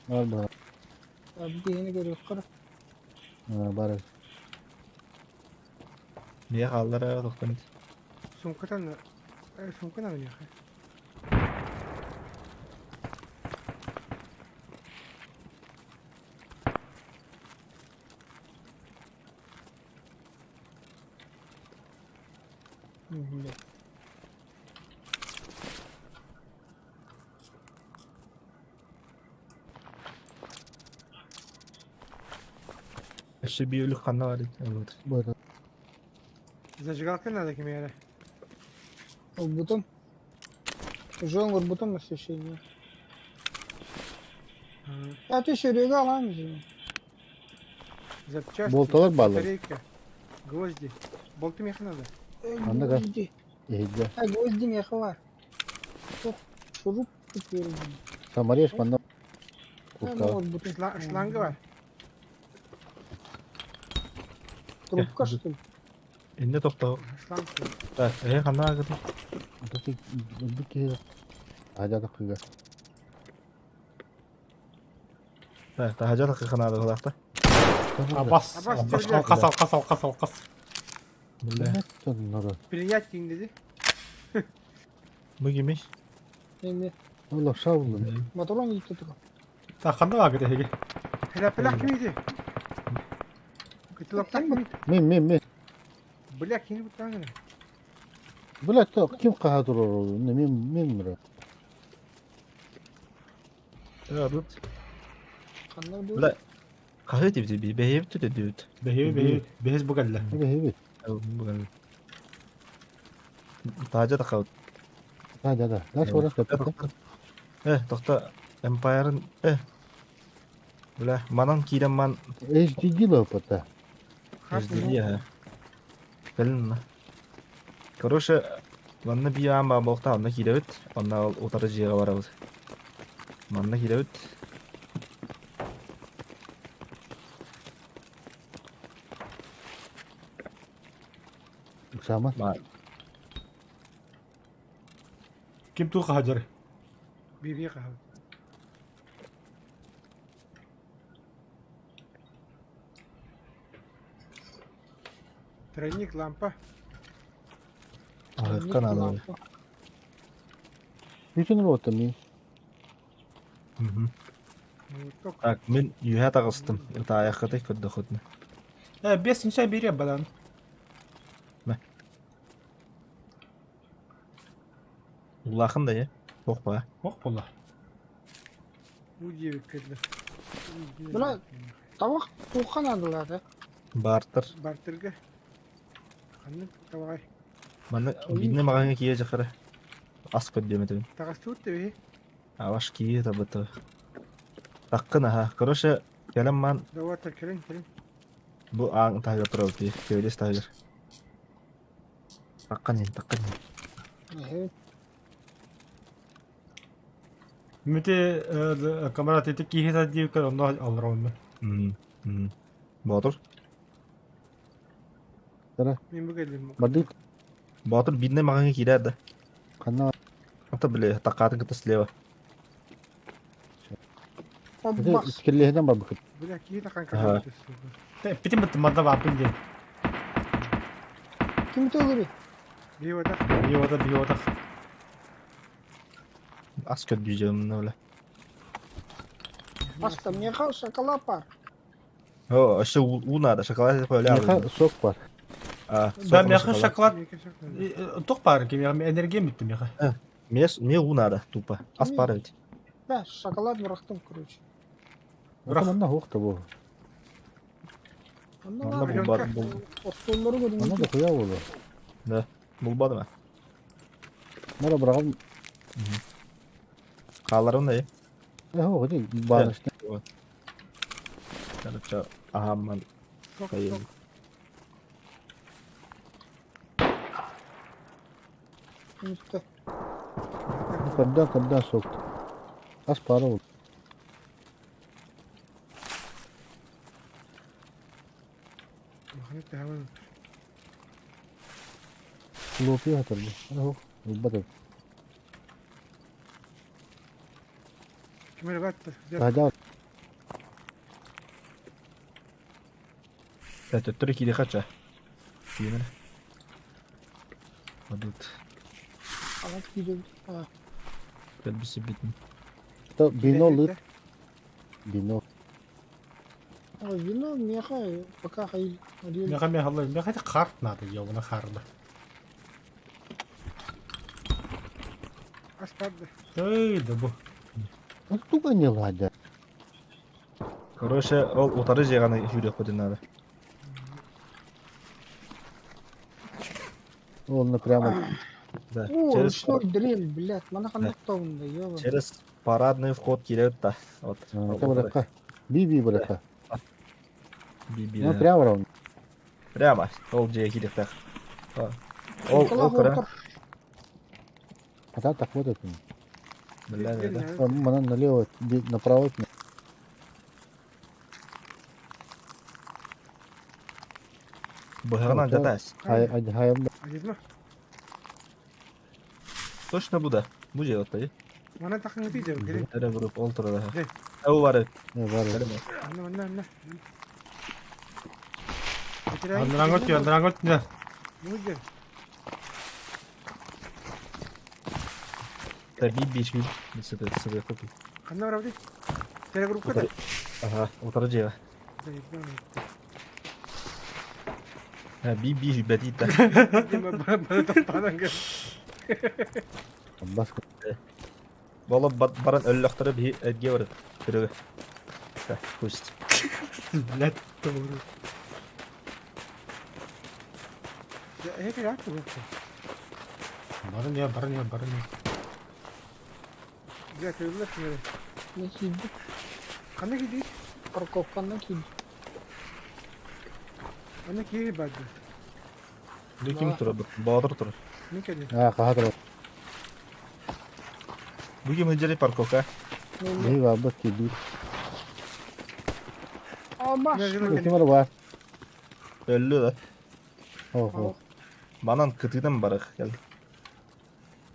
Бар бар. Бу киһини көрүөххэ. Бар. Миэ хааллара тохтон. Сумкатан сумканы миэхэ. Өссө биир өлүк ханна бар ылбыт. Бар. Зажигалка надо кимиэрэ. Ылбытым. Уже оҥорбутум освещение. А ты Серега алаан дии. Запчасти. Болталар бааллар. Батарейка. Гвозди. Болты миэхэ надо. Ханна га? Гвозди. Иһирдьэ. А гвозди миэхэ баар. Ох, шуруп теперь. Самареш манна. Куртка. Оҥорбутум. Шланга бар. Трубка что ли? Иннэ тохтоо. Шланг. Так, э ханна агыты? Өлбүт киһи. Таһдьа кыга. Так, таһдьа тахы ханаада уһулаахта. Абас. Абас, Абас. стреляй. Алқас, алқас, алқас, алқас. Бля. Соннору. Принять диэн dedi. Бу кимий? Эми Ол шабылын. моторон иитэ турар. Так, ханна баар эһиги? Хлопелах кимиди? Котелоктах кимиди? Мен мен мен. Бля, кини буттаҥына. Бля, то ким хаһа турар ол? Мен мен мыра. Э, тут. Ханна бу? Бля. Хаһы тибити би бэйэбит түтэ Бэһиби, бэһиби. Бэһис бу кэллэ. Хеби хеби. Бүгін. Таһдьа тахабыт. Да да да. Дальше барас капта. Э, тохто. Эмпайрын. Э. Бля, манан киирэн ман HDD лапата. HDD ха. Кэлин на. Короче, манна биаан баа буолта онно киирэбит. Онно ол утары дьиэҕэ барабыт. Манна киирэбит. Сама. Ма Ким туу хаһадьар? Биби хаһабыт. Тройник, лампа. аһыкка наада. Бүтүн рота ми. Мгм. Молоток. Так, мин үһэ таҕыстым. Ытаайаххытай көрдөххүтүнэ. Э, бес ниче берем бадан. Улахан да е. Туох баа. Ох буолла. Бу диэбит кэллэ. Бля. Табах туохха наадалаата? Бартер. Бартерга. Ханнык табаҕай. Манна биирнэ маҕаҥҥа киирэ дьахара. Ас көрдүөм этибин. Таҕастыбыт да биһи. Аваш киирэ табыта. Таккын аха. Короче, кэлэн маан Даватар кэлин кэлин. бу аан таһыгар турабыт дии. Кэбилэс таһыгар. Таккын иһин, таккын иһин. Эһэ. Мүте камера ити киһи диэбиккэ онно алларонна. М, м. Боотур. Мин бу кэллим. Бардык Боотур биирнэ маҕаҥҥа киирээр да. ханна Ата били таккаатын кытта слева. Оббах. искерлеһинен барбыкыт. Бля, киһи тахан Аха. кэлбит. Питим бит манна бааппын диэн. Ким төлөрүй? Биотах. Биота, биотах. Ас көрдүү дьыалымна бile. Аста, миэхэ шоколад баар. О, өссө уу наада, шоколад Миэхэ сок бар. Да, миэхэ шоколад туох баар кимиэхэ энергия бүттэ миэхэ. Мне, мне уу надо, тупо. Ас баар эбит. Да, шоколад бырахтым, короче. Бырах. Манна суох да бу. Онно Манна баар. булбат, бул, Остуоллары Манна көрүҥ. да хуя буолуо. да, булбатым а. Мара быраҕым. Хааларын да Э, ити баночный. Короче, аһаамман Сок, хайым. сок. Мүттэ. Көрдөөн көрдөөн сок. Ас баара буолуо. Улаханнык таһаҕын. Хлопья хатырды. Ана ылбат эбит. Ким эрэ баатта. Таһдьа Төттөрү киириэхэ ча. Киимэн. Адут. Ана киирэн. А, Кэлбисибитин. То вино лыт. Вино. а, вино миэхэ пока хайыл. Миэхэ миэхэ миэхэ ити харт надо, ёбана харда. Ас баар Эй, да бу. Ну туга не ладя. Короче, ол утары дьиэҕэ сүүрүөхпүтүн наада. Ол прямо Да. О, Через, ручной дрель, блядь. Мана ханнык тоҕунда, ёба. через парадный вход киирэр да. Вот. Ол это утары. быракка. Би-би быракка. Би-би. Ну прямо ровно. Прямо. Ол дьиэ киириэхтээх. Ол ол кыра. А там так вот это. Бля, да. Манан налево, направо. Быһаҕынан дьатаас. Хай хай Айылма. Точно бу да. Бу дьиэ оттай. Мана тахын тиийдэ кэлин. Эрэ буруп ол турар. Дьэ. Ол бар. бар. Анна манна анна. Андрангот, андрангот, не. Мудер. Да би би би. Сыды сыды купи. Ханна барабыт? Телегруппа да. Ага, утары дьиэ. Би би бәдит да. Бас Бола баран өллөхтөрө би эрге барыт. Көрөгө. Да, пусть. Блядь, doğru. Эки яак бу. Бары не, бары не, бары не. Бля, көрүллэр кимere. Не киирбит. Ханна киирдигит? Парковканан киирбит. Ханна киири барды. Бу ким турар? Боотур турар. Мин кэлин. А, хатыр. Бу ким хыдьары парковка? Не бабат киди. А, маш. Ким бар? Өллү да. Охо. Манан кытыынан барах кел.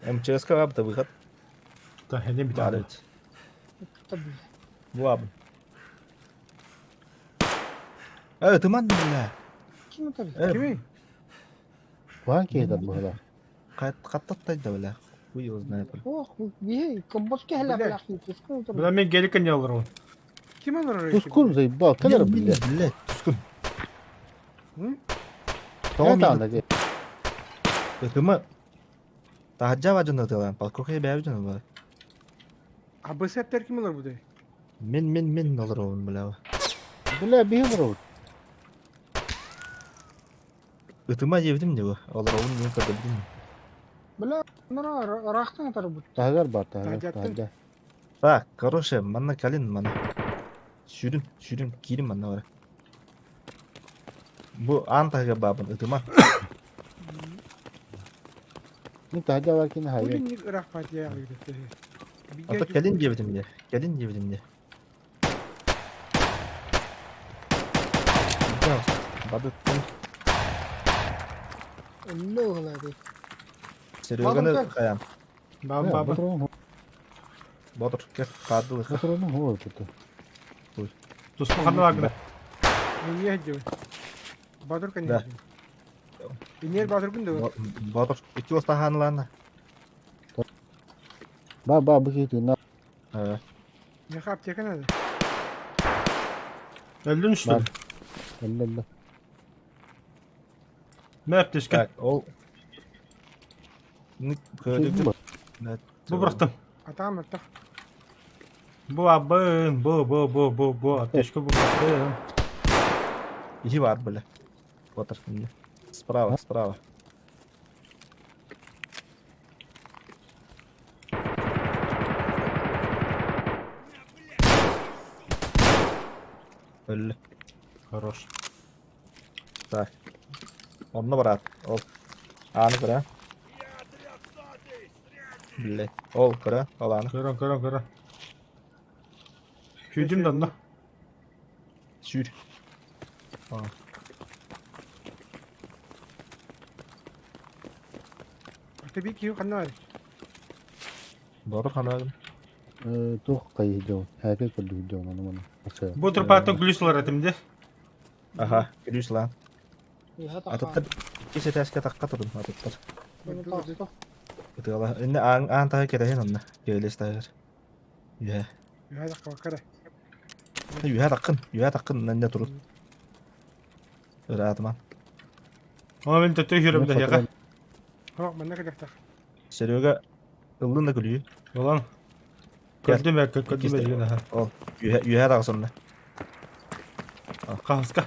МЧС-ка бабта выход. Да, не Бар бит. эбит. Да, блядь. Бу абын. Э, тыман бля. Ким это, блядь? Э, Кими? Куан кейдер бу каттаттай да бля. Хуй его знает. Ох, бие, комбос кэһэлэ Блядь. блядь, тускун утары. Бля, мен гелика не алыр. Ким олорор? Тускун заебал, кэлэр бля. Бля, тускун. Тоҕо таанда ди. Ытыма. Таһаджа бажын ытылан, парковка бәбі жын бар. Абысаттар ким олор бу? Мен мен мен олар бля. Бля биһи бро. Ытыма жебдим не бу. Олар мен көрдüm. Бля, нара ыраахтан атар бут. Таһыгар бар, таһыгар, Таһдьаттан. таһдьа. Так, короче, манна калин манна. Сүүрүн, сүүрүн, киирин манна бар. Бу аан таһыга баабын ытыма. Мин таһдьа бар кини хайы. Улин ыраах патия агыйдат. Ата калин диэбитим де. Калин диэбитим де. Да, бадыттым. Өллө ыла ди. Сереганы Бадыр, хаян. Бам, бам. Батырон, Бодыр, кел, кадылы. батырон хоо буту. Тускун ханна багына. Мине жөө. Бадыр кани. Да. Инер бадыр күн дөө. Бодыр, ики оста ханлана. Ба ба бу кейти на. Э, Меха аптека надо. Өллүн что ли? Өллө өллө. Мертвишка. Так, ол... Бу бырахтым. Атаам артах. Бу абын, бу бу бу бу бу аптечка бу бырахтым. Иһи бар бля. Вот мне. Справа, справа. Өллө. Хорош. Так. Онно бараат. Ол. Ааны көрө. Блядь. Ол көрө. Ол ааны. Көрөн, көрөн, көрөн. Күйдүм да онно. Сүүр. Ата би киһи ханна бар? Боотур ханаагын. Туох хайы дьон, хээкэй көрдүк дьон ону маны. Бу турпааттан күлүс ылар этим де. Аха, күлүс лаан. Иһэ Атыттар тахаан. иккис этээскэ тахха турун атыттар. Bunu таста. Ытыала. Инне аан аан таһы кэтэһин онно. Кэлис таһыгар. Үһэ. Үһэ тахха Үһэ таххын. Үһэ таххын инне турун. Ыраатыман. Ону мин төттө үһүрөм да яга. Хоох манна кэлэхтэх. Серега ыллын да күлүү. Улан. Көрдүм э, көрдүм э деген аха. Ол үһэ үһэ тахсынна. Хаска.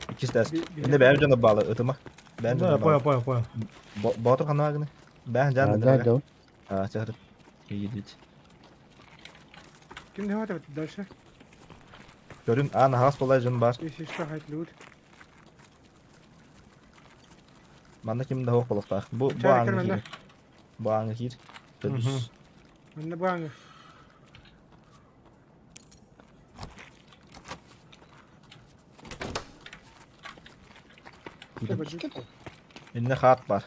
Иккис тээс. Инне бэйэм дьоно баалы ытыма. Бэйэм Да, дьоно понял, баалы. понял, понял. Боотур ханаагыны. Бэйэм жан Да, да. А, чахыр. Киирдит. Ким не хватит дальше? Көрүн аан аһаас буолар дьон бар. Если что, хайт лут. Манна ким да суох буолуохтаах. Бу бу Чарик ааҥҥа манна. киир. Бу ааҥҥа киир. Төрдүс. Манна бааңы. Инне хаат бар.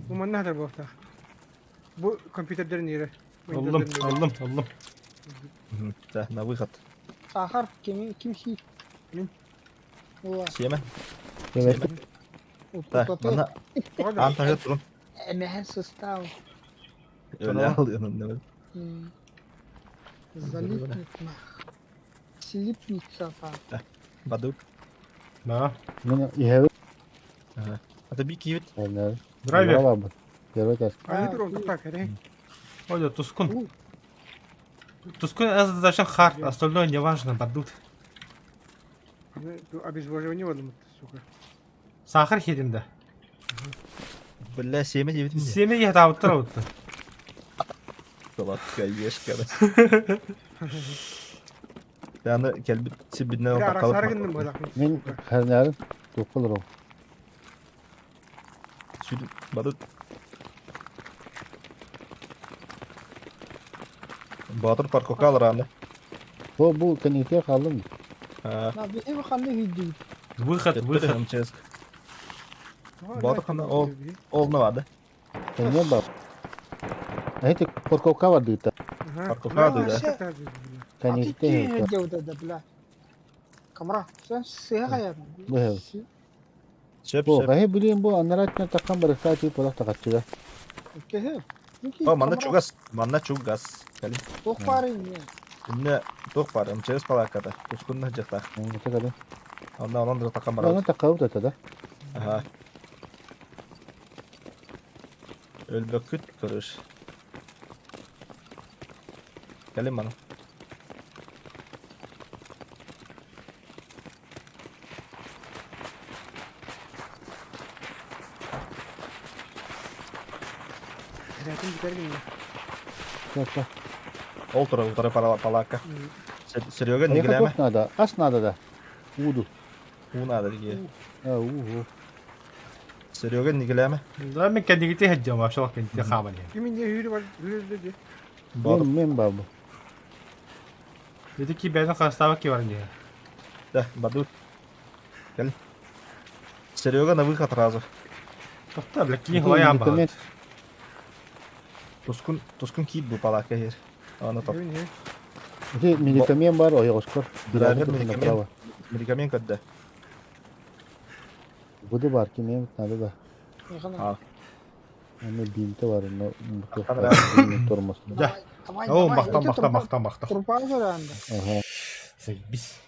Бу манна хатар буолуохтаах. Бу компьютердерин иэрэ. Ыллым, ыллым, ыллым. Да, на выход. Сахар кими ким хи? Мин. Ула. Сиэмэ. Сиэмэ. Так, манна аан таһыгар турун. Эмэһэн сыстаал. Өлө алыан онно. Залипнет нах. Слипнется па. Бадук. Да. Мин иһэбит. Ата би киибит. Драйвер. Первый этаж. Аны турон тохтаа кэрэ. Ой, Тускун. Тускун это зачем хард, остальное не важно, бадут. Аны обезвоживание болдум, сука. Сахар хедим да. Бля, сиэмэ диэбитим дии. Сиэмэ иһэ таабыттар абытты. Сладкая ешка. Аны кэлбит сирбитинэн Бля, таххалып арахсары гынным буолах мин. Мин хэрнэрин туохха олорор. Сүр бадыт. Боотур парковка алар Бу бу кэннике хааллым. На биһи ханна хүйдүбүт. Выход, выход. МЧС. Боотур ханна ол ол навады. Кэнниэ бар. Эти парковка бар дыта. Парковка да. Кэннике Аты бля. Камра, sen сыга каябын. Бу һэ. Сөп Бу сөп. хаһы билим бу анарат таххан барыхта ти полах тахатчыга. Кеһе. О, манна чугас, манна чугас. Кэлин. Туох баар инне. Инне туох бар, МЧС палаакката. Тускунна дьахтаах. Это кэлин. Онна онон да таххан Аны барабыт. таххабыт это да. Аха. Өлбөккүт көрүш. Кэлин мана. Рәтин бүтэр гиннэ. Так, так. Ол турар утары палаакка. Серега Поехать нигилээмэ. туох надо? Ас надо да. Уду. Уу наада дии. А, уу. Серега нигилээмэ. Да, мен кэннигити хеджем вообще кэннигити хааман. Ким инне үүрү бар, үүрү дии. Боотур. Мен мен бар бу. Dedi ki бэйден хастаабак ки бар дии. Да, бадут. Кэлин. Серега на выход сразу. Тохта, бля, киин халайаан баҕар. Тускун тускун киит бу палаакка иһэр. Аны топ. Үүн ээ. Ити медикамент бар ойоҕоскор. Драйвер Дирайвер медикамент. направо. Медикамент көрдө. Буду бар ким надо да. А. Аны бинте бар, но Камера. тормоз. Да. Давай, О, махтан, махтан, махтан, махтан. Турпаа көрөндө. Ага. Заебись.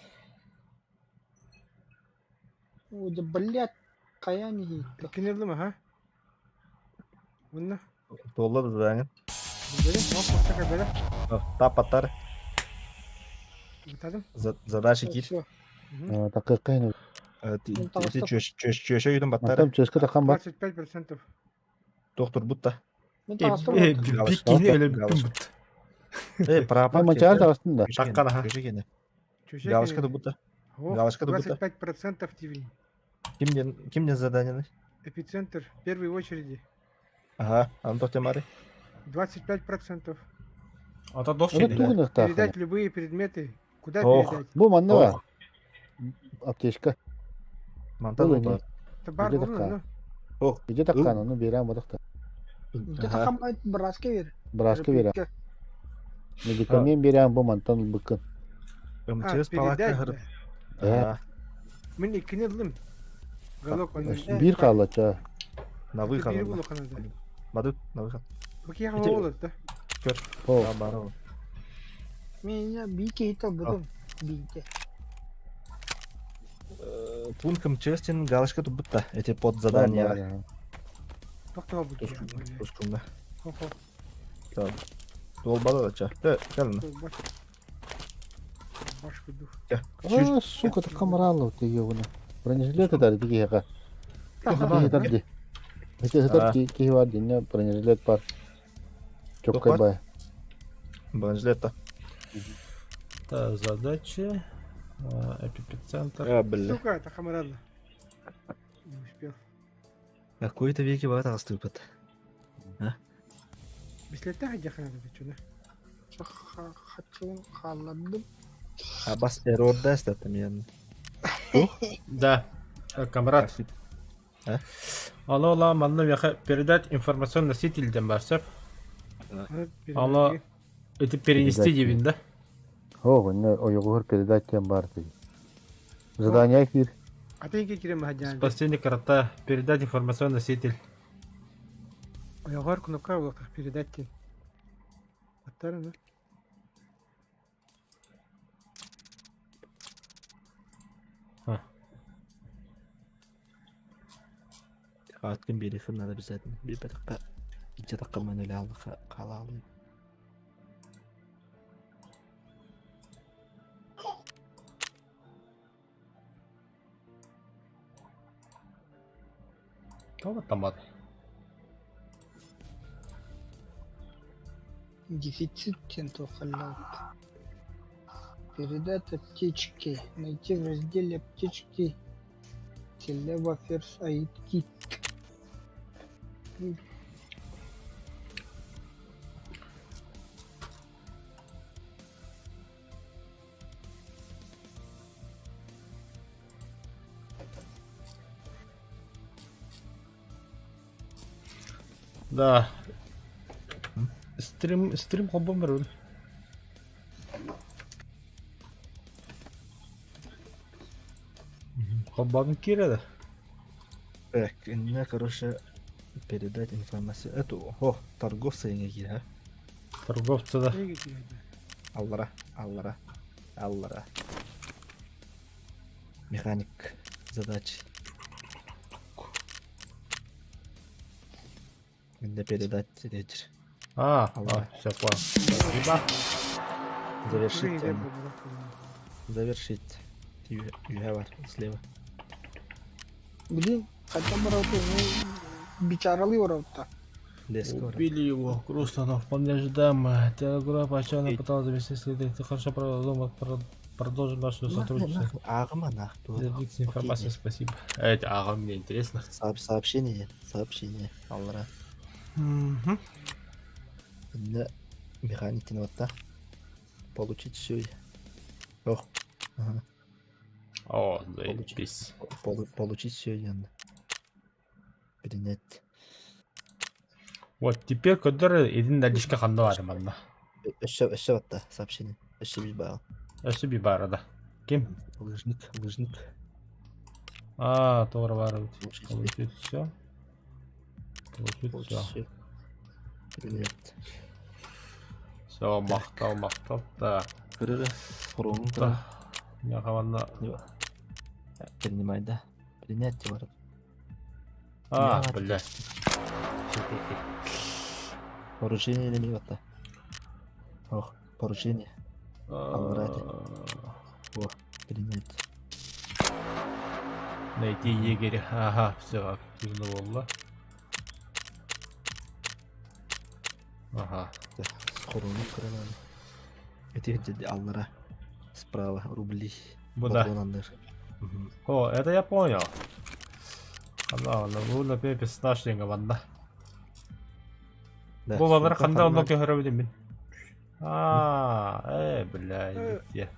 О, да блядь, хайаан иһиитэ. Иккини ыллым аха. Уонна Туолла да заданиен. били, ол куртака бэлэ. Таппаттар. Бутадым. Задача киир. Всё. Такыккайын. Ити чүөшө үйдүн баттар. Мантан чөскө такан бар. 25%. Туох турбут да. Мин таҕыстым. Биккини өлөрбүттүм бут. Э, прапор. Мачаар таҕыстын да. Таккан аха. Галочка турбут да. Галочка турбут да. 25% тебе. Ким ким задание? Эпицентр, в первой очереди. Ага, Антон Темари. 25%. А то дох Передать любые предметы. Куда Ох. передать? Бу манна бар. Аптечка. Мантан Бұл Табар Где булна, такая? ну. Ох. Иде таккан, оны берем бодақта. Где такам браска бер. Браска берем. Медикамент берем, бу мантан быкын. А, МЧС палатка передать, хырып. да. Мин иккини ыллым. Голок он. Бир қалача. На выход. Бир булук надо. Бадут, на выход. Окей, я болот, да. О, Меня бийке ито будум. Бийте. Пункт МЧС галочка тут будто. Эти под задания. Токтоо бу. Тускунда. Хо-хо. Так. Долбада да ча. Э, кел. Баш куду. А, сука, так камрало ты ёбана. Бронежилет это дики яка. Кихи тарди. Ити сытар кихи бар динне бронежилет бар. Чоккай бай. Бронежилет та. Та задача. Эпицентр. А, бля. Сука, это хамаралла. Не успел. Какой-то веке бар астыпат. А? Бислетте хаджахана да чуна. Хочу халадым. А бас эррор даст это мен. Да, камрад. А? Алло, ла, манна меха передать информационный носитель дем барсып. Алло, это перенести дебин, да? О, не, ойогор передать тем бар ты. Задание кир. А ты кирем хаджан. Спасение крота, передать информационный носитель. Ойогор кнопка улак передать тем. Аттар, да? Аткын бери надо обязательно. Bir dakika. İki dakika ben öyle aldı kalalı. Тома тамат. Дефицит тентухалят. Передать аптечки. Найти в разделе аптечки Телева Ферс Аид Кит. Да. Стрим, стрим хоббом берун. Хоббам кире Так, мне, короче, передать информацию. Эту, о, торговцы не а? Торговцы, да. Аллара, аллара, аллара. Механик, задачи. Мне передать речь. А, а, все, понял. Спасибо. Завершить. Завершить. Юхавар слева. Блин, хотя бы работу, ну, бичаралы работа. Убили его, грустно, но вполне ожидаемо. Телеграф отчаянно пытался завести следы. Ты хорошо продумал, продолжим наше сотрудничество. Агма нах. Делитесь информацией, спасибо. Это ага, мне интересно. Сообщение, сообщение, Аллара. Угу. Механик вот Получить все. Ох. Ага. О, заебись. Получить все, Принять. Вот теперь, который един наличка ханна бар манна. Өссө өссө батта сообщение. Өссө бир бар. Өссө бир бар да. Ким? Лыжник, лыжник. А, товар бар. Получить все. Получить все. Привет. Все, мактал, мактал. Так. Көрөрө. Хорон. Да. Мага манна. Принимай, да. Принять барар. А, блядь. Поручение не батта. Ох, поручение. Алларате. О, принять. Найти егеря. Ага, все, активно буолла. Ага. Схорону кыралаан. Эти аллара. Справа рубли. Бу да. О, это я понял. Ана, ана, бу например, персонаж диэҥҥэ манна. Бу балар ханда онно көһөрөбүн мин. А, бля, идите.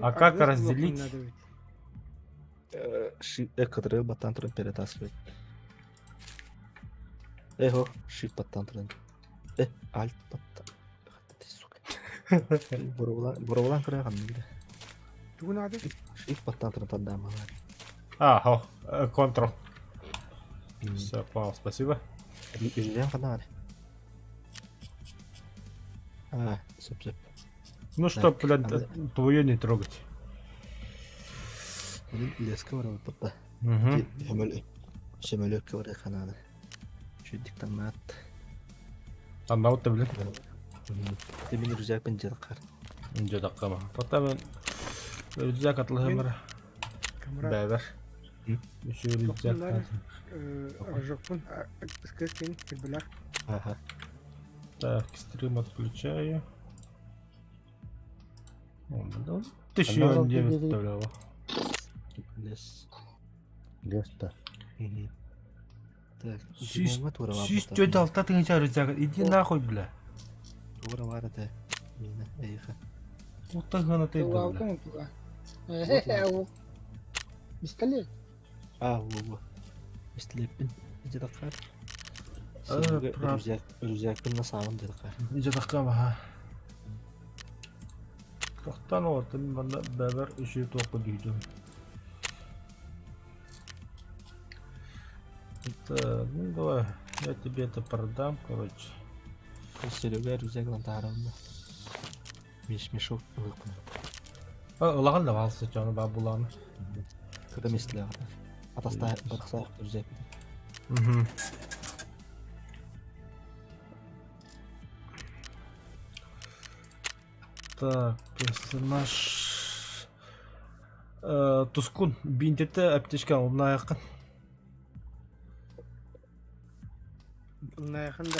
А как разделить? Который баттан туран перетаскивать. Эхо, shift баттан туран. Alt баттан. Ты, сука. Боровлан кыраган биле. Тугун ады? Shift баттан туран тадамалар. А, хо, Ctrl. Все, понял, спасибо. Илден канар. А, сөп сөп. Ну что, блядь, твою не трогать. Леска бар баппа. Сөмөлөккө бар канады. Чүдик тамат. Анна вот блин. Ты мин рюкзакпын дьадаккар. Дьадаккама. Потом рюкзак атлаһымыр. Бэбэр. Үчү рюкзак. Рожокпун скрин кирбилах. Ага. Так, стрим отключаю. 1009 вставляла. Лес. Лес-то. Так, Сүүс түөрт алта тыһыынча рюкзак. Иди нахуй, бля. Туора бар этэ. Мина, эйха. Уттан ты, бля. Пистолет. А, во-во. Пистолетпин. Иди такар. Рюкзак, рюкзакпын на самом деле. Иди такар, ага. Тохтан оттон манна бэбэр үчү туохха дүйдүм. Это, ну давай, я тебе это продам, короче. Серега рюкзак лантаарымна. Миш мешок ылыкпын. Ылаган да балсы чону ба буланы. Кыда местиле Атаста бархса рюкзак. Угу. Так, персонаж... Тускун, бинтете аптечка умнаякын. Умнаякын да.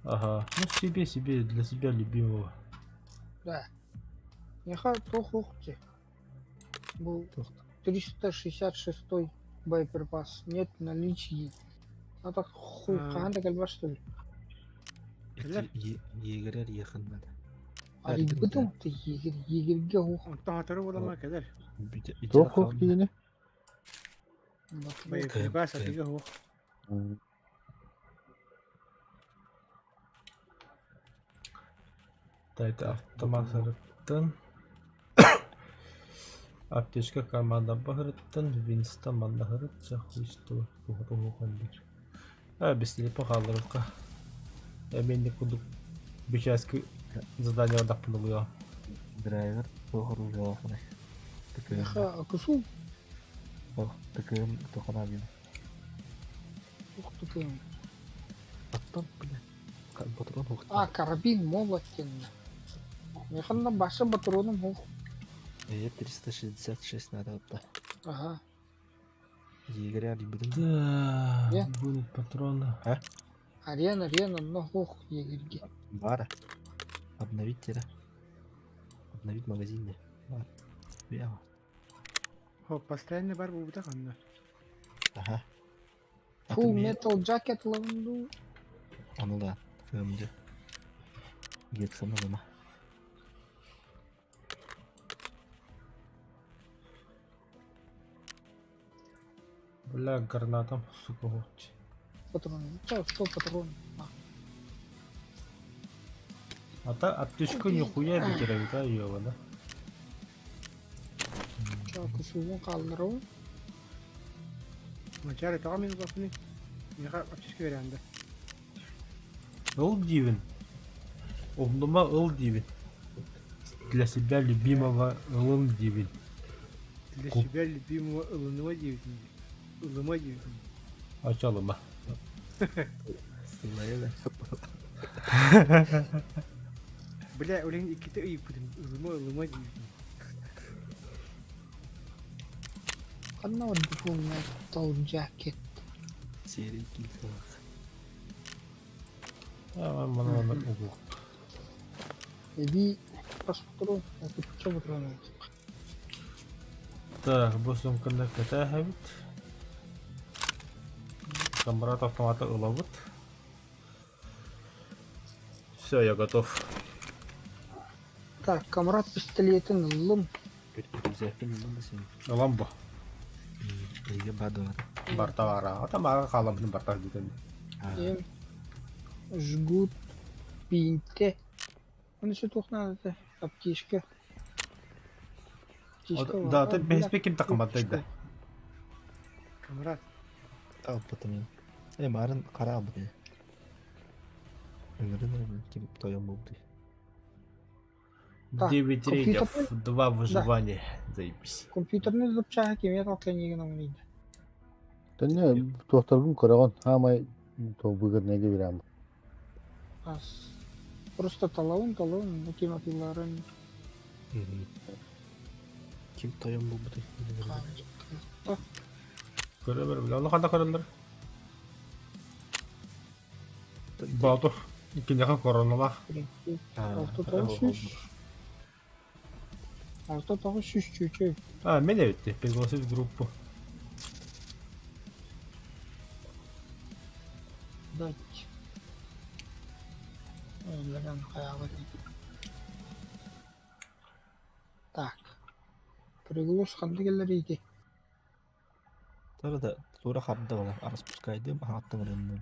Ага, ну себе, себе, для себя любимого. Да. Неха тухухти. Был 366 боеприпас. Нет наличия. А так хуй, ханда кальба что ли? Егерер ехын Арибытым ты егер, егерге ух. Онтон хатору буолама кэлэр. Туох хуох диэни? Боеприпас атыга хуох. Дайте автомат сырыттын. Аптечка карманда баһырыттын, Винста манна хырытча хуйсту туһухан бир. А, бестелепе хаалларыкка. Эменник курдук бичээски задание даппын Драйвер туохоруулаахына. Неха кусу. Ох, тыкым тохона бин. Ух тыкым. Аттан, бля. Патрон ух. А, карабин молотен. Механна баша патроном ух. Е, 366 надо отта. Ага. Егеря рибидин. Да, будет патроны. А? Арена, арена, но ух, егерге. Бара. Обновить тера. Обновить магазин. Бар. Бява. Хо, постоянно бар бута ханна. Ага. Full metal jacket лаванду. А ну да, ФМД. Гетсона дома. Бля, гранатом, сука, вот. Патроны. Что, что патроны? А. А та аптечка нихуя бит да, ёба, да? Чё, кусугун калдыру? Мачары таға мен бапыны. Меха аптечка беренде. Ыл дивин. Умнума ыл дивин. Для себя любимого ылын дивин. Для себя любимого ылынова дивин. Ылыма диибин. Оччо ылыма. Сылайа да. Бля, олень иккитэ ыйыппытым. Ылыма, ылыма диибин. Ханна бар духовный тол жакет. Серий килсалах. А, маны маны угук. Эбии бас патрон, отучча патрон Так, бу сумканы кэтээһэбит. Камрад автомата ылабыт. Все, я готов. Так, Камрад пистолетин ыллым. Рюкзакпын ыллым да сен. Ылам бу. Эйге бадуар. Барта бара. Ата мага хаалабытын барта дитен. Эм жгут пиинте. Оны еще туох наада аптечка. Аптечка Да, ты бэспе ким такыматтай да. Камрад. Албытым мен. Э, марын қара албыт. Өмірін ким тойон болду. Так, 9 рейдов, компьютер- 2 выживания. Заебись. Компьютерный запчаһа кимиэ талканигин оҥнийда. Төнне туохтаргын көрөҕүн, хаамай то выгодныйга бирэм. Ас. Просто талабын талабын ким атыыларын Ким тойон болбут. Көрө бер, оны ханда көрөлөр. Боотур. Иккинэхэ короналаах. 6900 чүчү. А, мен эбитти. Пригласить в группу. Дать. Өлөрөн хаябыт. Так. Приглас ханды келлер ити. Тора да тура хабда ола распускайдым аттың рынны.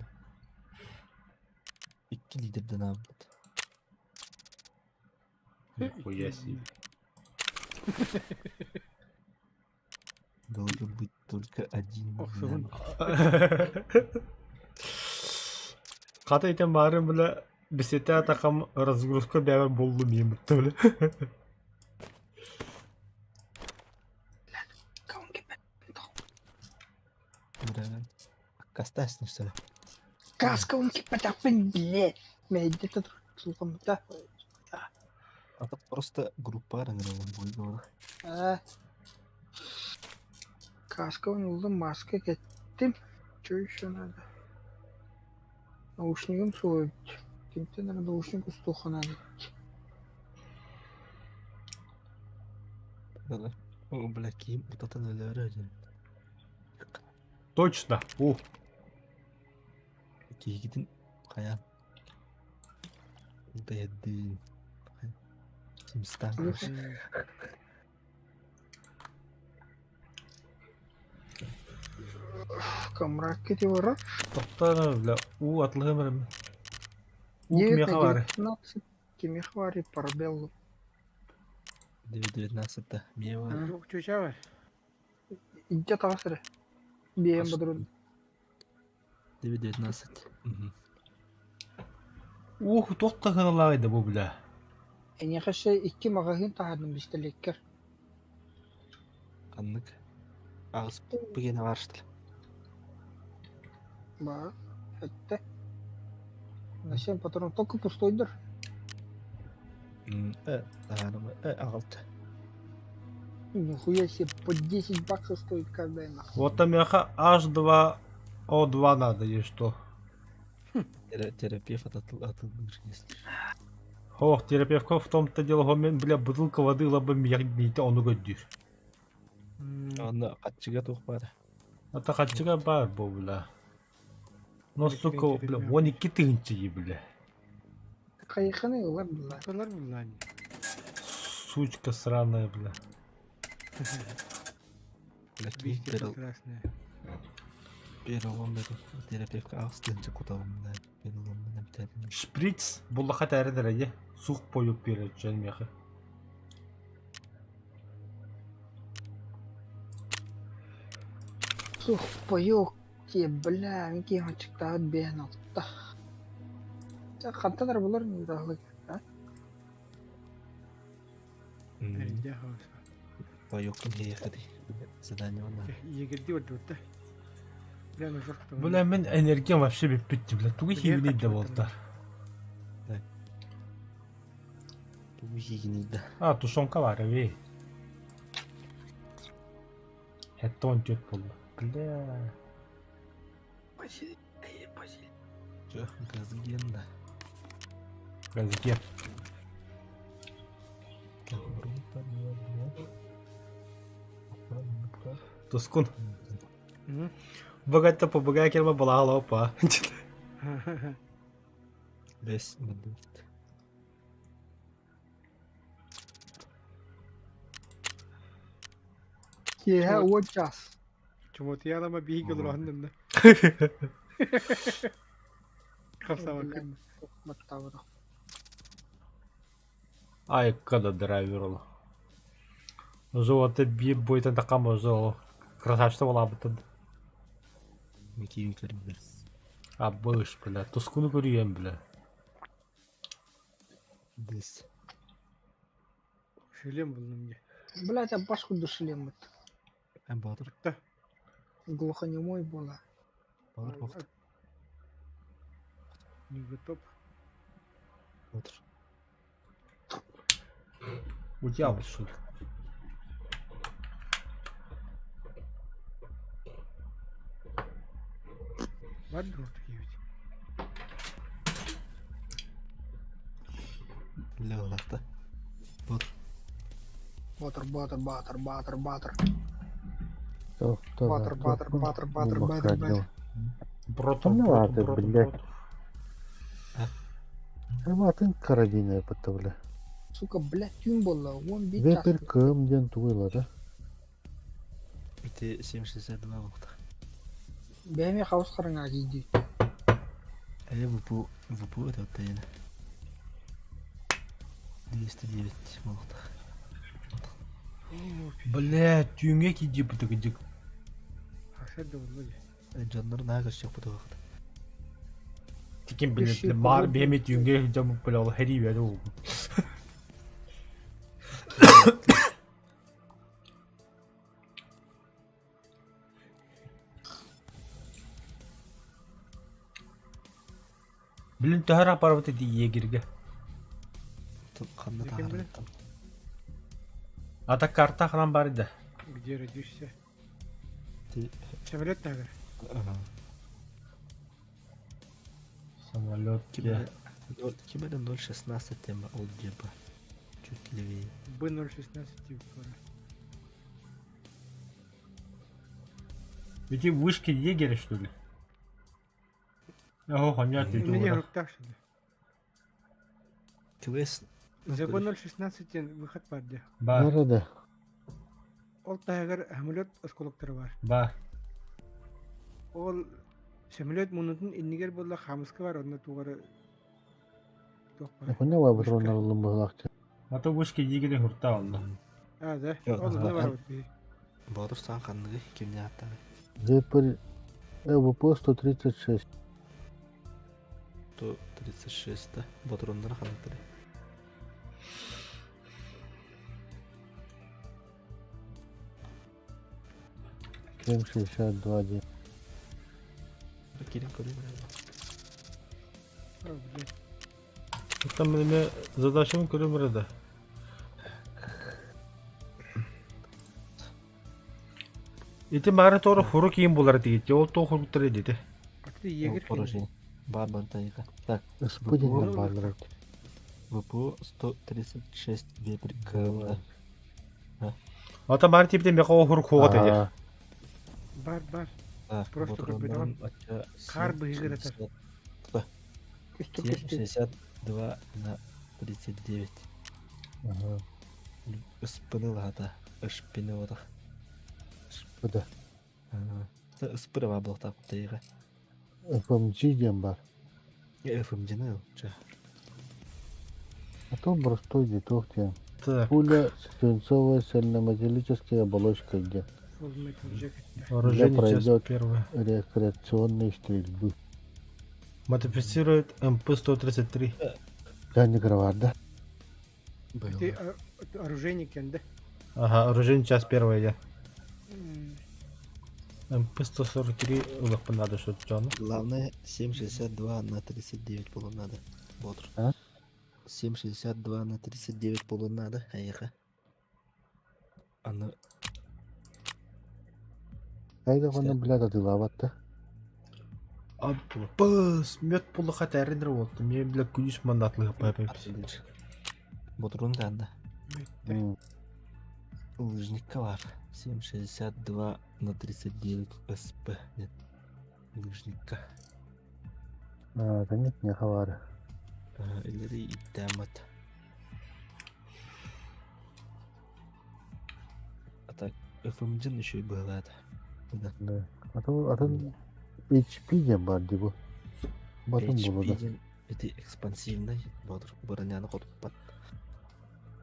Икки лидерден албыт. Нихуя себе. Должен быть только один. Ох, сугун. Хата итен баарын бile бисете атакам разгрузка бәбе болду мием бутты бile. Кастасны что ли? Каска он кипатапын, блядь. Мен где-то слухом, да. А то просто группа рынны. А. Каска он улым, маска кеттим. Что еще надо? Наушнигым сует. Кимте надо наушник устуха надо. О, бля, ким вот это өлөрө. Точно. У. Кигитин каян. Бэдин. Кимстан. Камрак кети бара. Тоқтана бля. У атлыгым. У кимеха бар. 19 кимеха бар парабеллу. 9.19 мева. Туох чүчэ бар. Идя тағасыры. Биэм бадрун. 9.19. Ух, тоқтағыналайды бу бля. Энехэше икки магазин таһардым бистелеккер. Каннык. Агыс бігені барыштыр. Ба, этте. На 7 патрон только пустойдыр. Ағалты. Нихуя себе, по 10 баксов стоит каждая нахуй. Вот там меха H2O2 надо, и что? Терапевт атылдыр, если. Ох, терапевтка в том-то дело, мен, бля, бутылка воды лабы мияк ону көддүр. Аны катчыга тух бар. Ата качыга бар бу, бля. Но, сука, бля, 12 тыгынчы, бля. Кайханы ылар бла. Толар буллаани. Сучка сраная, бля. Бля, Двести прекрасная. Перелом терапевтка агыс тыгынчы куталым да. Перелом битәрин. Шприц буллаха тәрі сух поюп берет жан меха. Сух, паёк те, бля, мики хачыктаат бээн алта. Хантанар булар мидахлык. Эрдэ хаос. Поёктун хейхади. Задание она. Егерди ордуутта. Бля, мин энергиям вообще бүппүт бля. Тугу хиибиний да буолта. Тугу хиигиний да. А, тушенка бар эби. Хеттон түөрт буолла. Бля. Чё, газген да. Газген. Тускун. Богатто побогай келме балаҕа опа. Бэс бандит. Киэһэ уон час. Чумотуйалама биһиги олороһун Хапсабаккын. Баттаабатах. Айка да драйвер ол. Золото биир буйтан такам золо. Красавчик буолаабытын. Микиин көрбүт. Абыш, бля, тускуну көрүйэн, бля. Дес. Шлем буллум дии. Блядь, а башку дошли мы. Эн Боотур. Да. Глухонемой была. Боотур бохт. Не готов. Боотур. Утял, что ли? Бар такие ведь. Леолахта. Боотур. Батыр, батыр, батыр, батыр, батыр. Кто Батыр, батыр, батыр, батыр, батыр, батыр. Бротов, Ну бротов, ладно, бротов, блядь. бротов. Атын карабина бля. Сука, блядь, түүн буолла. Уон биир час. Вепер кым диэн тугуйла да? Ити 762 бохта. Бэйэми хаус хараҥа дии. Э ВПУ ВПУ это вот это. 209 болта. Бля, түүҥҥэ киирдибит кыдьык. Хасар да булла дии. Дьоннор наһаа көрсүөх бутугахта. Тикин бля, маар биэми түүҥҥэ дьон бля, ол хэрии бэдэ ол. Блин, төһөр апарбыт ити егерге. Ханна Зачем, бля? таһаарыттан. Ата карта ханан бар да. Где родишься? Ти Самолет тагыр. Самолет. Кибер Кибер 0.16 тема ол деба. Чуть левее. Б016 типа. Эти вышки егеря, что ли? Ого, ханят У меня руктах что ли? Квест. За Б016 выход бар дии. Ба, Бары да. Ол таһыгар самолет осколоктара бар. ба. Ол самолет мунутун иннигер буолла хаамыска бар, онно тугары туох бар. Хуня ва патроннар ыллым быһылаах. А то вышки егеря хурта онно. А, да. Yok, Ол онно ага. бар бит. Боотур саан ханныгы кимне аттагы. Вепер ЭВП 136. 136 да. Ботуроннар ханныктары. Кем 62 день. Кирин көрүм. О, блядь. Там мене задачам көрөмөр да. Ити мары тору хуру кийин булар дейт. Ол то хуруктар деди. А ты егерь Поражение. Бар бар тайга. Так, Спутник барлар. ВПУ 136 вепрь КМ. Ата мары типтен меха хурук хуга деди. Бар, бар. Так, Просто ботуроннарын көрбөтөҕүм. ача Хаар быһыгар атар. Көстөр көстөр. 62 на 39. Ага. Ыспыны лата. Ышпины отах. Буда. Ыспыры бар блоктап тайга. ФМГ диэн бар. ФМД-ны ча. А то простой деток диэн. Так, Пуля свинцовая цельнометаллическая оболочка где Full metal jacket. вооружение часть пройдет. первая. рекреационной стрельбы. Модифицирует МП-133. Я не гравар, да? Ты оружейник да? Ага, оружие часть первая я. МП-143 ылыахпын наада дьону. Главное 7,62 на 39 буолуон надо. Боотур. А? 7,62 на 39 буолуон надо, эйиэхэ. Аны Хайда онно блядь атыылаабат да. Аппыс, мед буллаха тэринер болду. Мен бля күнүс мандатлыгы папа. Ботрун да. М. Лыжникка бар. 7,62 на 39 СП. Нет. Лыжникка. А, да нет, не хавары. Или иттэмэт. А так, FMG еще и было это. Да. Да. А то, а то HP диэн баар дии бу. Батын HP буолуо да. диэн ити экспансивный бодр броняны хотуппат.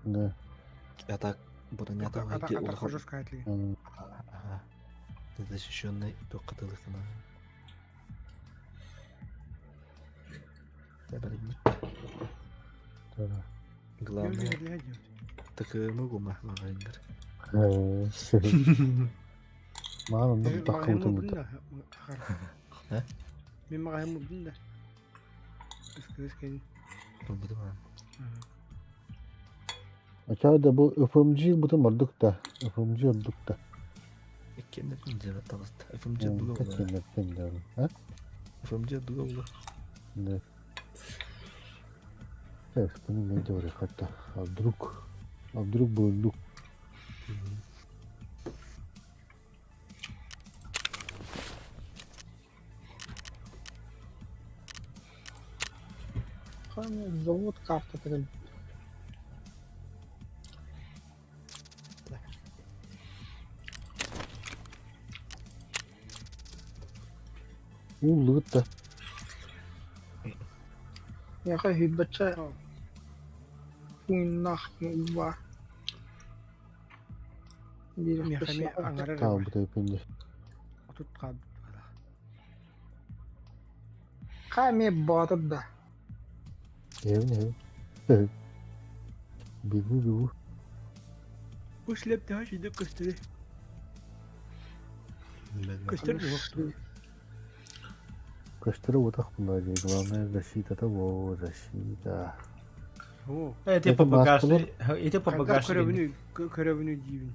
Да. А так бронята Атах улахан жестко атлы. М. Ага. Защищенный тоққатылықына. Да. Главное, так могу махмағайындар. Э, Маан онно таххыбытым быта. А? Мен мағайым бұдын да. Өскін. Бұды ма? Ачаа да бу FMG бутын ордук да. FMG ордук да. Еккеннердин жара табыста. FMG дуга була. Кэккеннэртэн да. А? FMG дуга була. Да. Так, bunu ne diyor hatta? А вдруг? А вдруг был Завод карта кэлбит. Уллугут да. Миэхэ сүүрбэччэ пууннаах уба. Биир Мехами аңарар. Таабыт өпүндө. Отут қабыт. Хаа эмиэ боотур да. Эвин эвин. Бегу бегу. Бу шлеп daha şimdi көстөрү. Көстөр жоқ. Көстөрү утах була дии. Главное защита того, защита. О. Эти Это ППГшный, эти Қайда ППГшный. көрөбүнү көрөбүнү дейбин.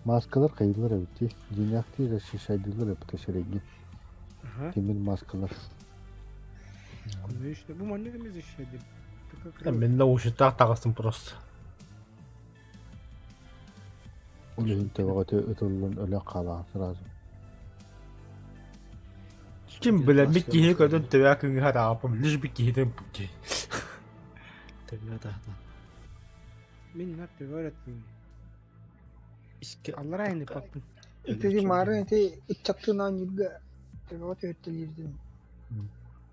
Маскалар кайдылар эбитти. Динякти защищайдылар эбит шереги. Аха. Темир маскалар. Конечно. Бу манны кеме защищайды. Мен наушниктах тағыстым просто. Улин тебага өтөллөн өлө калаа сразу. Ким биле бит киһи көтөн төбә күнгә таапым, лишь бы киһитен пути. Төбө тахта. Мен нап деп öğrettim. Иске Аллар айны паппын. Ити мары ити ыччаттынаан юрга төбөҕө түһүттэлиирдин.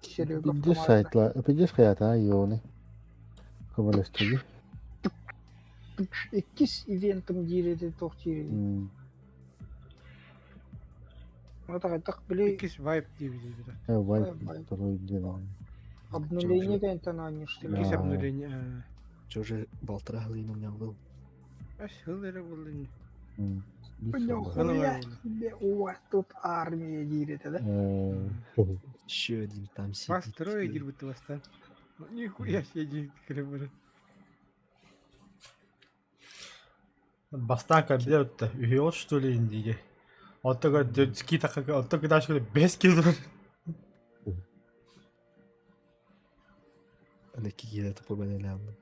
Серега Пиздец сайтла, пиздец хаята йоны. Көмөлөстүгү. Иккис ивентым диир этэ туох диир Ата били Иккис вайп дейбит. Э, вай, Вайп. второй день. обнуление кэнтэн аанньыштым. Иккис Да. обнуление. Чоже балтыра хылыйным нямгыл. Аш хыл эре болдun. Нихуя себе, у вас тут армия диир этэ да? Еще один там сидит. Построить дир будто бастан. Нихуя себе кире Бастан кабиле өттө. Үйөт что ли индиге. Оттого ски така, оттого дашка без килдер. Ана кигиде тупо бенелямды.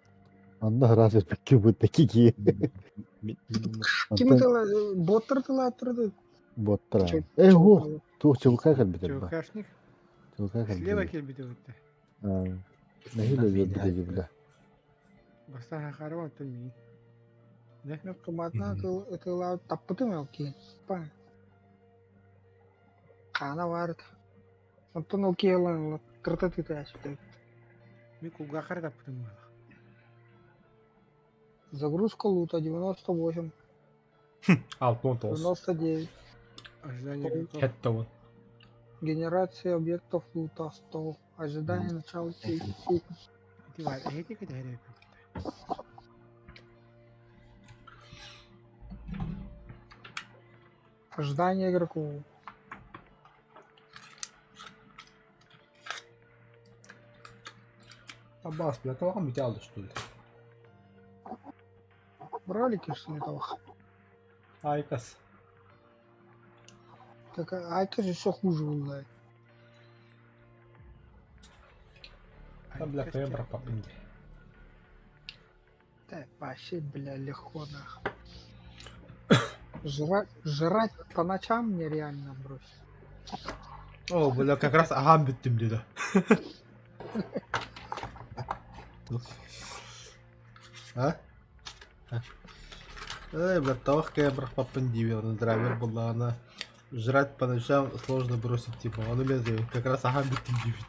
Анда раз пикки бут кики. Ким тыла боттар тыла турду. Боттара. Э, хо, ту чулка калбит ба. ЧВКшник. Чулка Слева калбит. келбит өтті. Нахиле бит бит. Бастан хахарван оттон мин. Автоматна тыла таппытым ол ки. Па. Хаана баар. Онтон ол киэлэн тырта тытаашты. Мен кулгахар таппытым бала. Загрузка лута 98, Алтын тоғыз. 99. Ожидание игроков. Хетті вот. Генерация объектов лута 100. Ожидание начала сессии. Ити бар, эти кете Ожидание игроков. Аббас, бля, кого металл что ли? Брали, что ли, того? Айкос. Так Айкос еще хуже был, Да, бля, кебра папинди. Да, вообще, бля, легко нахуй. Жрать, жрать по ночам нереально брось. О, бля, как раз аһаан бүттүм диэтэ. А? Эй, бля, табах кэйэн бырахпаппын диибин, драйвер буоллаҕына жрать по ночам сложно бросить типа, ону мен как раз аһаан бүттүм диибин.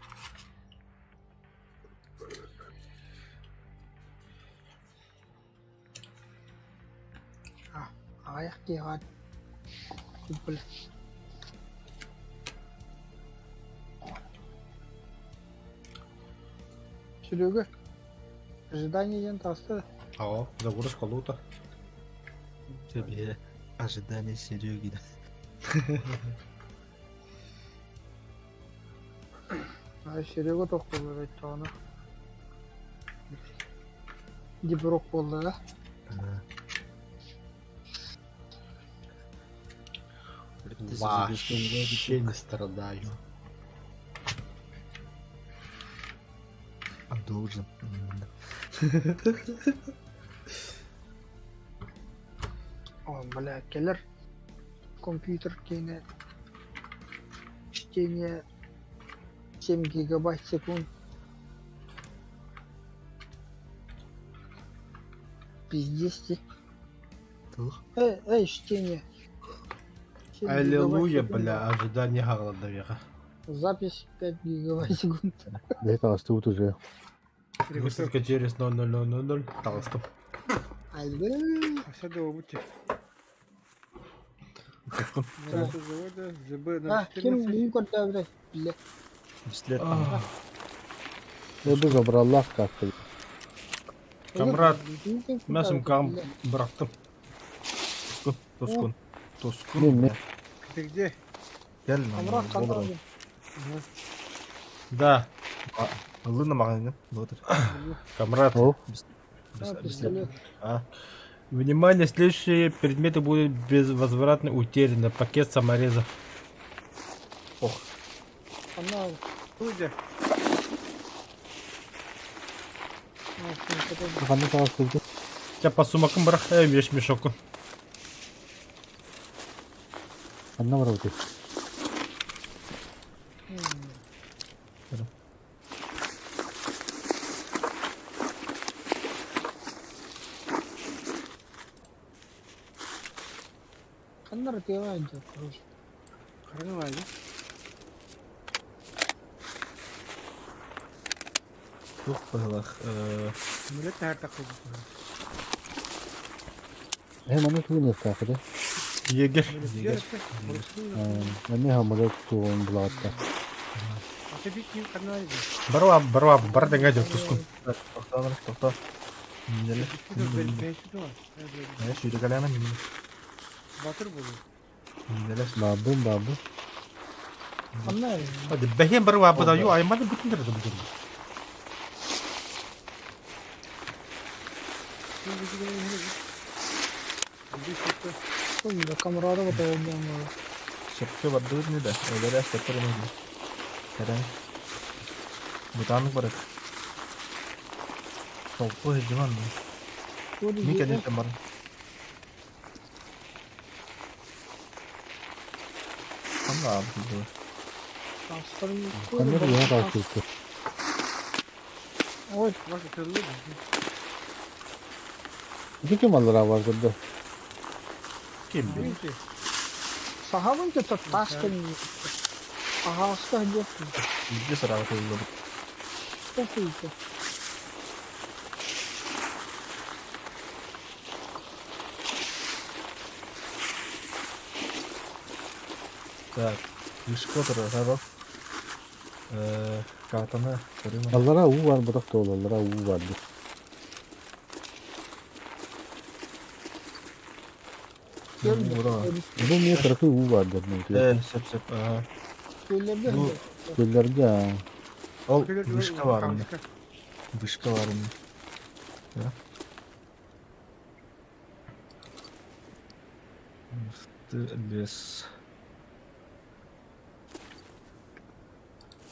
Аҕыйах киһиэхэ бля. Серега, ожидание диэн таҕыста да? Оо, загрузка лута. Тебе ожидание Сереги. А Серега тохтоллор өттөҕүнэ Диброк буолла да? Вообще не страдаю. А должен. О, бля, кэлэр компьютер киэнэ чтение 7 гигабайт секунд. Пиздец ти. Туох? Эй, эй, чтение. 7 гигабайт Аллилуйя, секунд. бля, ожидание хаҕаладавиха. Запись 5 гигабайт секунд. Бэйэ таҕыстыбыт уже. Высадка через 0,0000 таҕыстым. Альбы. Осадовый Тоскун. Дата завода А, ким ЗБ-014. уу көрдөөбүтэй? Бile. Пистолет. Эбы забраллах как-то. Камрад, мин сумкаҕын бырахтым. Тоскун. Тоскун. Тоскун. Мин мен. Ты где? Кэл. Камрад ханна Да, Ыллына маҕаҥҥын. Ботыр. Камрад. О, пистолет. А. Внимание, следующие предметы будут безвозвратно утеряны. Пакет саморезов. Ханна Где? ханна таҕыстыбыт. Тебя по сумакам бырах, вещмешок. Ханна барабыт. Ханна рытыга идет, короче. Хрена Туох быһылах. Мүлет тәһәр тақыл. Э, маны тугун ыктаахы да? Егерь. Егерь. Эми хамыры тугун булаатта. Барва, барва, бар деңге деп тускун. Тохтоо, тохтоо. Минеле. Э, сүүрүкэлээмэ минеле. Батыр болу. Минеле. Бабын, бабын. Ханна Hadi бэһиэн барва буда ю аймады бүтүн дэрдэ бүтүн. Бля, Камрада вот его было. Сөпкө бардыбыт не да. Өлөрө астаттар эмэ. Кэрэн. Бутанык барык. Толпу хыдьыман. Мин кэнниттэн баран. Ханна аабыт дуу. Ханна тугун таҕыстыбыт. Ой, Ити ким аллара бар да? Ким бил? сахабын что-то таскан. Ага, что где? Биирдэ сараҕа тыллыбыт. Что ты? Так, вышка турар Э, картаны көрүм. Аллара уу бар бутах тоол, аллара уу бар. Бу эмиэ кыракый уу баар дьон. Э, сөп сөп. Ага. Күөллэргэ Бу Күөллэргэ ол вышка бар онно. Вышка бар онно. Да. Ух ты, лес.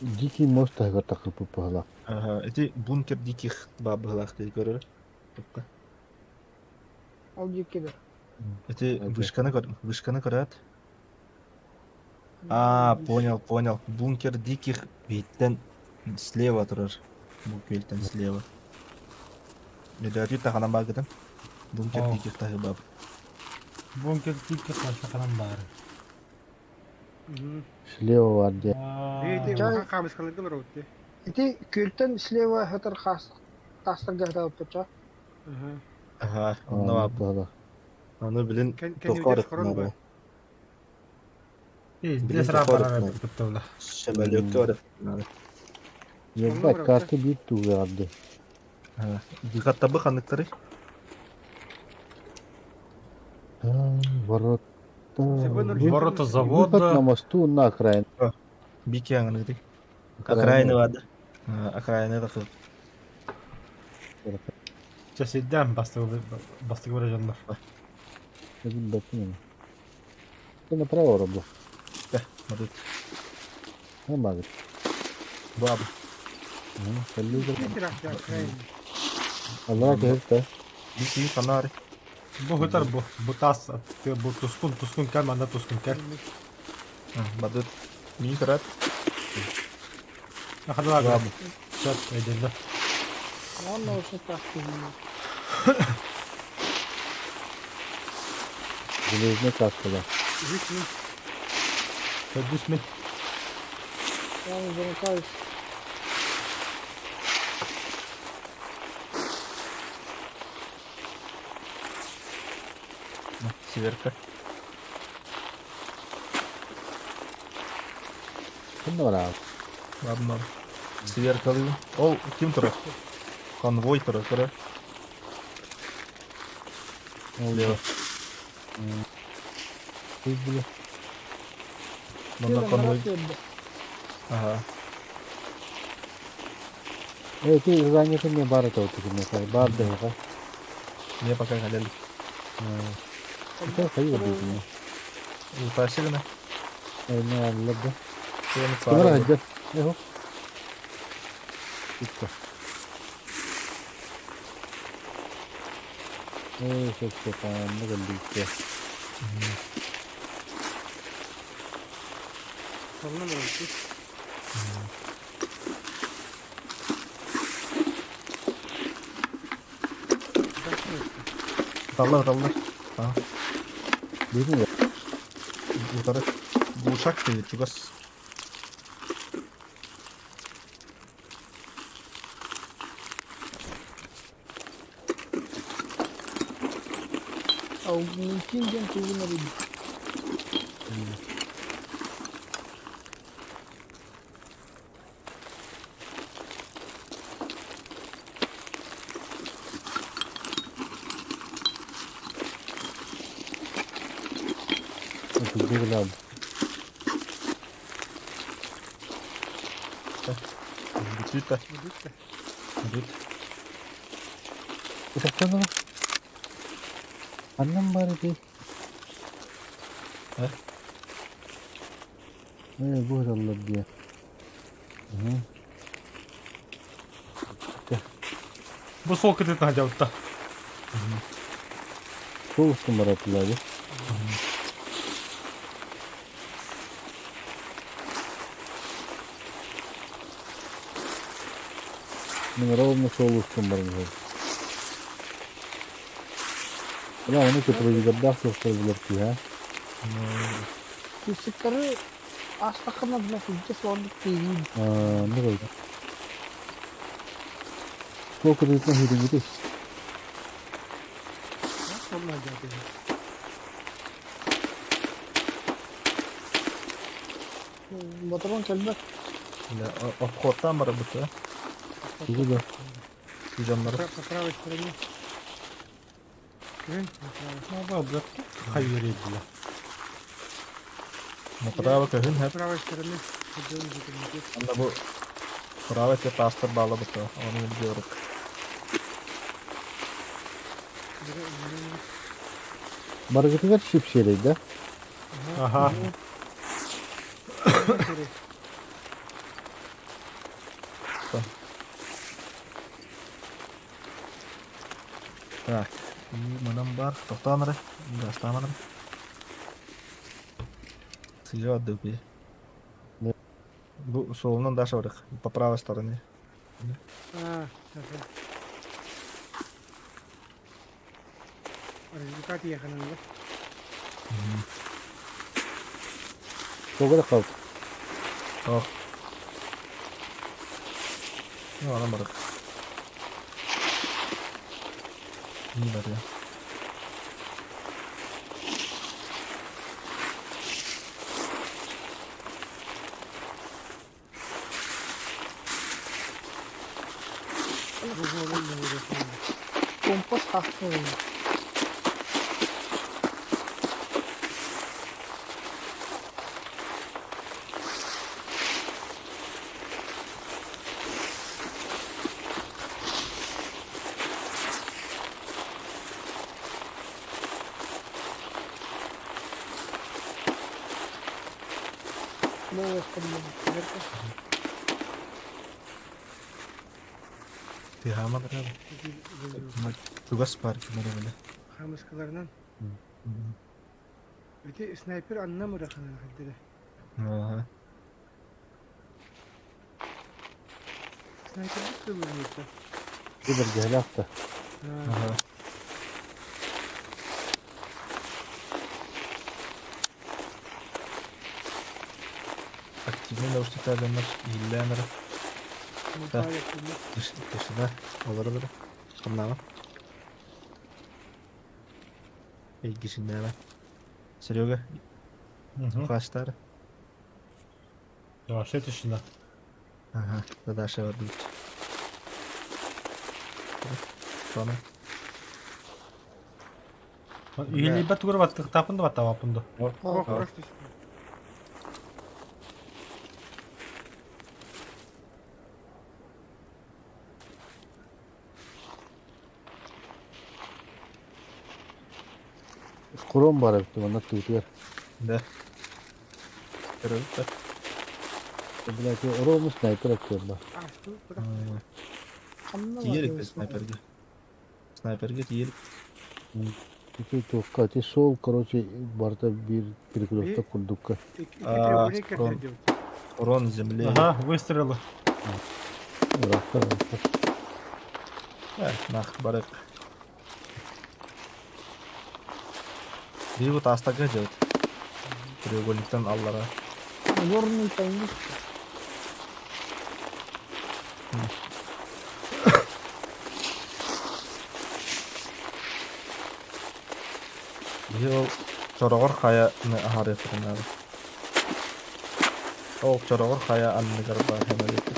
Дикий мост таһыгар тахсыппыт быһыылаах. Ага, ити бункер диких баар быһыылаах дии көрөр. Тупка. Ол дикий да. Ити вышканы көр, вышканы көрөөт. А, понял, понял. Бункер диких биһиттэн слева турар. Бу күөлтэн слева. Өдөөтү таханан бааргытын. Бункер О. диких таһы баар. Бункер диких таханан баар. Слева бар диye. Ити күөлтэн слева хатар хаас таастарга хатаабыппыт Ага, онно баар. Быһыылаах. Аны билин тоххор надо. Здесь рабара кыттыбыла. Сөмөлүөккэ барар надо. Ебать, карта биир тугу арды. Дыхаттабы ханныктары? Ворота. Ворота Выход завода. на мосту на окраин. Бики аңыныгы. Окраины бады. Окраины тахы. Часидден бастығы бастығы бір жандар. Ты направо рабу. Да, смотри. Нормально. Баб. Allah кehirte. Бики фонарь. Бу хытар бу бу тас бу тускун тускун кел манда тускун кел. Бадыт. Мин карат. Ахадала баб. Чат эдилdi. Онно ушу таас Железный каскада. Көдүс мен. Я не замыкаюсь. Сверка. Ким бар abi? Ладно. Сверкалыы. Ол ким турар? Конвой турар, көрө. Слева. Бile. Манна конвой. Ага. Э, ти занятый мне бар это вот мне бар да ха. Мне пока галяль. Это хайы будет мне. Утасилина. Э, не аллада. Ким бар хаджа? Эхо. Итта. Э, все все там, ну галликке. Таллар, таллар. Ага. Били. Утары. Глушак ты, чугас. А у мумкин ден тугуна рыб. Это били. Бүтүтэ. Бүт. Это Аннам бар ити. Э? Э, бу аллар диye. Бу сол кытытын хадябытта. Сол устун баратылар. Мен ровно сол устун барым. Бля, оны көтөрө соқтар билер ки, ha? Кисиктары астакына бля пиздец олдук дейин. Аа, не койду. Сол кытытын хидингити. Батырон келбек. Обходтан бар бу да. Тугу да. Жоннор. По правой стороне. Күн. Бабла хайыр бля. Направо көһүн С хэп. правой стороны. Отдел за комитет. Анда бу право те тастар баала бутта. Оны билиyorum. Барыгытыгар сип-сиэрэй да? Ага. Так. И манан бар. Тоқтаан эрэ. Гаастааман эрэ. Сыйа отдыпи. Бу суолунан Даша барык. По правой стороне. А, так. Результат еханын да. Тоҕо эрэ хаалта. Ох. Ну, анан барык. Не бар я. Компас хахты. Новая Ты хаман эрэ. Тугас бар кимere бile. Хамыскаларынан. Ити снайпер анна мыраханан хаддыра. Ага. Снайпер кылыныта. Бэргэһэлээх да. Ага. Активный наушниктар иһиллээн эрэ. Тишина. Олорор эрэ. Хамнаама. Эйгисиннээмэ. Серега, хаастаары. Вообще тишина. Ага, задача бар дейт. Соны. Иһилийбэт тугур баттыктаапын да баттаабаппын да. Просто Скором баар эбит манна тыытыгар. Да. Көрөбүт да. Блядь, орому снайпер эттиэр ба. А, что? Куда? Тиерик бе снайперге. Снайперге тиерик. Ити туохха, ити суол, короче, барыта биир перекресток курдукка. А, Урон земле. Ага, выстрелы. Ыраахтар, ыраахтар. Э, нах, барык. Биир бу таастарга дьабыт. Треугольниктан аллара. Горный тайник. Биһи ол чороҕор хайа аһарыахпытын наада. Ол чороҕор хайа анныгар баар хэмэлити.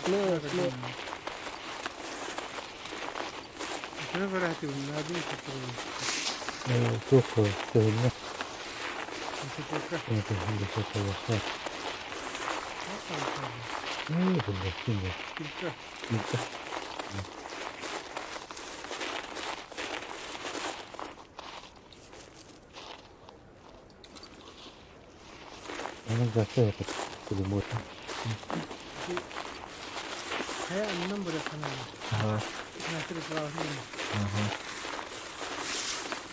Слева, слева. Туох көһүннэ. Илтэ. Аны гаса этот пулемет. Ага. Ага.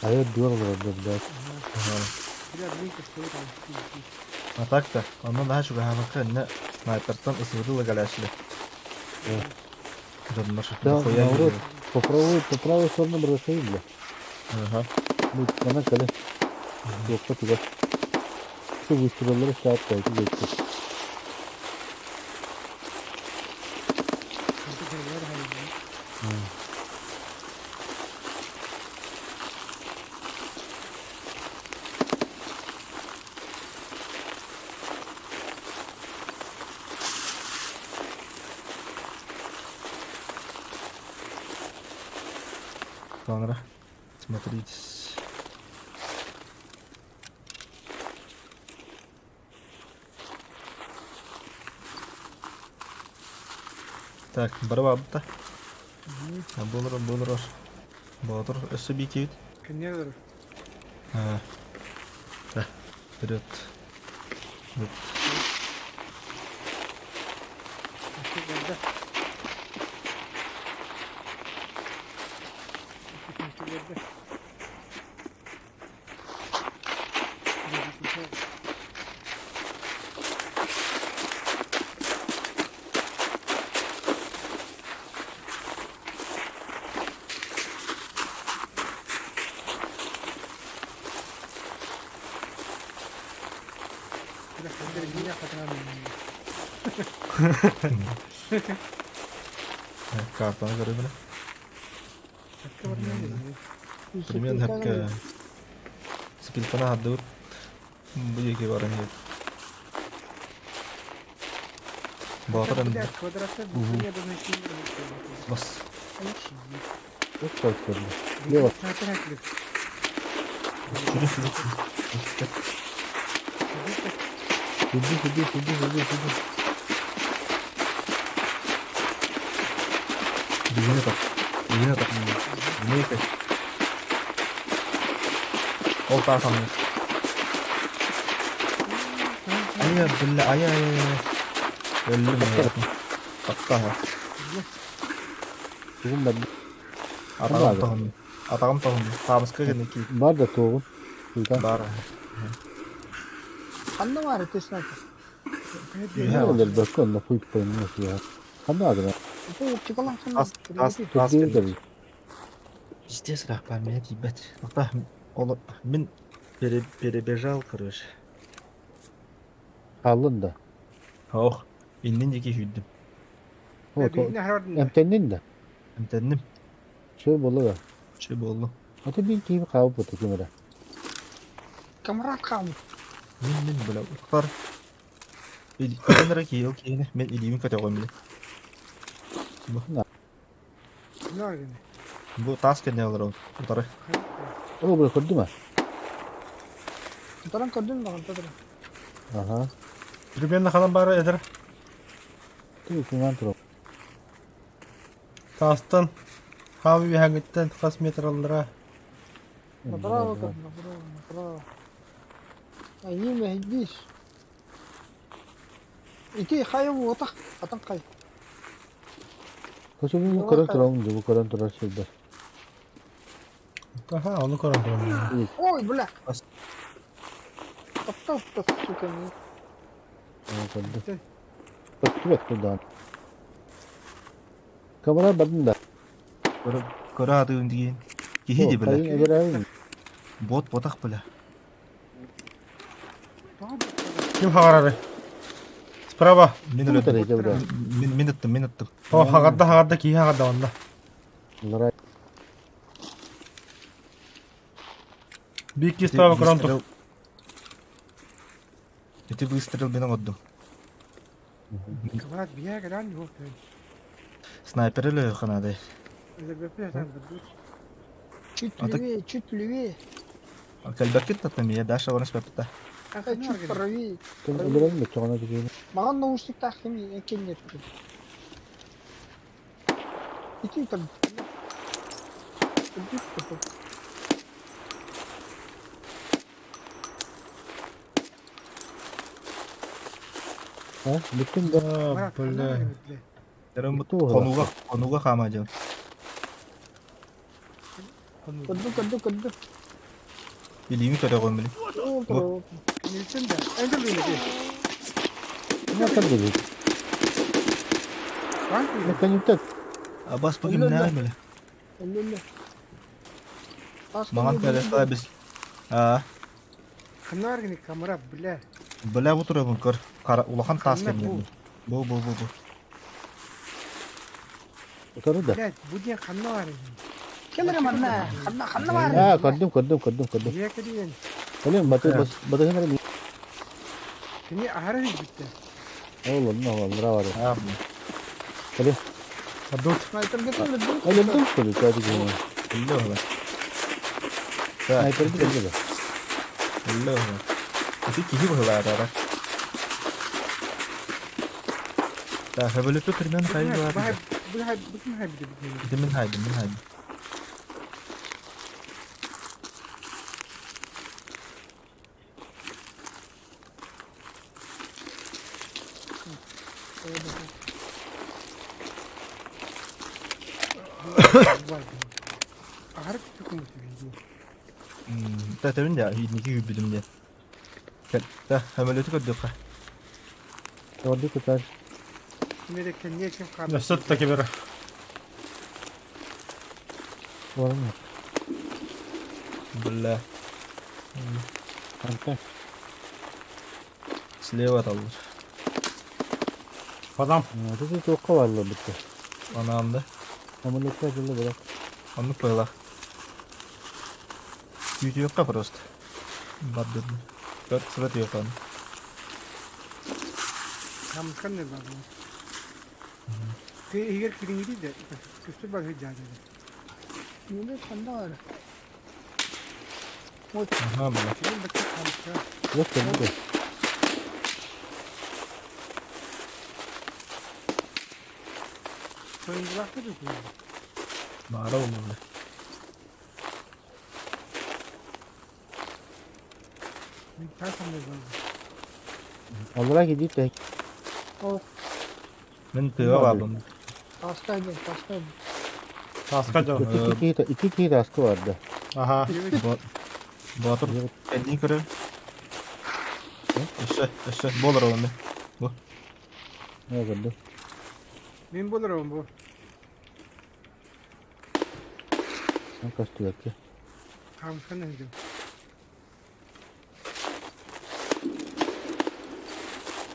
А я дёргал, блядь. Ага. А так-то, онно наһаа чугаһаабакка иннэ снайпертан ысырды лагаляшли. Дьоннор Да, нахуя наоборот, киирдилэр. по правой стороне бросай, бля. Ага. Ну, она коли. Туохха туга. Все выстреллары штаб, это детки. Тохтоон эрэ. Смотрите. Так, бары баабыта. Буолар, буолар. Боотур өссө биикибит. Кэннэ олорор. А, да, вперед. Вот. Өссө барда. Өссө барда. Картаны көрөбүнэ. Примерно хапка спилканы хардыбыт. Бу диэки баран иһит. Боотур эмдэ. Бас. Лево. Сүрү сүрү. Иди, иди, иди, иди, иди. Билине так. Билине так. Билине Ол таас анны. Айа, бля, ая, ая, ая. Өллүм, Таптаха. Бүгүн барда. Атаҕым тоһунна. Атаҕым тоһунна. Таамыска гэнники. Бар да туоҕун. Ыытан. Бар. Ханна баар ити снайпер? Өлөрбөккө онно пуйппайын сыһа. Ханна баадыра? Тас, тас, тас. Пиздец, рахпа, меня ебать. Ата, ол, мин перебежал, короче. Хааллын да. Ох, иннин диэки сүүрдүм. Эмтэннин да. Эмтэнним. Чө буолла да. Чө буолла. Ата биир киһи хаалбыт ким эрэ. Камрад хаалбыт. Мин мин бля уктар. Эн эрэ киһи ол киһини мен илиибин көтөҕөм били. Бу таас кэннэ олорон утары. Ол бу көрдүм а? Утаран көрдүм даҕаны турар. Аха. Примерно ханан баара эдэр. Ту киман турар. Таастан хаам үөһээҥҥиттэн хас метр аллара. Направо, направо, направо. Они мехдиш. Ити хайа буотах, атын хай. Косубу көрөн турабын, бу көрөн турар сирдэр. Аха, ону көрөн турабын. Ой, бля. Таптал, сука, не. Көрдүм. Көстүбэт курдаан. Камера бардын да. Көрө атыын диин. Киһи ди бля. Бот ботах бля. Ким хагарары? Справа. Мин өлөдүм. Мин мин ыттым, мин ыттым. О, хагарда, хагарда, киһи хагарда онно. Бикки справа көрөн тур. Ити выстрел мен оҥордум. Квадрат биһэ кэлэн юох Снайпер эле ханадай. Чуть левее, чуть левее. Кэлбэккит татам я Даша баран спэппитэ. Чуть правее. Маған наушниктаах ким кеннеппин. Ити там. Бүттүм да. Бля. Хонууга хонууга хаама дьон. Көрдүм, көрдүм, көрдүм. Илиими көрөҕүм били. Нельсен да. Эндер били. Не Конъюнктур. Абас бу кимнээх били? Маған кэлэхэ бис. Аа. Ханар гини камера бля. Бля бу турабын көр. Кара улахан таас кэмнэр. Бу бу бу бу. Утары да. Блядь, бу диэн ханна бар Кэлэрэ манна. Ханна ханна бар. Аа, көрдүм, көрдүм, көрдүм, көрдүм. Ийэ кэлиэн. Кэлин баты баты ханар. Кини аһара бүттэ. Ол онно олора бар. Аа. Кэлин. Адут. Снайперге төлөдүм. Өлөдүм төлөдүм. Өллө оҕолор. Так, Снайперды көрдө да. өллө оҕолор. Ити киһи быһылаата Так, эволюция примерно хайы баар. Ити мин хайдым, мин хайдым. Тэтэбин да, инники күүрбүтүм диэн. Кэл, да, самолету көрдөххө. Ордук кытар. Өссө таки бер. Барым. Бля. Kanka. Слева таллар. Падам. Тут туохха бааллар битте. Анаанда. Самолетка дылы бирок. Оннук быһыылаах. Күүтүөххэ просто. Бардырды. Көр, сыра түһүөххэ. Аха, бля. Yok da. Баара буолла. Аллара кидит да. Мин тыа баабын. Таска дьон. Икки киһи таска барды. Аха. Боотур кэннин көрөр. Өссө, өссө буолар ол Бу. Не көрдүм. Мин болором бу. Көстүбэккэ. Хамсан эдим.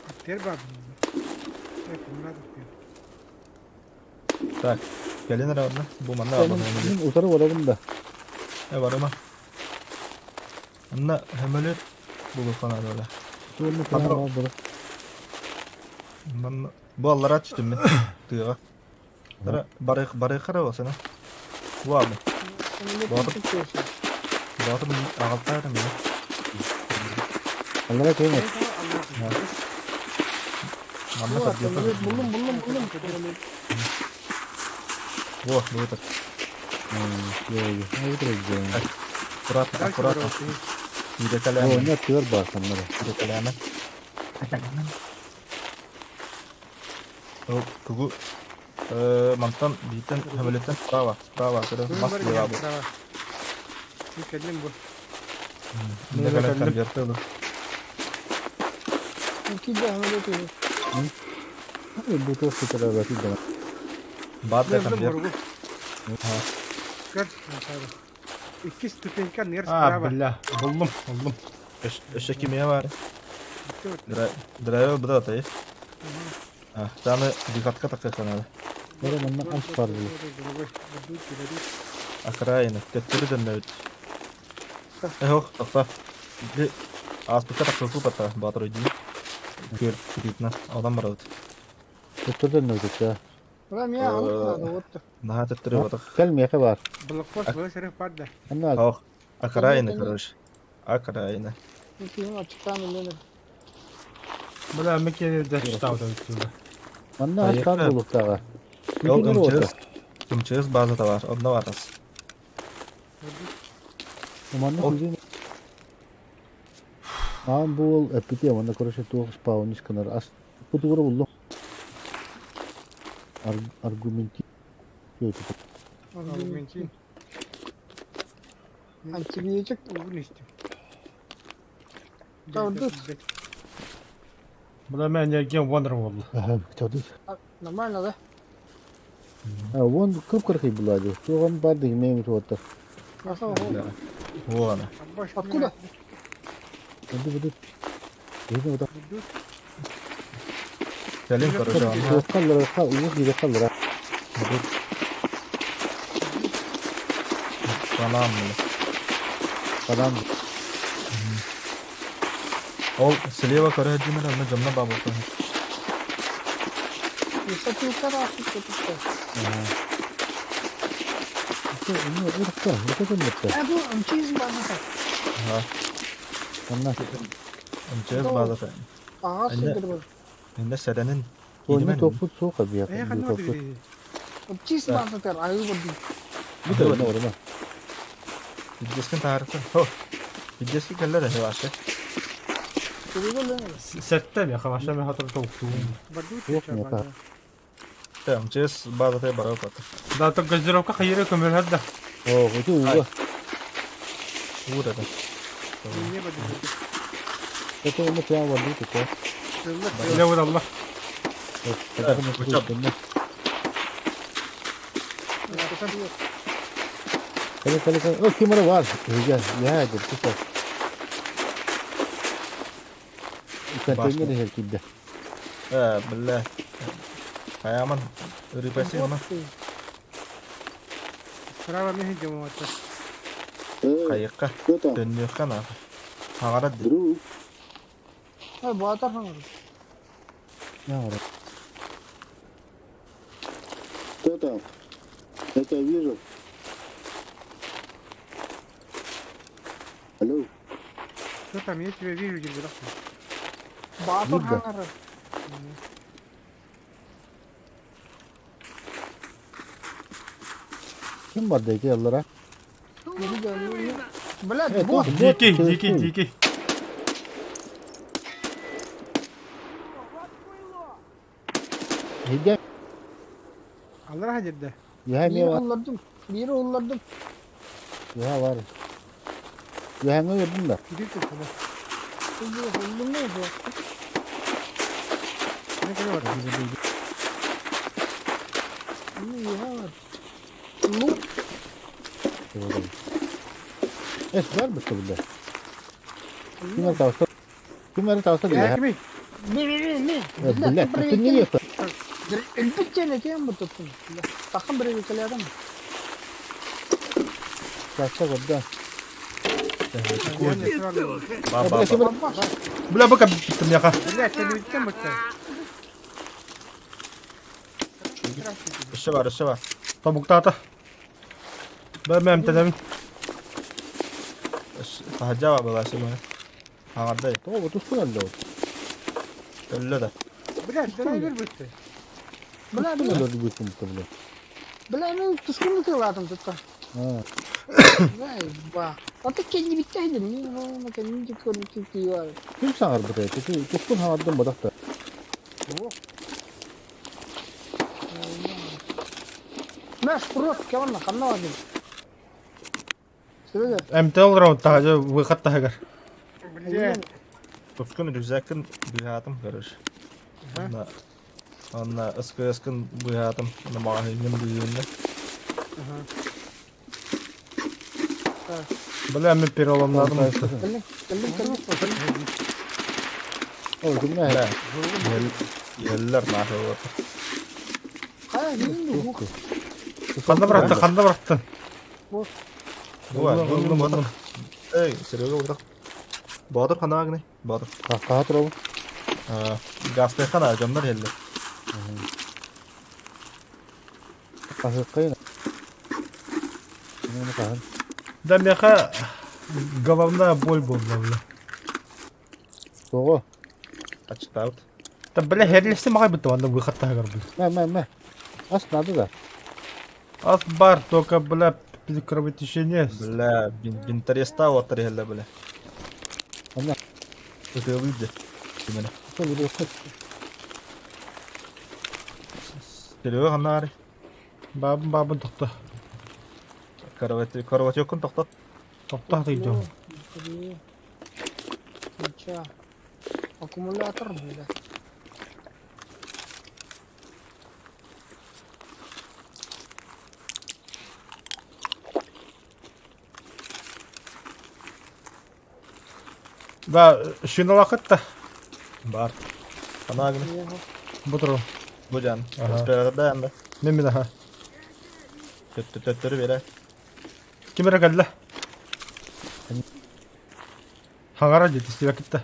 Аттер бар. Так, кэлин эрэ онно. Бу манна барбын. Мин утары барабын да. Э барыма. Онно самолет булуохха наада буолар. Туонна кыһан бар. Манна бу аллараа түстүм мин тыаҕа. Тара барых барыхара болсана. Бу алды. Боотур. Боотур аҕалтаата мин. Аллара кыһын. Манна көрдүөххэ. Булдум, булдум, булдум. Во, бу это. Аккуратно, аккуратно. Иде каляма. О, нет, төр бар саннары. Иде каляма. О, тугу мантан биитен самолеттен справа, справа, көрө, мас лева бу. Кэллим бу. Иде калям конверты ылыр. Бу туох сытара бати да. Бар да конверт. Көр, Икки ступенька нер А, справа. бля. Буллум, буллум. Өссө кимия бар. Драйвер буда тай. А, таны дикатка такка надо. Бара манна ас бар бу. Окраина, төттөрү дөннөбүт. Эх, тохта. Би ааспыкка тахсылку бата баатыр өйдүү. Көр кытыытына одан барабыт. Төттөрдөн нөтөттө. Наһаа төттөрү батах. Кел миэхэ бар. Блокпост была серых падда. Анна Ох, окраина, короче. Окраина. Бля, мы келе читал отсюда. манна ас бар булуктага. Ол МЧС, МЧС базата бар, онно барас. Манна күзүн Аан бу эпити манна короче туох спаунис канар ас бу тугура буллум. Аргументи. Аргументин. Антибиотик. Угнистим. Бля, меня ген Wonder болду. Ага, чодус. Нормально, да? А вон кып-кыркый булади. Туган бар дегмейм туоттар. Во она. Откуда? Буду буду. Эми вот Кэлин, короче, онно. Каллара, угу кире каллара. Санаам бile. Адам Ол слева көрө дьимэр онно дьонно баабылтан. Бу МЧС базата. Онно. МЧС базата. Аҕас сирдэр бар. Инде сэрэнин. Онно топпут суох эбиэт. Э, ханна бардыгы? МЧС базатыгар айыы бардым. Бу да онно барыма. Виддескин таарыттан. Хо. Виддески кэллэр эһи вообще. Сэттэ миэхэ вообще миэхэ турар толуктуум. Бардыбыт Суох миэхэ. МЧС базата барар бата. Да, то газировка хайыра көмөлөһөр да. Оо, ити ууга. Уу да. Не бардыбыт. Это онно прямо бардыбыт ити. Бля, вот алла. Кэлэ кэлэ кэлэ. О, ким эрэ баар. Эһигэ, яа дьэ, тута. Контейнер иһэр киирдэ. Э, бля. Хайаман. Рыпасиман. Справа мехи дьомуота. Хайыкка. Кто там? Төннүөххэ нахуй. Хаҥарат дии. Друг. Ой, баатар хаҥар. Яа, Кто там? Я тебя вижу. Алло. Кто там? Я тебя вижу, дедушка. Баатар Видно. хаҥар. Ким барда ити аллара? Блядь, Э, бот. туох, бот, Дикий, туох, дикий, туох. дикий. Эһигэ, Аллара хадирда. яа Биир эмиэ бар. уллардым. Биир уллардым. Яа бар. Яаҥа көрдүм да. Кирилл тут. Уллум не бу. Не кэлэ бар. Не бар. Лук. Эс бар бу бile. Ким эрэ таҕыста? Ким эрэ таҕыста Э, бile. кими? Ми ми ми ми. Э, бile, бүтүн не ехта? Өлбүт диэн этиэм бу туттум. Таххан биребикэлээтим. Таҕыста көрдө. Ба ба ба. Бля, быка биттим миэхэ. Бля, телевизион бытта. Өссө бар, өссө бар. Тобуктаата. Бэ мэмтэнэбин. Таһырдьа бар была сегодня. Хаҥардай. Тоҕо бу тускун өллө ол. Өллө да. Бля, драйвер бытта. Бля, Тускун бля, өллө бүтүн бу бile. бля, мен тускунну тылаатым тутта. Аа. Ба. Ата кенни биттейдим. Мен оны кенни көрүп бар. Ким саҥарбыта? Тускун хаҥардым бадахта. Маш, урок, кеманна, ханна бардым. Сөбө. МТЛ раунд таһа выход таһыгар. Бля, Тускун рюкзакын быһаатым, короче. Онно онно СКС-кын быһаатым. Онно маҕаһыыҥҥын быһыынна. Бля, мен переломнадым. Кэллин, кэллин, кэллин. О, кимнэ? Бля. Еллер нахуй вот. Хая, мин бу. Ханна бырахтын, ханна бырахтын. Бу бу бу. Эй, Серега утак. Боотур ханна агны? Боотур. Хаха турабын. Гасты хана дьоннор еллер. Хаһыккайын. Мені хаһын. Да миэхэ головная боль буолла, бля. Тоҕо? Ачтаут. Да, бля, херлесе мағай бітті, анда выход таһыгар, бля. Мэ, мэ, мэ. Ас надо да. Ас бар, только, бля, кровотечение. Бля, бинтареста оттар еллер бля. Онно. Ытыалыыр дьэ. Кимэне. Сол бу Серега ханна ари? Бабын, бабын тоқта. Кровати, кроватёккун тохтот. Тоқта тыйдым. Ничего. Аккумулятор, бля. Да, шиналақытта. Бар. Ханна агны? Бұтыру. Бу жан. Ага. Респираторда янда. Мен мен аха. Төттөрү бере. Ким эрэ кэллэ? Хаҥара дии истибэккит да.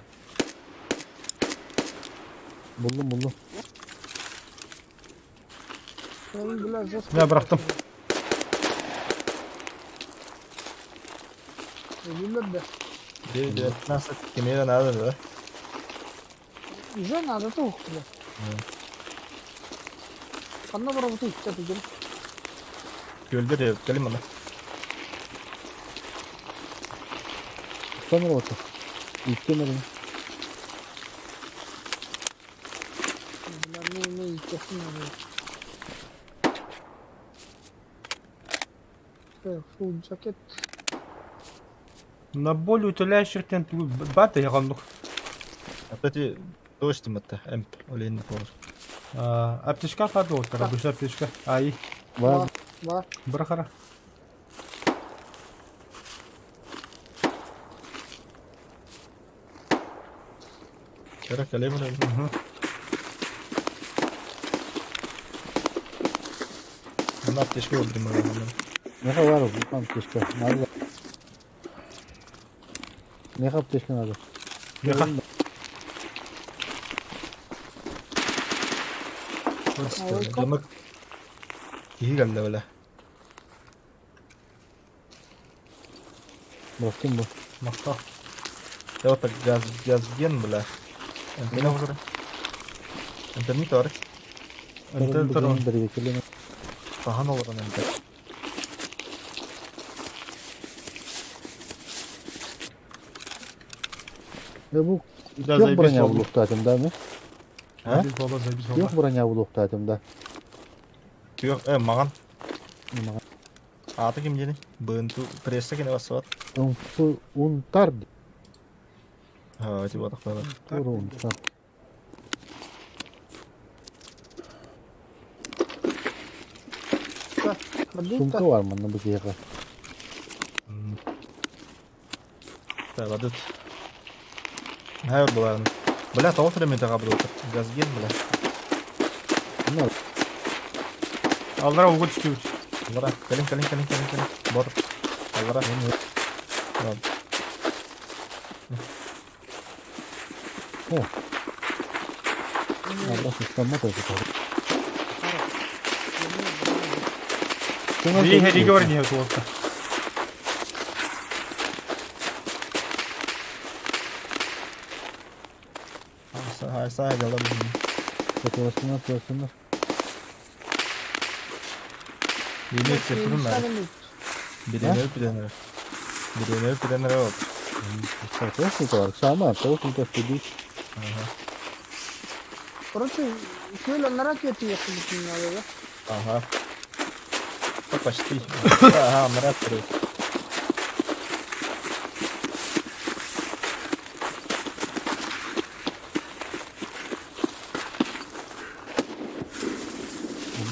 Буллум, буллум. Бля, Мин бырахтым. Өлүүлэр да. 19 кимиэхэ надо да? Уже надо туох бля. Ханна барабытый тэтигин? Күөлгэ да кэлин мана. Сон работа. Икки мөрүн. Бля, ну не иккесин надо. Full jacket. На боль утоляющих бата яғанлық. Опять дождь это эмп олень повар. Аптечка падала, обычная аптечка. Ай, Бар. Бар. брахара. Кера калемра. Она аптечка выбрала. Меха бар, там аптечка. Надо. Меха аптечка надо. Меха. Дымык. Киһи бля. Бостым бу. Мақта. Я вот так газ газген бля. Меня уже. Интернет бар. Антен тұрын. Тахан олорон энте. Бу Да, Yok заебись броня oldu. булуктаатым да ми? А? Заебись болды, заебись Yok болды. броня булуктаатым да. Yok, маған. Аты ким дени? БНТ пресса кене басып Унтар. Ha, типа так Тура унтар. Сумка бар манна бу киһиэхэ. Так, ладут. Хайыр буларын. Бля, того фреймента кабыл Газген, бля. Ну, Алдыра угу түстүбүт. Аллара, кэлин, кэлин, кэлин, кэлин, кэлин. Бор. Аллара. Allah ıslanma da tutar. Бии хериге бар не туолта. Хайса, жалам. Fotoğrafını fotoğrafını. Yeni цифрын бар. Биленер, биленер. Биленер, биленер вот. Fotoğraf var. Sama, fotoğraf da değil. Короче, күөл аннара кетти надо, да? Ага. Ну, почти. Ага, марат көрөт.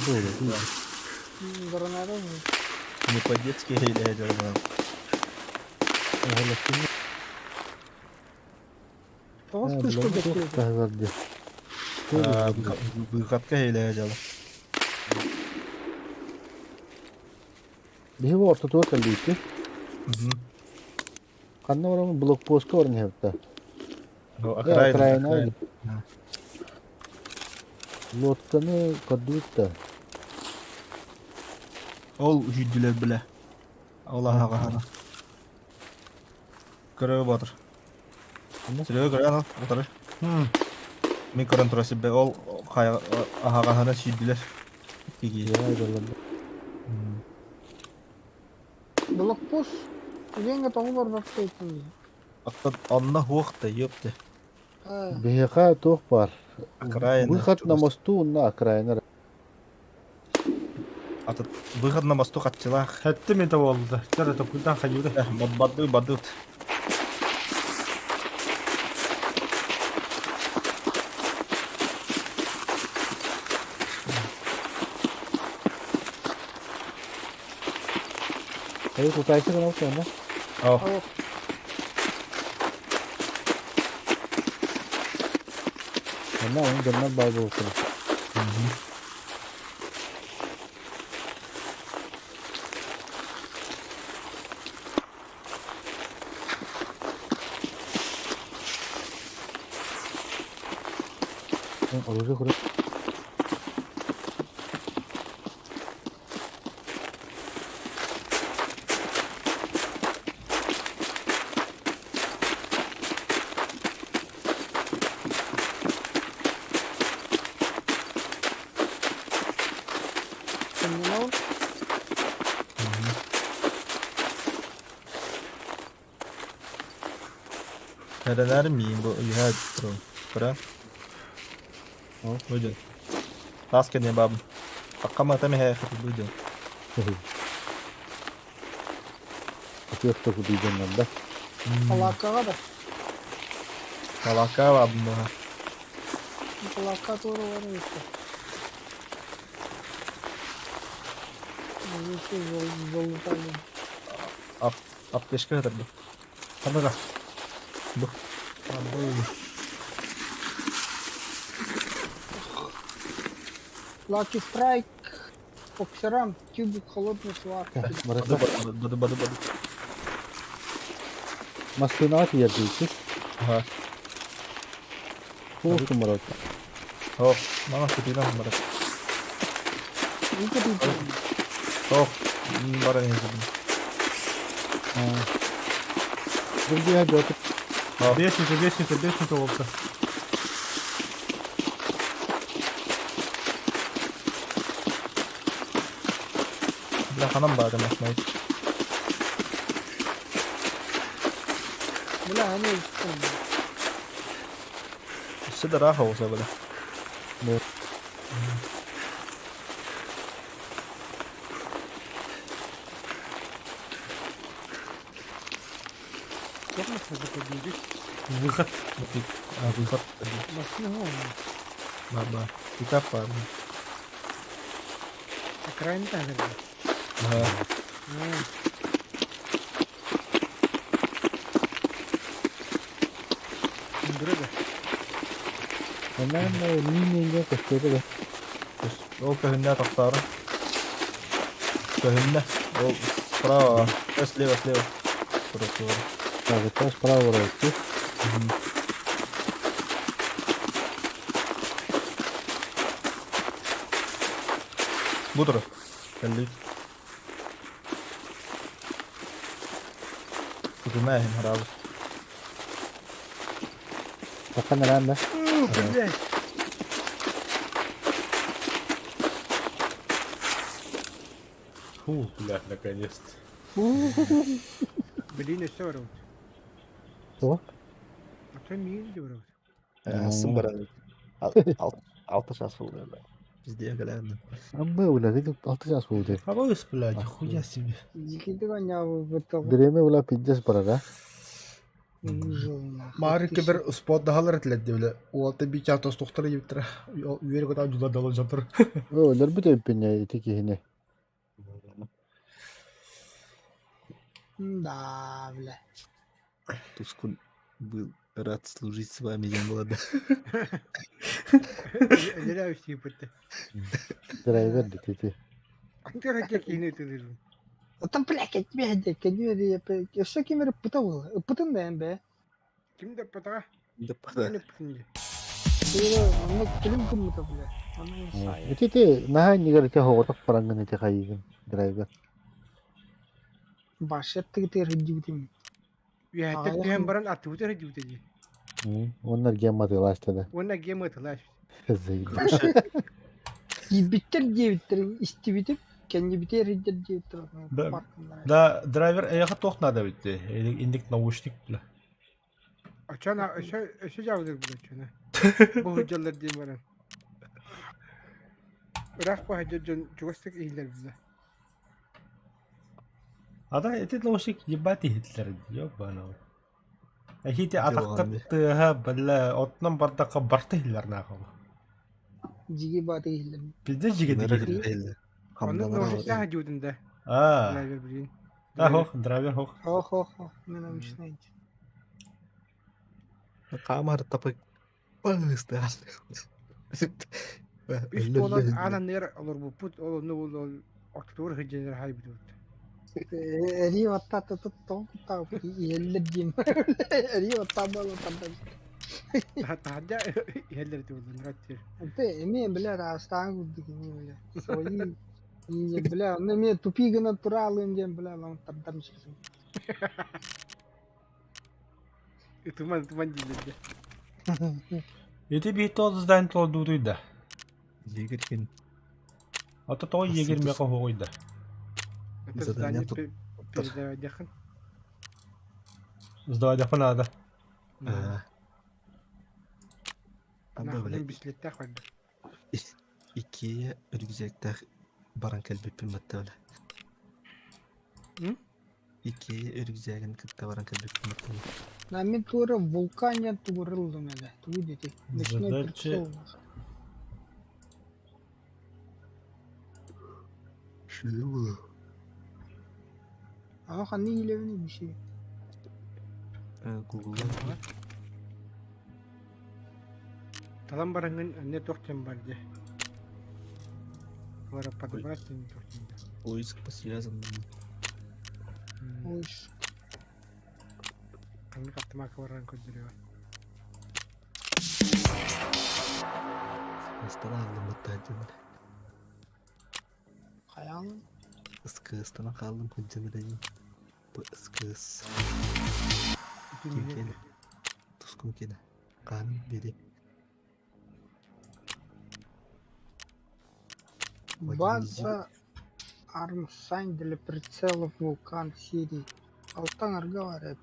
Doğru. Гранада. Не по-детски хейле делал. Тоғыз пышку кетти. Verdi. Быхатка хейле делал. Биһи ортотуга кэлбиикки. Ханна барамын блокпостка баран иһэбитэ. Окраина. Окраина. Лодканы көрдүбүт Ол үһүйдүлэр биле. Аллаха кахана. Көрө батыр. Сүрө көрө анал, батыр. Мен көрөн тура сибе ол ахаҕаһына сүйдүлэр. Киги. Блокпост. Венга тоҕу бар баттайтын. Аттан анна хуохта ёпты. Биһиэхэ туох бар. Окраина. Выход на мосту на окраина. Атат выход на мосту хатчылаах. Хэтти мен болду. Тара токудан хайюда. Бадды бадды. Эй, тутайсы гына болсун, да? О, Онна onun дьоннор баар буолуохтара. Оружие көрө. Сынньанабын. Эрэнээр миин бу үһээ турун. Кыра. Бу дьон. Таас кэннэ баабын. Такка мата мэһэ бу дьон. Атыах да кудуйданнар да. Палааккаҕа да. Палаакка баабын баха. Палаакка туора баран истэ. Аптечка хатырды. Ханна Бу. Lucky Strike. Боксерам, тюбик холодной сварки. Баду баду баду баду. Массыынаҕа тиийэрдииккит. Ага. Туох гыммарат. Ох, мама кутуйдан барар. Ох, баран иһин. Другие идет. Бешенка, бешенка, бешенка болта. Бля, ханан баада машина. Бля, они Өссө да ыраах оҕуса бля. Туох массыына көрдүүрүй? Выход. А, выход. Массыына оһоҕо. Баба. Пикап бар. Окраин таһырда. Ага. Тундра да. Наверное, мини көстөрө да. Ол көһүннэ тохтоору. Көһүннэ. Ол справа. Слева, слева. Тура, тура. Так, это справа расти. Бу тура. Кэллик. Тутуна иһин хараабыт. Пока наверное. Блядь. Фу, блядь, наконец-то. Блин, өссө барабыт. Что? А то миин де барабыт. Сын баран. Алты час болды. Везде галерно. Амбы ула, ты алты час болды. Абыз, блядь, хуя себе. Дикийдик аняабы Время ула пиздец барара. Маарыкка бер спот даһалар этилэр бile. Уолта би чаас тохтор ебиттер. Үөр көтө жула дала жапыр. О, өлөр бит өппене ити киһини. Да, бля. Тускун был рад служить с вами, я молода. Өлөрөө үстийбитте. Драйвер дити. Антыр хакка киини тылырын. Там, блядь, я тебе хотел, я все кемер пытал, пытын да эмбе. Ким да патага? Да пада. Ким пытын. Онно килим кыммыта, бля. Ити ти наһаа нигер ити хоҕотох бараҥҥын ити хайыгын драйвер. Башет тыгытыр хыддибитим. Үһәттер түһэн баран аттыбытыр хыддибите дии. Оннар гемма тыласта да. Уонна гемма тылаш. Заебись. Ибиттер диэбиттер истибитим, кэннибитер хыддер диэбиттер. Да. Да, драйвер эйха тох надо ведь. Индик наушник, бля. Ачана өсө өсө жабыдыр бу ачана. Бу хыддалар диэн баран. Ыраах баһа дьон чугастык иһиллэр бile. А да, эти наушник ебать Гитлер, ёбаный. Ахите атаққыттыха, бля, отнан бардаққа барты хиллер нахуй. Жиги баты хиллер. Пиздец жиги дигилер. Оннук наушниктаах хыддибитин да. А, Драйвер блин. да хох, драйвер хох. Хо-хо-хо, мен наушник. Камар тапы. Пожалуйста. Үс туолан аанан нер олорбуппут ол онну ол ол ортотугар хыддьаннар хайбытыбыт. Эри ватта тут тон кута иһэллэр диим. Эри ватта буолан тардар. Таһырдьа иһэллэр этибит раттер. Ты эми бля растаан курдук эми бля. Свои не бля, ну эми тупи гына туралым диэн бля лам тардар мишкисин. Ытыман ытыман дииллэр. Эти бит тол здание тол дудуй да. Жигерхин. А то тоҕо егерь миэхэ оһоҕуйда? Это Задание здание тут- передавайдахын. Сдавайдахпын наада. А. Аба, Нахуй бля, бислеттэх барда. Иккиэ үргүзэктээх баран кэлбиппин батта бля. М? Иккиэ үргүзээгин кытта баран кэлбиппин батта бля. На мен тура вулкане тугурылдым эле. Тугу дети. Ночной Задача- прицел. Ага, ханны илебин биши. Гуглан Талан барангын не тохтен барды. Вара подобрать не тохтен. поиск по связанным. Ой, Канны каттымака баран көддүрү. Астана алдым батта дим. хаялым. Ыскыстана қалдым хыджын дайым. Бу ыскыс. Ким кene? Тускум кene. Кан бери. База Армсайн для прицелов Вулкан серии. Алтан аргаварят.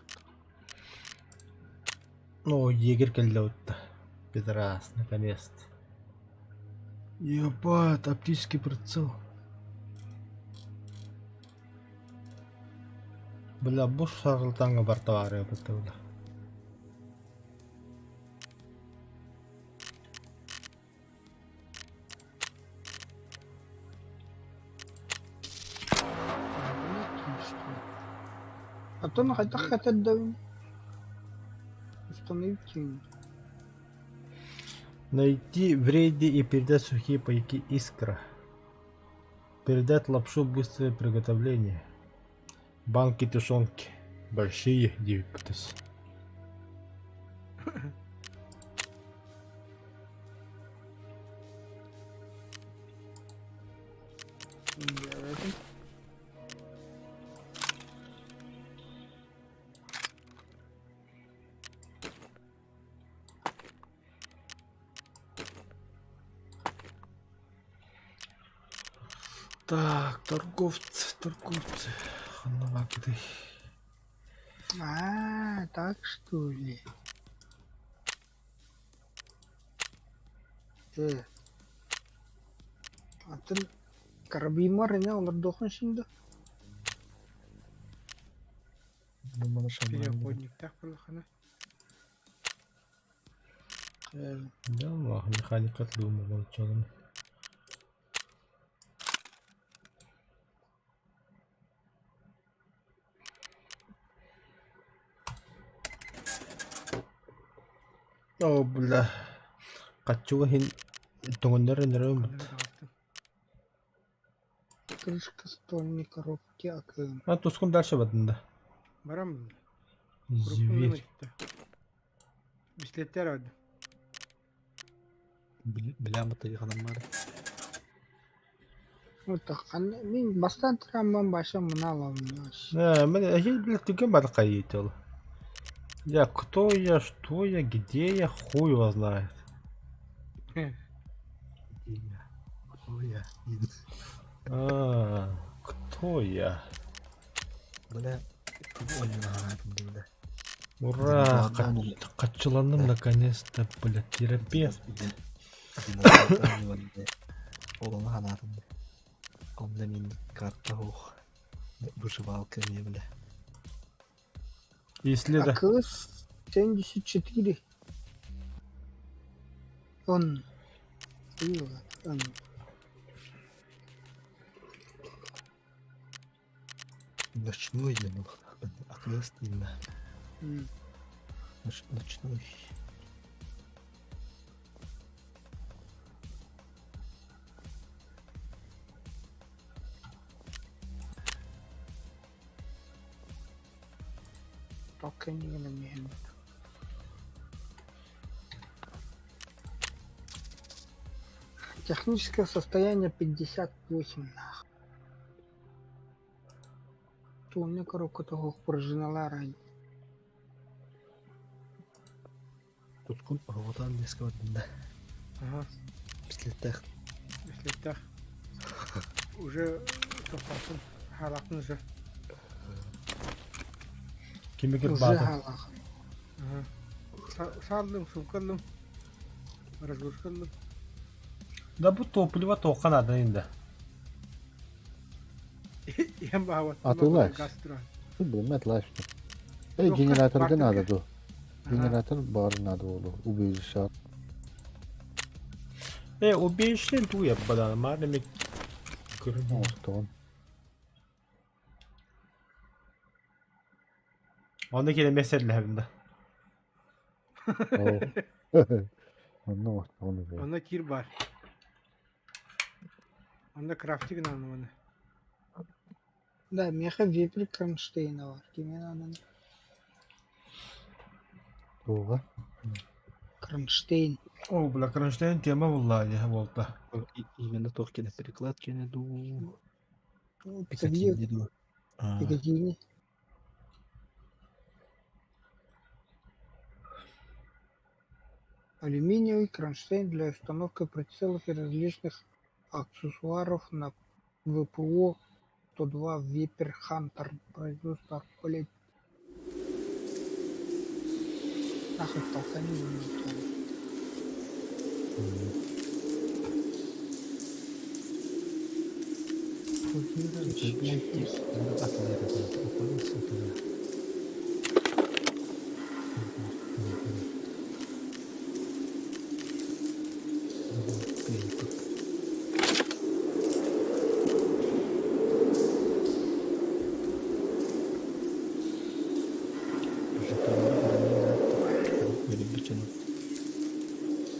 Ну, егерь кэллэ утта. Пидорас, наконец-то. Ебать, оптический прицел. Бля, буш шарлатанга бар товары бітті, бля. А то на хотя хотят да установить. Найти в рейде и передать сухие пайки искра. Передать лапшу быстрое приготовление. Банки тушенки. Большие 9 птс. Так, торговцы, торговцы. Ханавакиты. А, так что ли? Э. А ты карабимар не олордохун şimdi. Думала, шаман. Переходниктах булхана. Э, Да, механика отлума молчалым. О, бля. Качуга хин тоңоннор нөрөм. Крышка стольной коробки АКМ. А тускун дальше бадында. Барам. Зверь. Бислеттер ады. Бля, мата бар. Вот так. Мен бастан трамван баша мына аламын. Да, мен я, блядь, түген бар кайытыл. Я кто я, что я, где я, хуй его знает. Где я? Кто я? А, кто я? Бля, бля. Ура, качыланым наконец-то, блядь, терапевт. Онда мин карта ох. Выживалка не, бля. Если да. АКС 74. Он. Он. Ночной я был. АКС именно. Ночной. Пока не на Техническое состояние 58 нах. То у меня коробка того пружинала ранее. Тут кун вот да. Ага. Бислеттах. Бислеттах. Уже тохтоотум, хаалаахпын уже. Кими Уже кырбаата? хаалаах. Ага. Сааллым, сумка ыллым, разгрузка ыллым. Да бу топливо туохха наада инде. Иһэн баабат. Атыылааш. Газ туран. Билбэт лааш. Эй, Туохха? генераторга Бартыкка? надо ду. Ага. Генератор бар надо болу. Убежище. Э, убежище туу яппадан, маар эми көрүн. Оҥостон. Онно кэлэн месерлэһэбин да. Оо. Онно оҥостон үһү. Онно кир бар. Онно крафтик гынан оны. Да, миэхэ вепрь кронштейна бар. Кимиэн анан Туга? Кронштейн. О, бля, кронштейн тема булла дии буолта. Именно туох кэнэ переклад кэнэ дуу, Ну, Пикадилли. Пикатинни дуу. А, Пикадилли. Алюминиевый кронштейн для установки прицелов и различных аксессуаров на ВПО 102 Вепрь Хантер. Производство Арбалет. Нахуй толкани меня.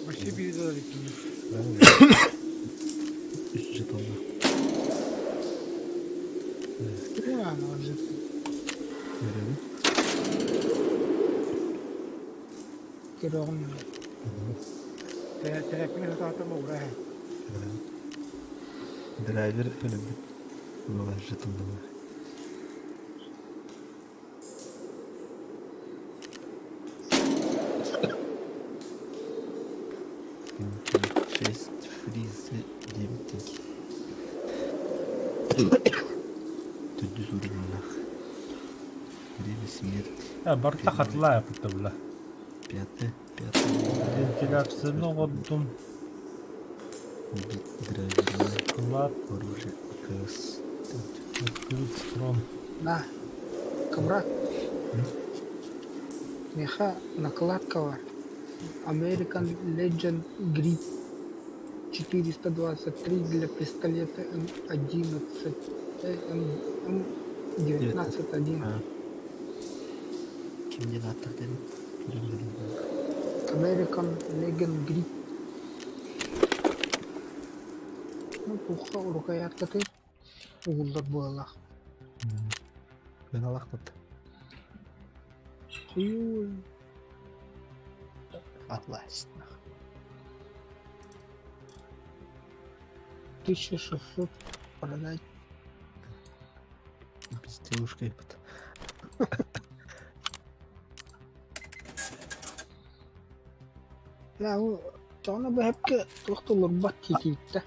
Вообще передали мне. Үс жетоннар. Да, она уже. Көрөбүн. Көрөҕүн. Терапия хатаатам ура. Драйвер өлөбүт. Буолар жетоннар. Шесть, фриз, девять тенге. Төрдүс уровеннах. Время смерти. Э, барыта хатылаа яппыта бля. Пятое, пятое. Вентиляцияны оҕордум. Убить драйвера. Клад, Оружие АКС. открыть схрон. На. Камрад. Миэхэ накладка бар. American Legend Grip 423 для пистолета М11 М 19.1. А. Ким диэн ааттаах диэн? American Legend Grip. Ну, туха рукояткаты угуллар буоллах. Мен алахпыт. Хуй. Атлас. 1600 продать. Безделушка епт. Да, ол тоҕо бэһэпкэ туох да олорбот тиитииттэ.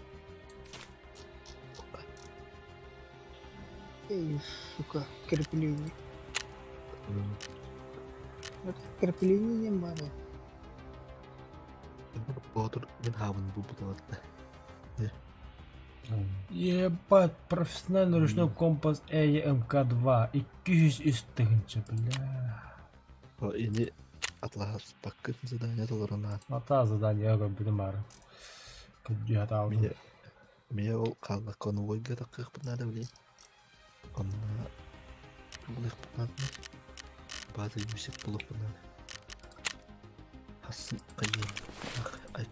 Эй, сука, крепление. Это крепление не надо. Боотур мен хаабын булбут Ебать, профессиональный ручной компас ЭЕМК-2. 203 тыһыынча, бля. Или атлас паккыт задание толорона. Ата задание көрбүтүм бары. Күддү хатаабытым. Меня меня ол хаалла конвойга таккыахпыт надо блин. Онно булыахпыт надо. База юсет булуохпут надо. Хассын кайын. Ах, ай.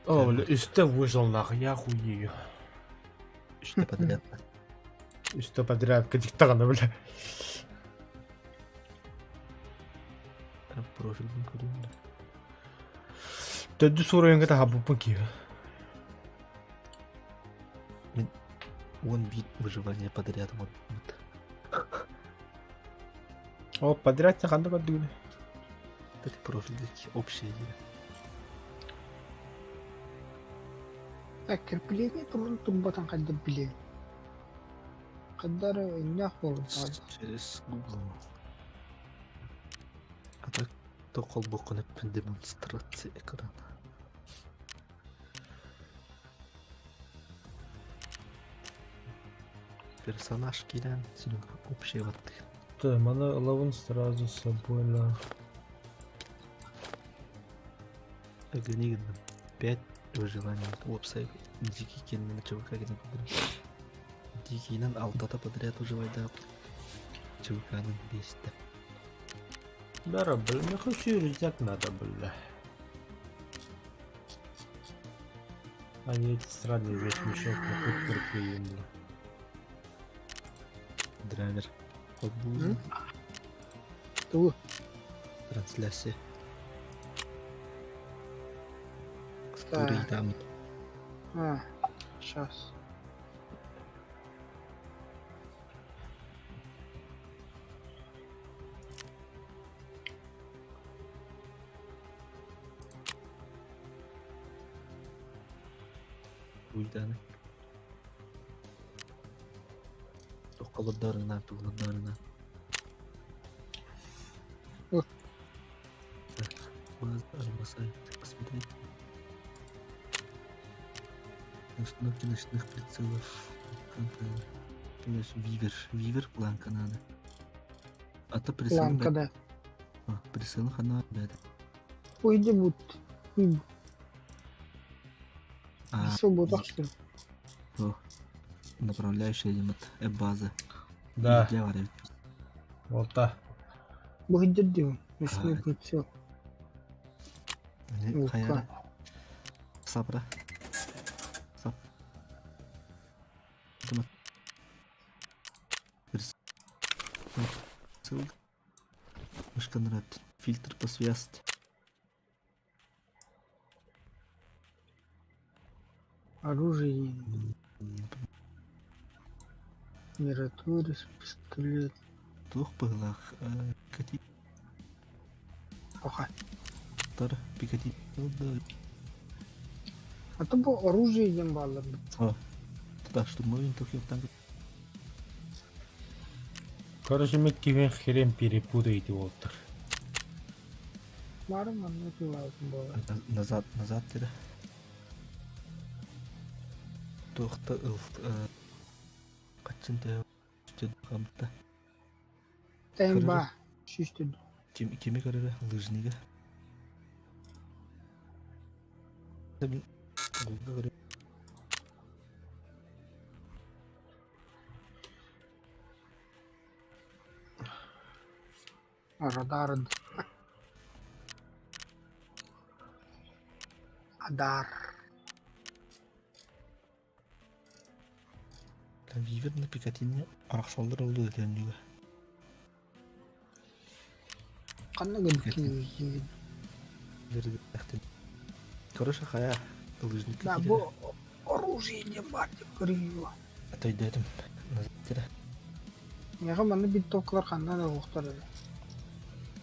О, бля, үстэ выжил нахуй, я хуею. Үстэ подряд. Үстэ подряд, кадиктаҕына, бля. Профилин көрүм. Төрдүс уровеньга таһаабыппын киһи. Он бит выживание подряд вот. О, подряд ханна көрдүгүнэ? Это профиль общее дело. Так, крепление турун турбатын хайда билиэҥ. Хайда эрэ өйдөөх буолун Через Google. А так то холбооххун эппин демонстрация экрана. Персонаж киирэн син общий баттыыр. Да, маны ылабын сразу с собой на. Огни гынным. Пять выживаний. Уопсай дикий кеннен ЧВК гына көрдүм. Дикийинэн алтата подряд выживайдаах ЧВК-нан биэстэ. Бара, бля, мне хочу рюкзак надо, бля. А не эти сраные весь мешок на тут приклеим, бля. Драйвер. Холбуузун. Тугу? Трансляция. Который там. А, сейчас. Уйданы. Тохколордорuna, тугулордорuna. Вот. Так, база, посмотреть. Установки ночных прицелов. Вивер, вивер планка надо. А то прицел. Планка, да. А, прицел хана, да. Уйди бут. А, Свобода, что ли? Направляющая от базы. Да. Для варя. Вот та. Быһыдыр Ночной прицел. Хайара. Сапра. Сап. Прицел. Мышка нравится. Фильтр по связке. Оружие. Миротворец, пистолет. Туох быһылаах Кати Оха. тар Пикати А то бу оружие диэн бааллар. Туда штурмовой винтовки танк. Короче, мы кивен херен перепутаете Уолтер. Бары манна тылаатын буолар. Назад, назад тире. Туохта ыл качын те хамта. Тэн ба сүүстүн. Ким кими көрөрө лыжнига. Гугла көрө. Радар. Адар. Вивер на Пикатине арахсалдар олду дэтэннүгэ. Ханна гын Короче, хая лыжник. Да, бу оружие диэн баар деп көрүйү. Атойдетим. Назад тире. Миэхэ манна винтовкалар ханна да уохтар эрэ.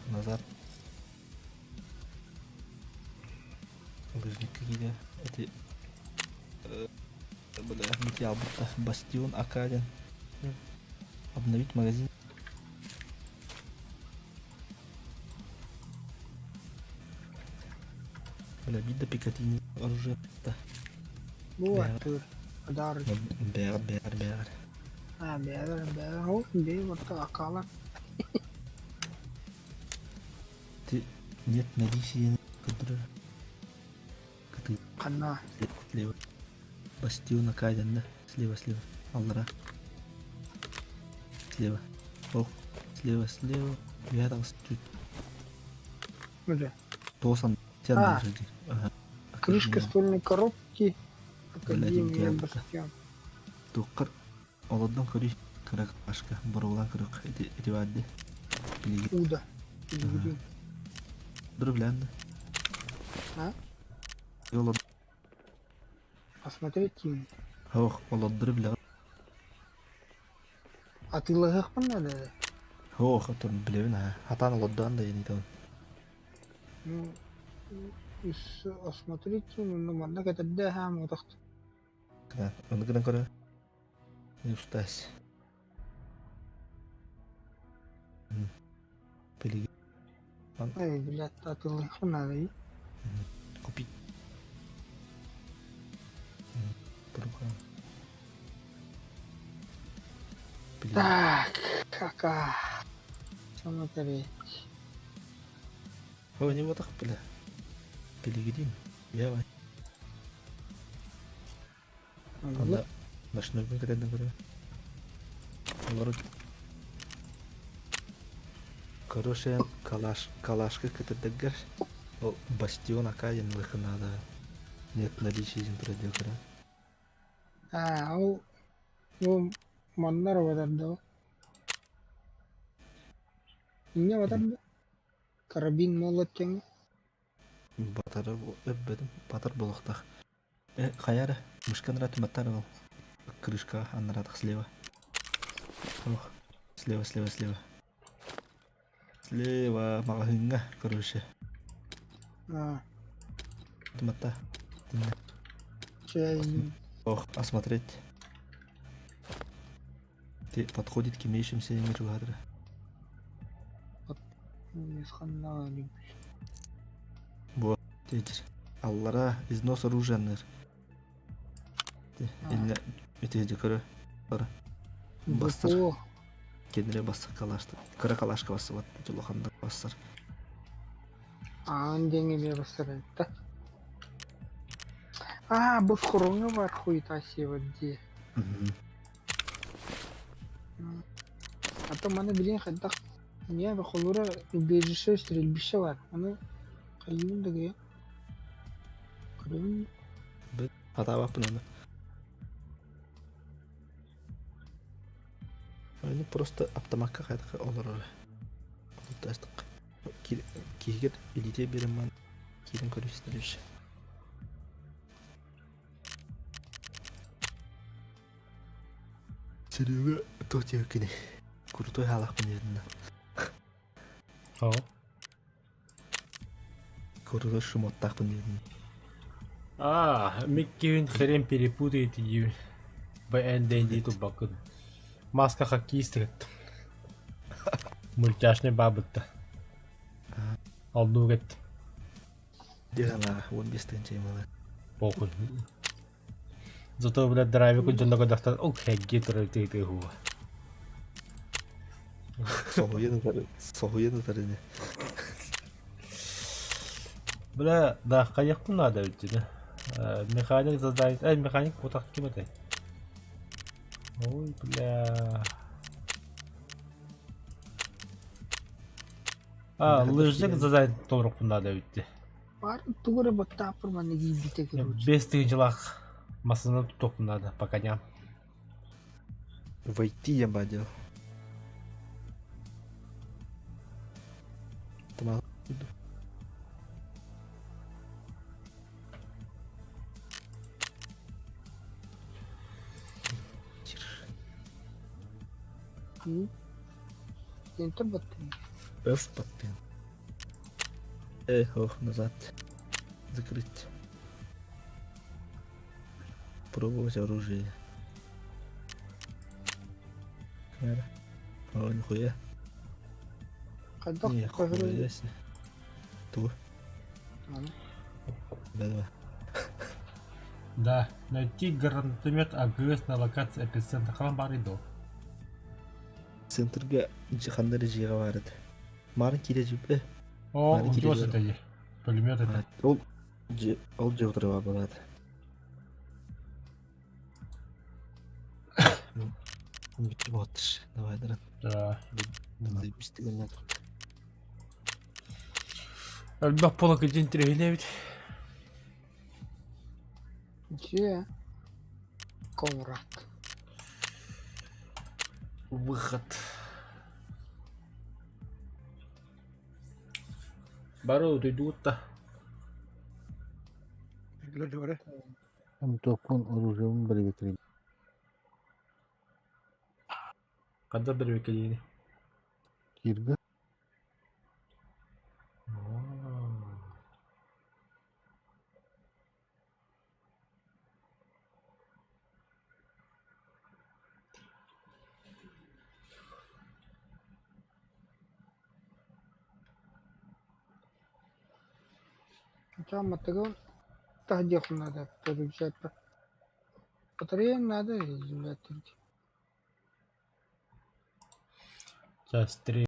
Назад. Лыжник какие эти бля, материал будто Бастион Акадин. Обновить магазин. Бля, видно Пикатини оружие. Да. Бу аттыр. Адар. Бэр, бэр, бэр. А, бээр, бээр. Ол бээ барта акала. Ты нет наличия который Кыты Ханна. слева. Бастион Акадин, да? Слева, слева. Аллара. Слева. Ох, слева, слева. Я там чуть. Уже. Тосан. А. Ага. Крышка ствольной коробки. Блядь, Академия идеально. Бастион. Туққар олоддон көрүй кыра ашка борулан кырык эти эти баадde. Билиги Уда. Пилигрим. дуру билэн. А? Олод Посмотреть им. Ох, олоддуру билэ. А ты лыгахпын надо? Ох, отон билэбин а. Хатан олоддоон да ени тон. Ну, из осмотреть им, ну, манна кэтэрдэ хаам утахт. Ону гынан көрө. Не устаас. Билиги. Эй, блядь, атылыхха надо. Купить. Так, кака. Смотреть. О, не вот так, бля. Пилигрим. Я Анда ночной кэтэн көрө. Олору Короче, калаш, калашка кытырдыгар. Ол бастион акайын лыхынада. Нет наличия пройдет. А, ол ол маннар батар Инне батар да. Карабин молот тең. Батары өббөдүм, батар болохтах. Э, хаяра, мышканра туматтар ол. Крышка аннаратах слева. Ох, слева, слева, слева. Слева, магазинга, короче. А, Туматта. чай. Ох, осмотреть. Ты подходит к имеющимся имиджу кадра. Тетер. Аллара износ оружия ныр. Инне итеди көрө. Бара. Бастыр. Кендире бастыр калашты. Кыра калашка басып атты. Жолоханда бастыр. Аан деңе бастыр да. А, бу хуруңа бар хуйта сева де. А то маны билин хайдах не бахолура убежище стрельбище бар. Аны кайын дагы. Көрөм. Хата баппын аны. Они просто автоматка хайдах олорор. Олтастык. Кигер илите береман кирин көрүстүрүш. Серега то текини. Крутой халак мын О. Крутой шумоттак мын А, Миккивин хрен перепутает и БНД тубакын. Маска хоккеист Мультяшный бабытта. Алду кет. Дегана 15 тынча мала. Похуй. Зато, блядь, драйвику дьонного дахтан, ок, хэгги турар ты ты хуа. Соһуйан утары, соһуйан утары не. Бля, да, каяктын надо ведь, да. Механик задание. Эй, механик вот так кем это? Ой, бля. А, лыжник задание толрук надо ведь. Бар тугура баттапыр маны гибите короче. Без тыгынчылах масына тутук надо, пока не. Войти я бадил. Тама. Enter баттын. F подпин. Эх, ох, назад. Закрыть. Пробовать оружие. Камера. О, нихуя. Хайдах Нихуя себе. Ту. Да, да. Да, найти гранатомет АГС на локации эпицентра Храмбаридо. Центрга хандар жига бар edi. Марын кире жип. О, удёс это е. Пулемет это. Ол ол же отырып болады. Бүтүп отыр. Давай дырын. Да. Заебись деген Альбах полок один трегелевит. Че? Комрад. Выход. Бару дойдут-то. Там топкун оружием бирбекри. Когда бирбекелейни? Кирга. Сначала таһдиэх надо рюкзак. Батарея надо или блядь. Час три.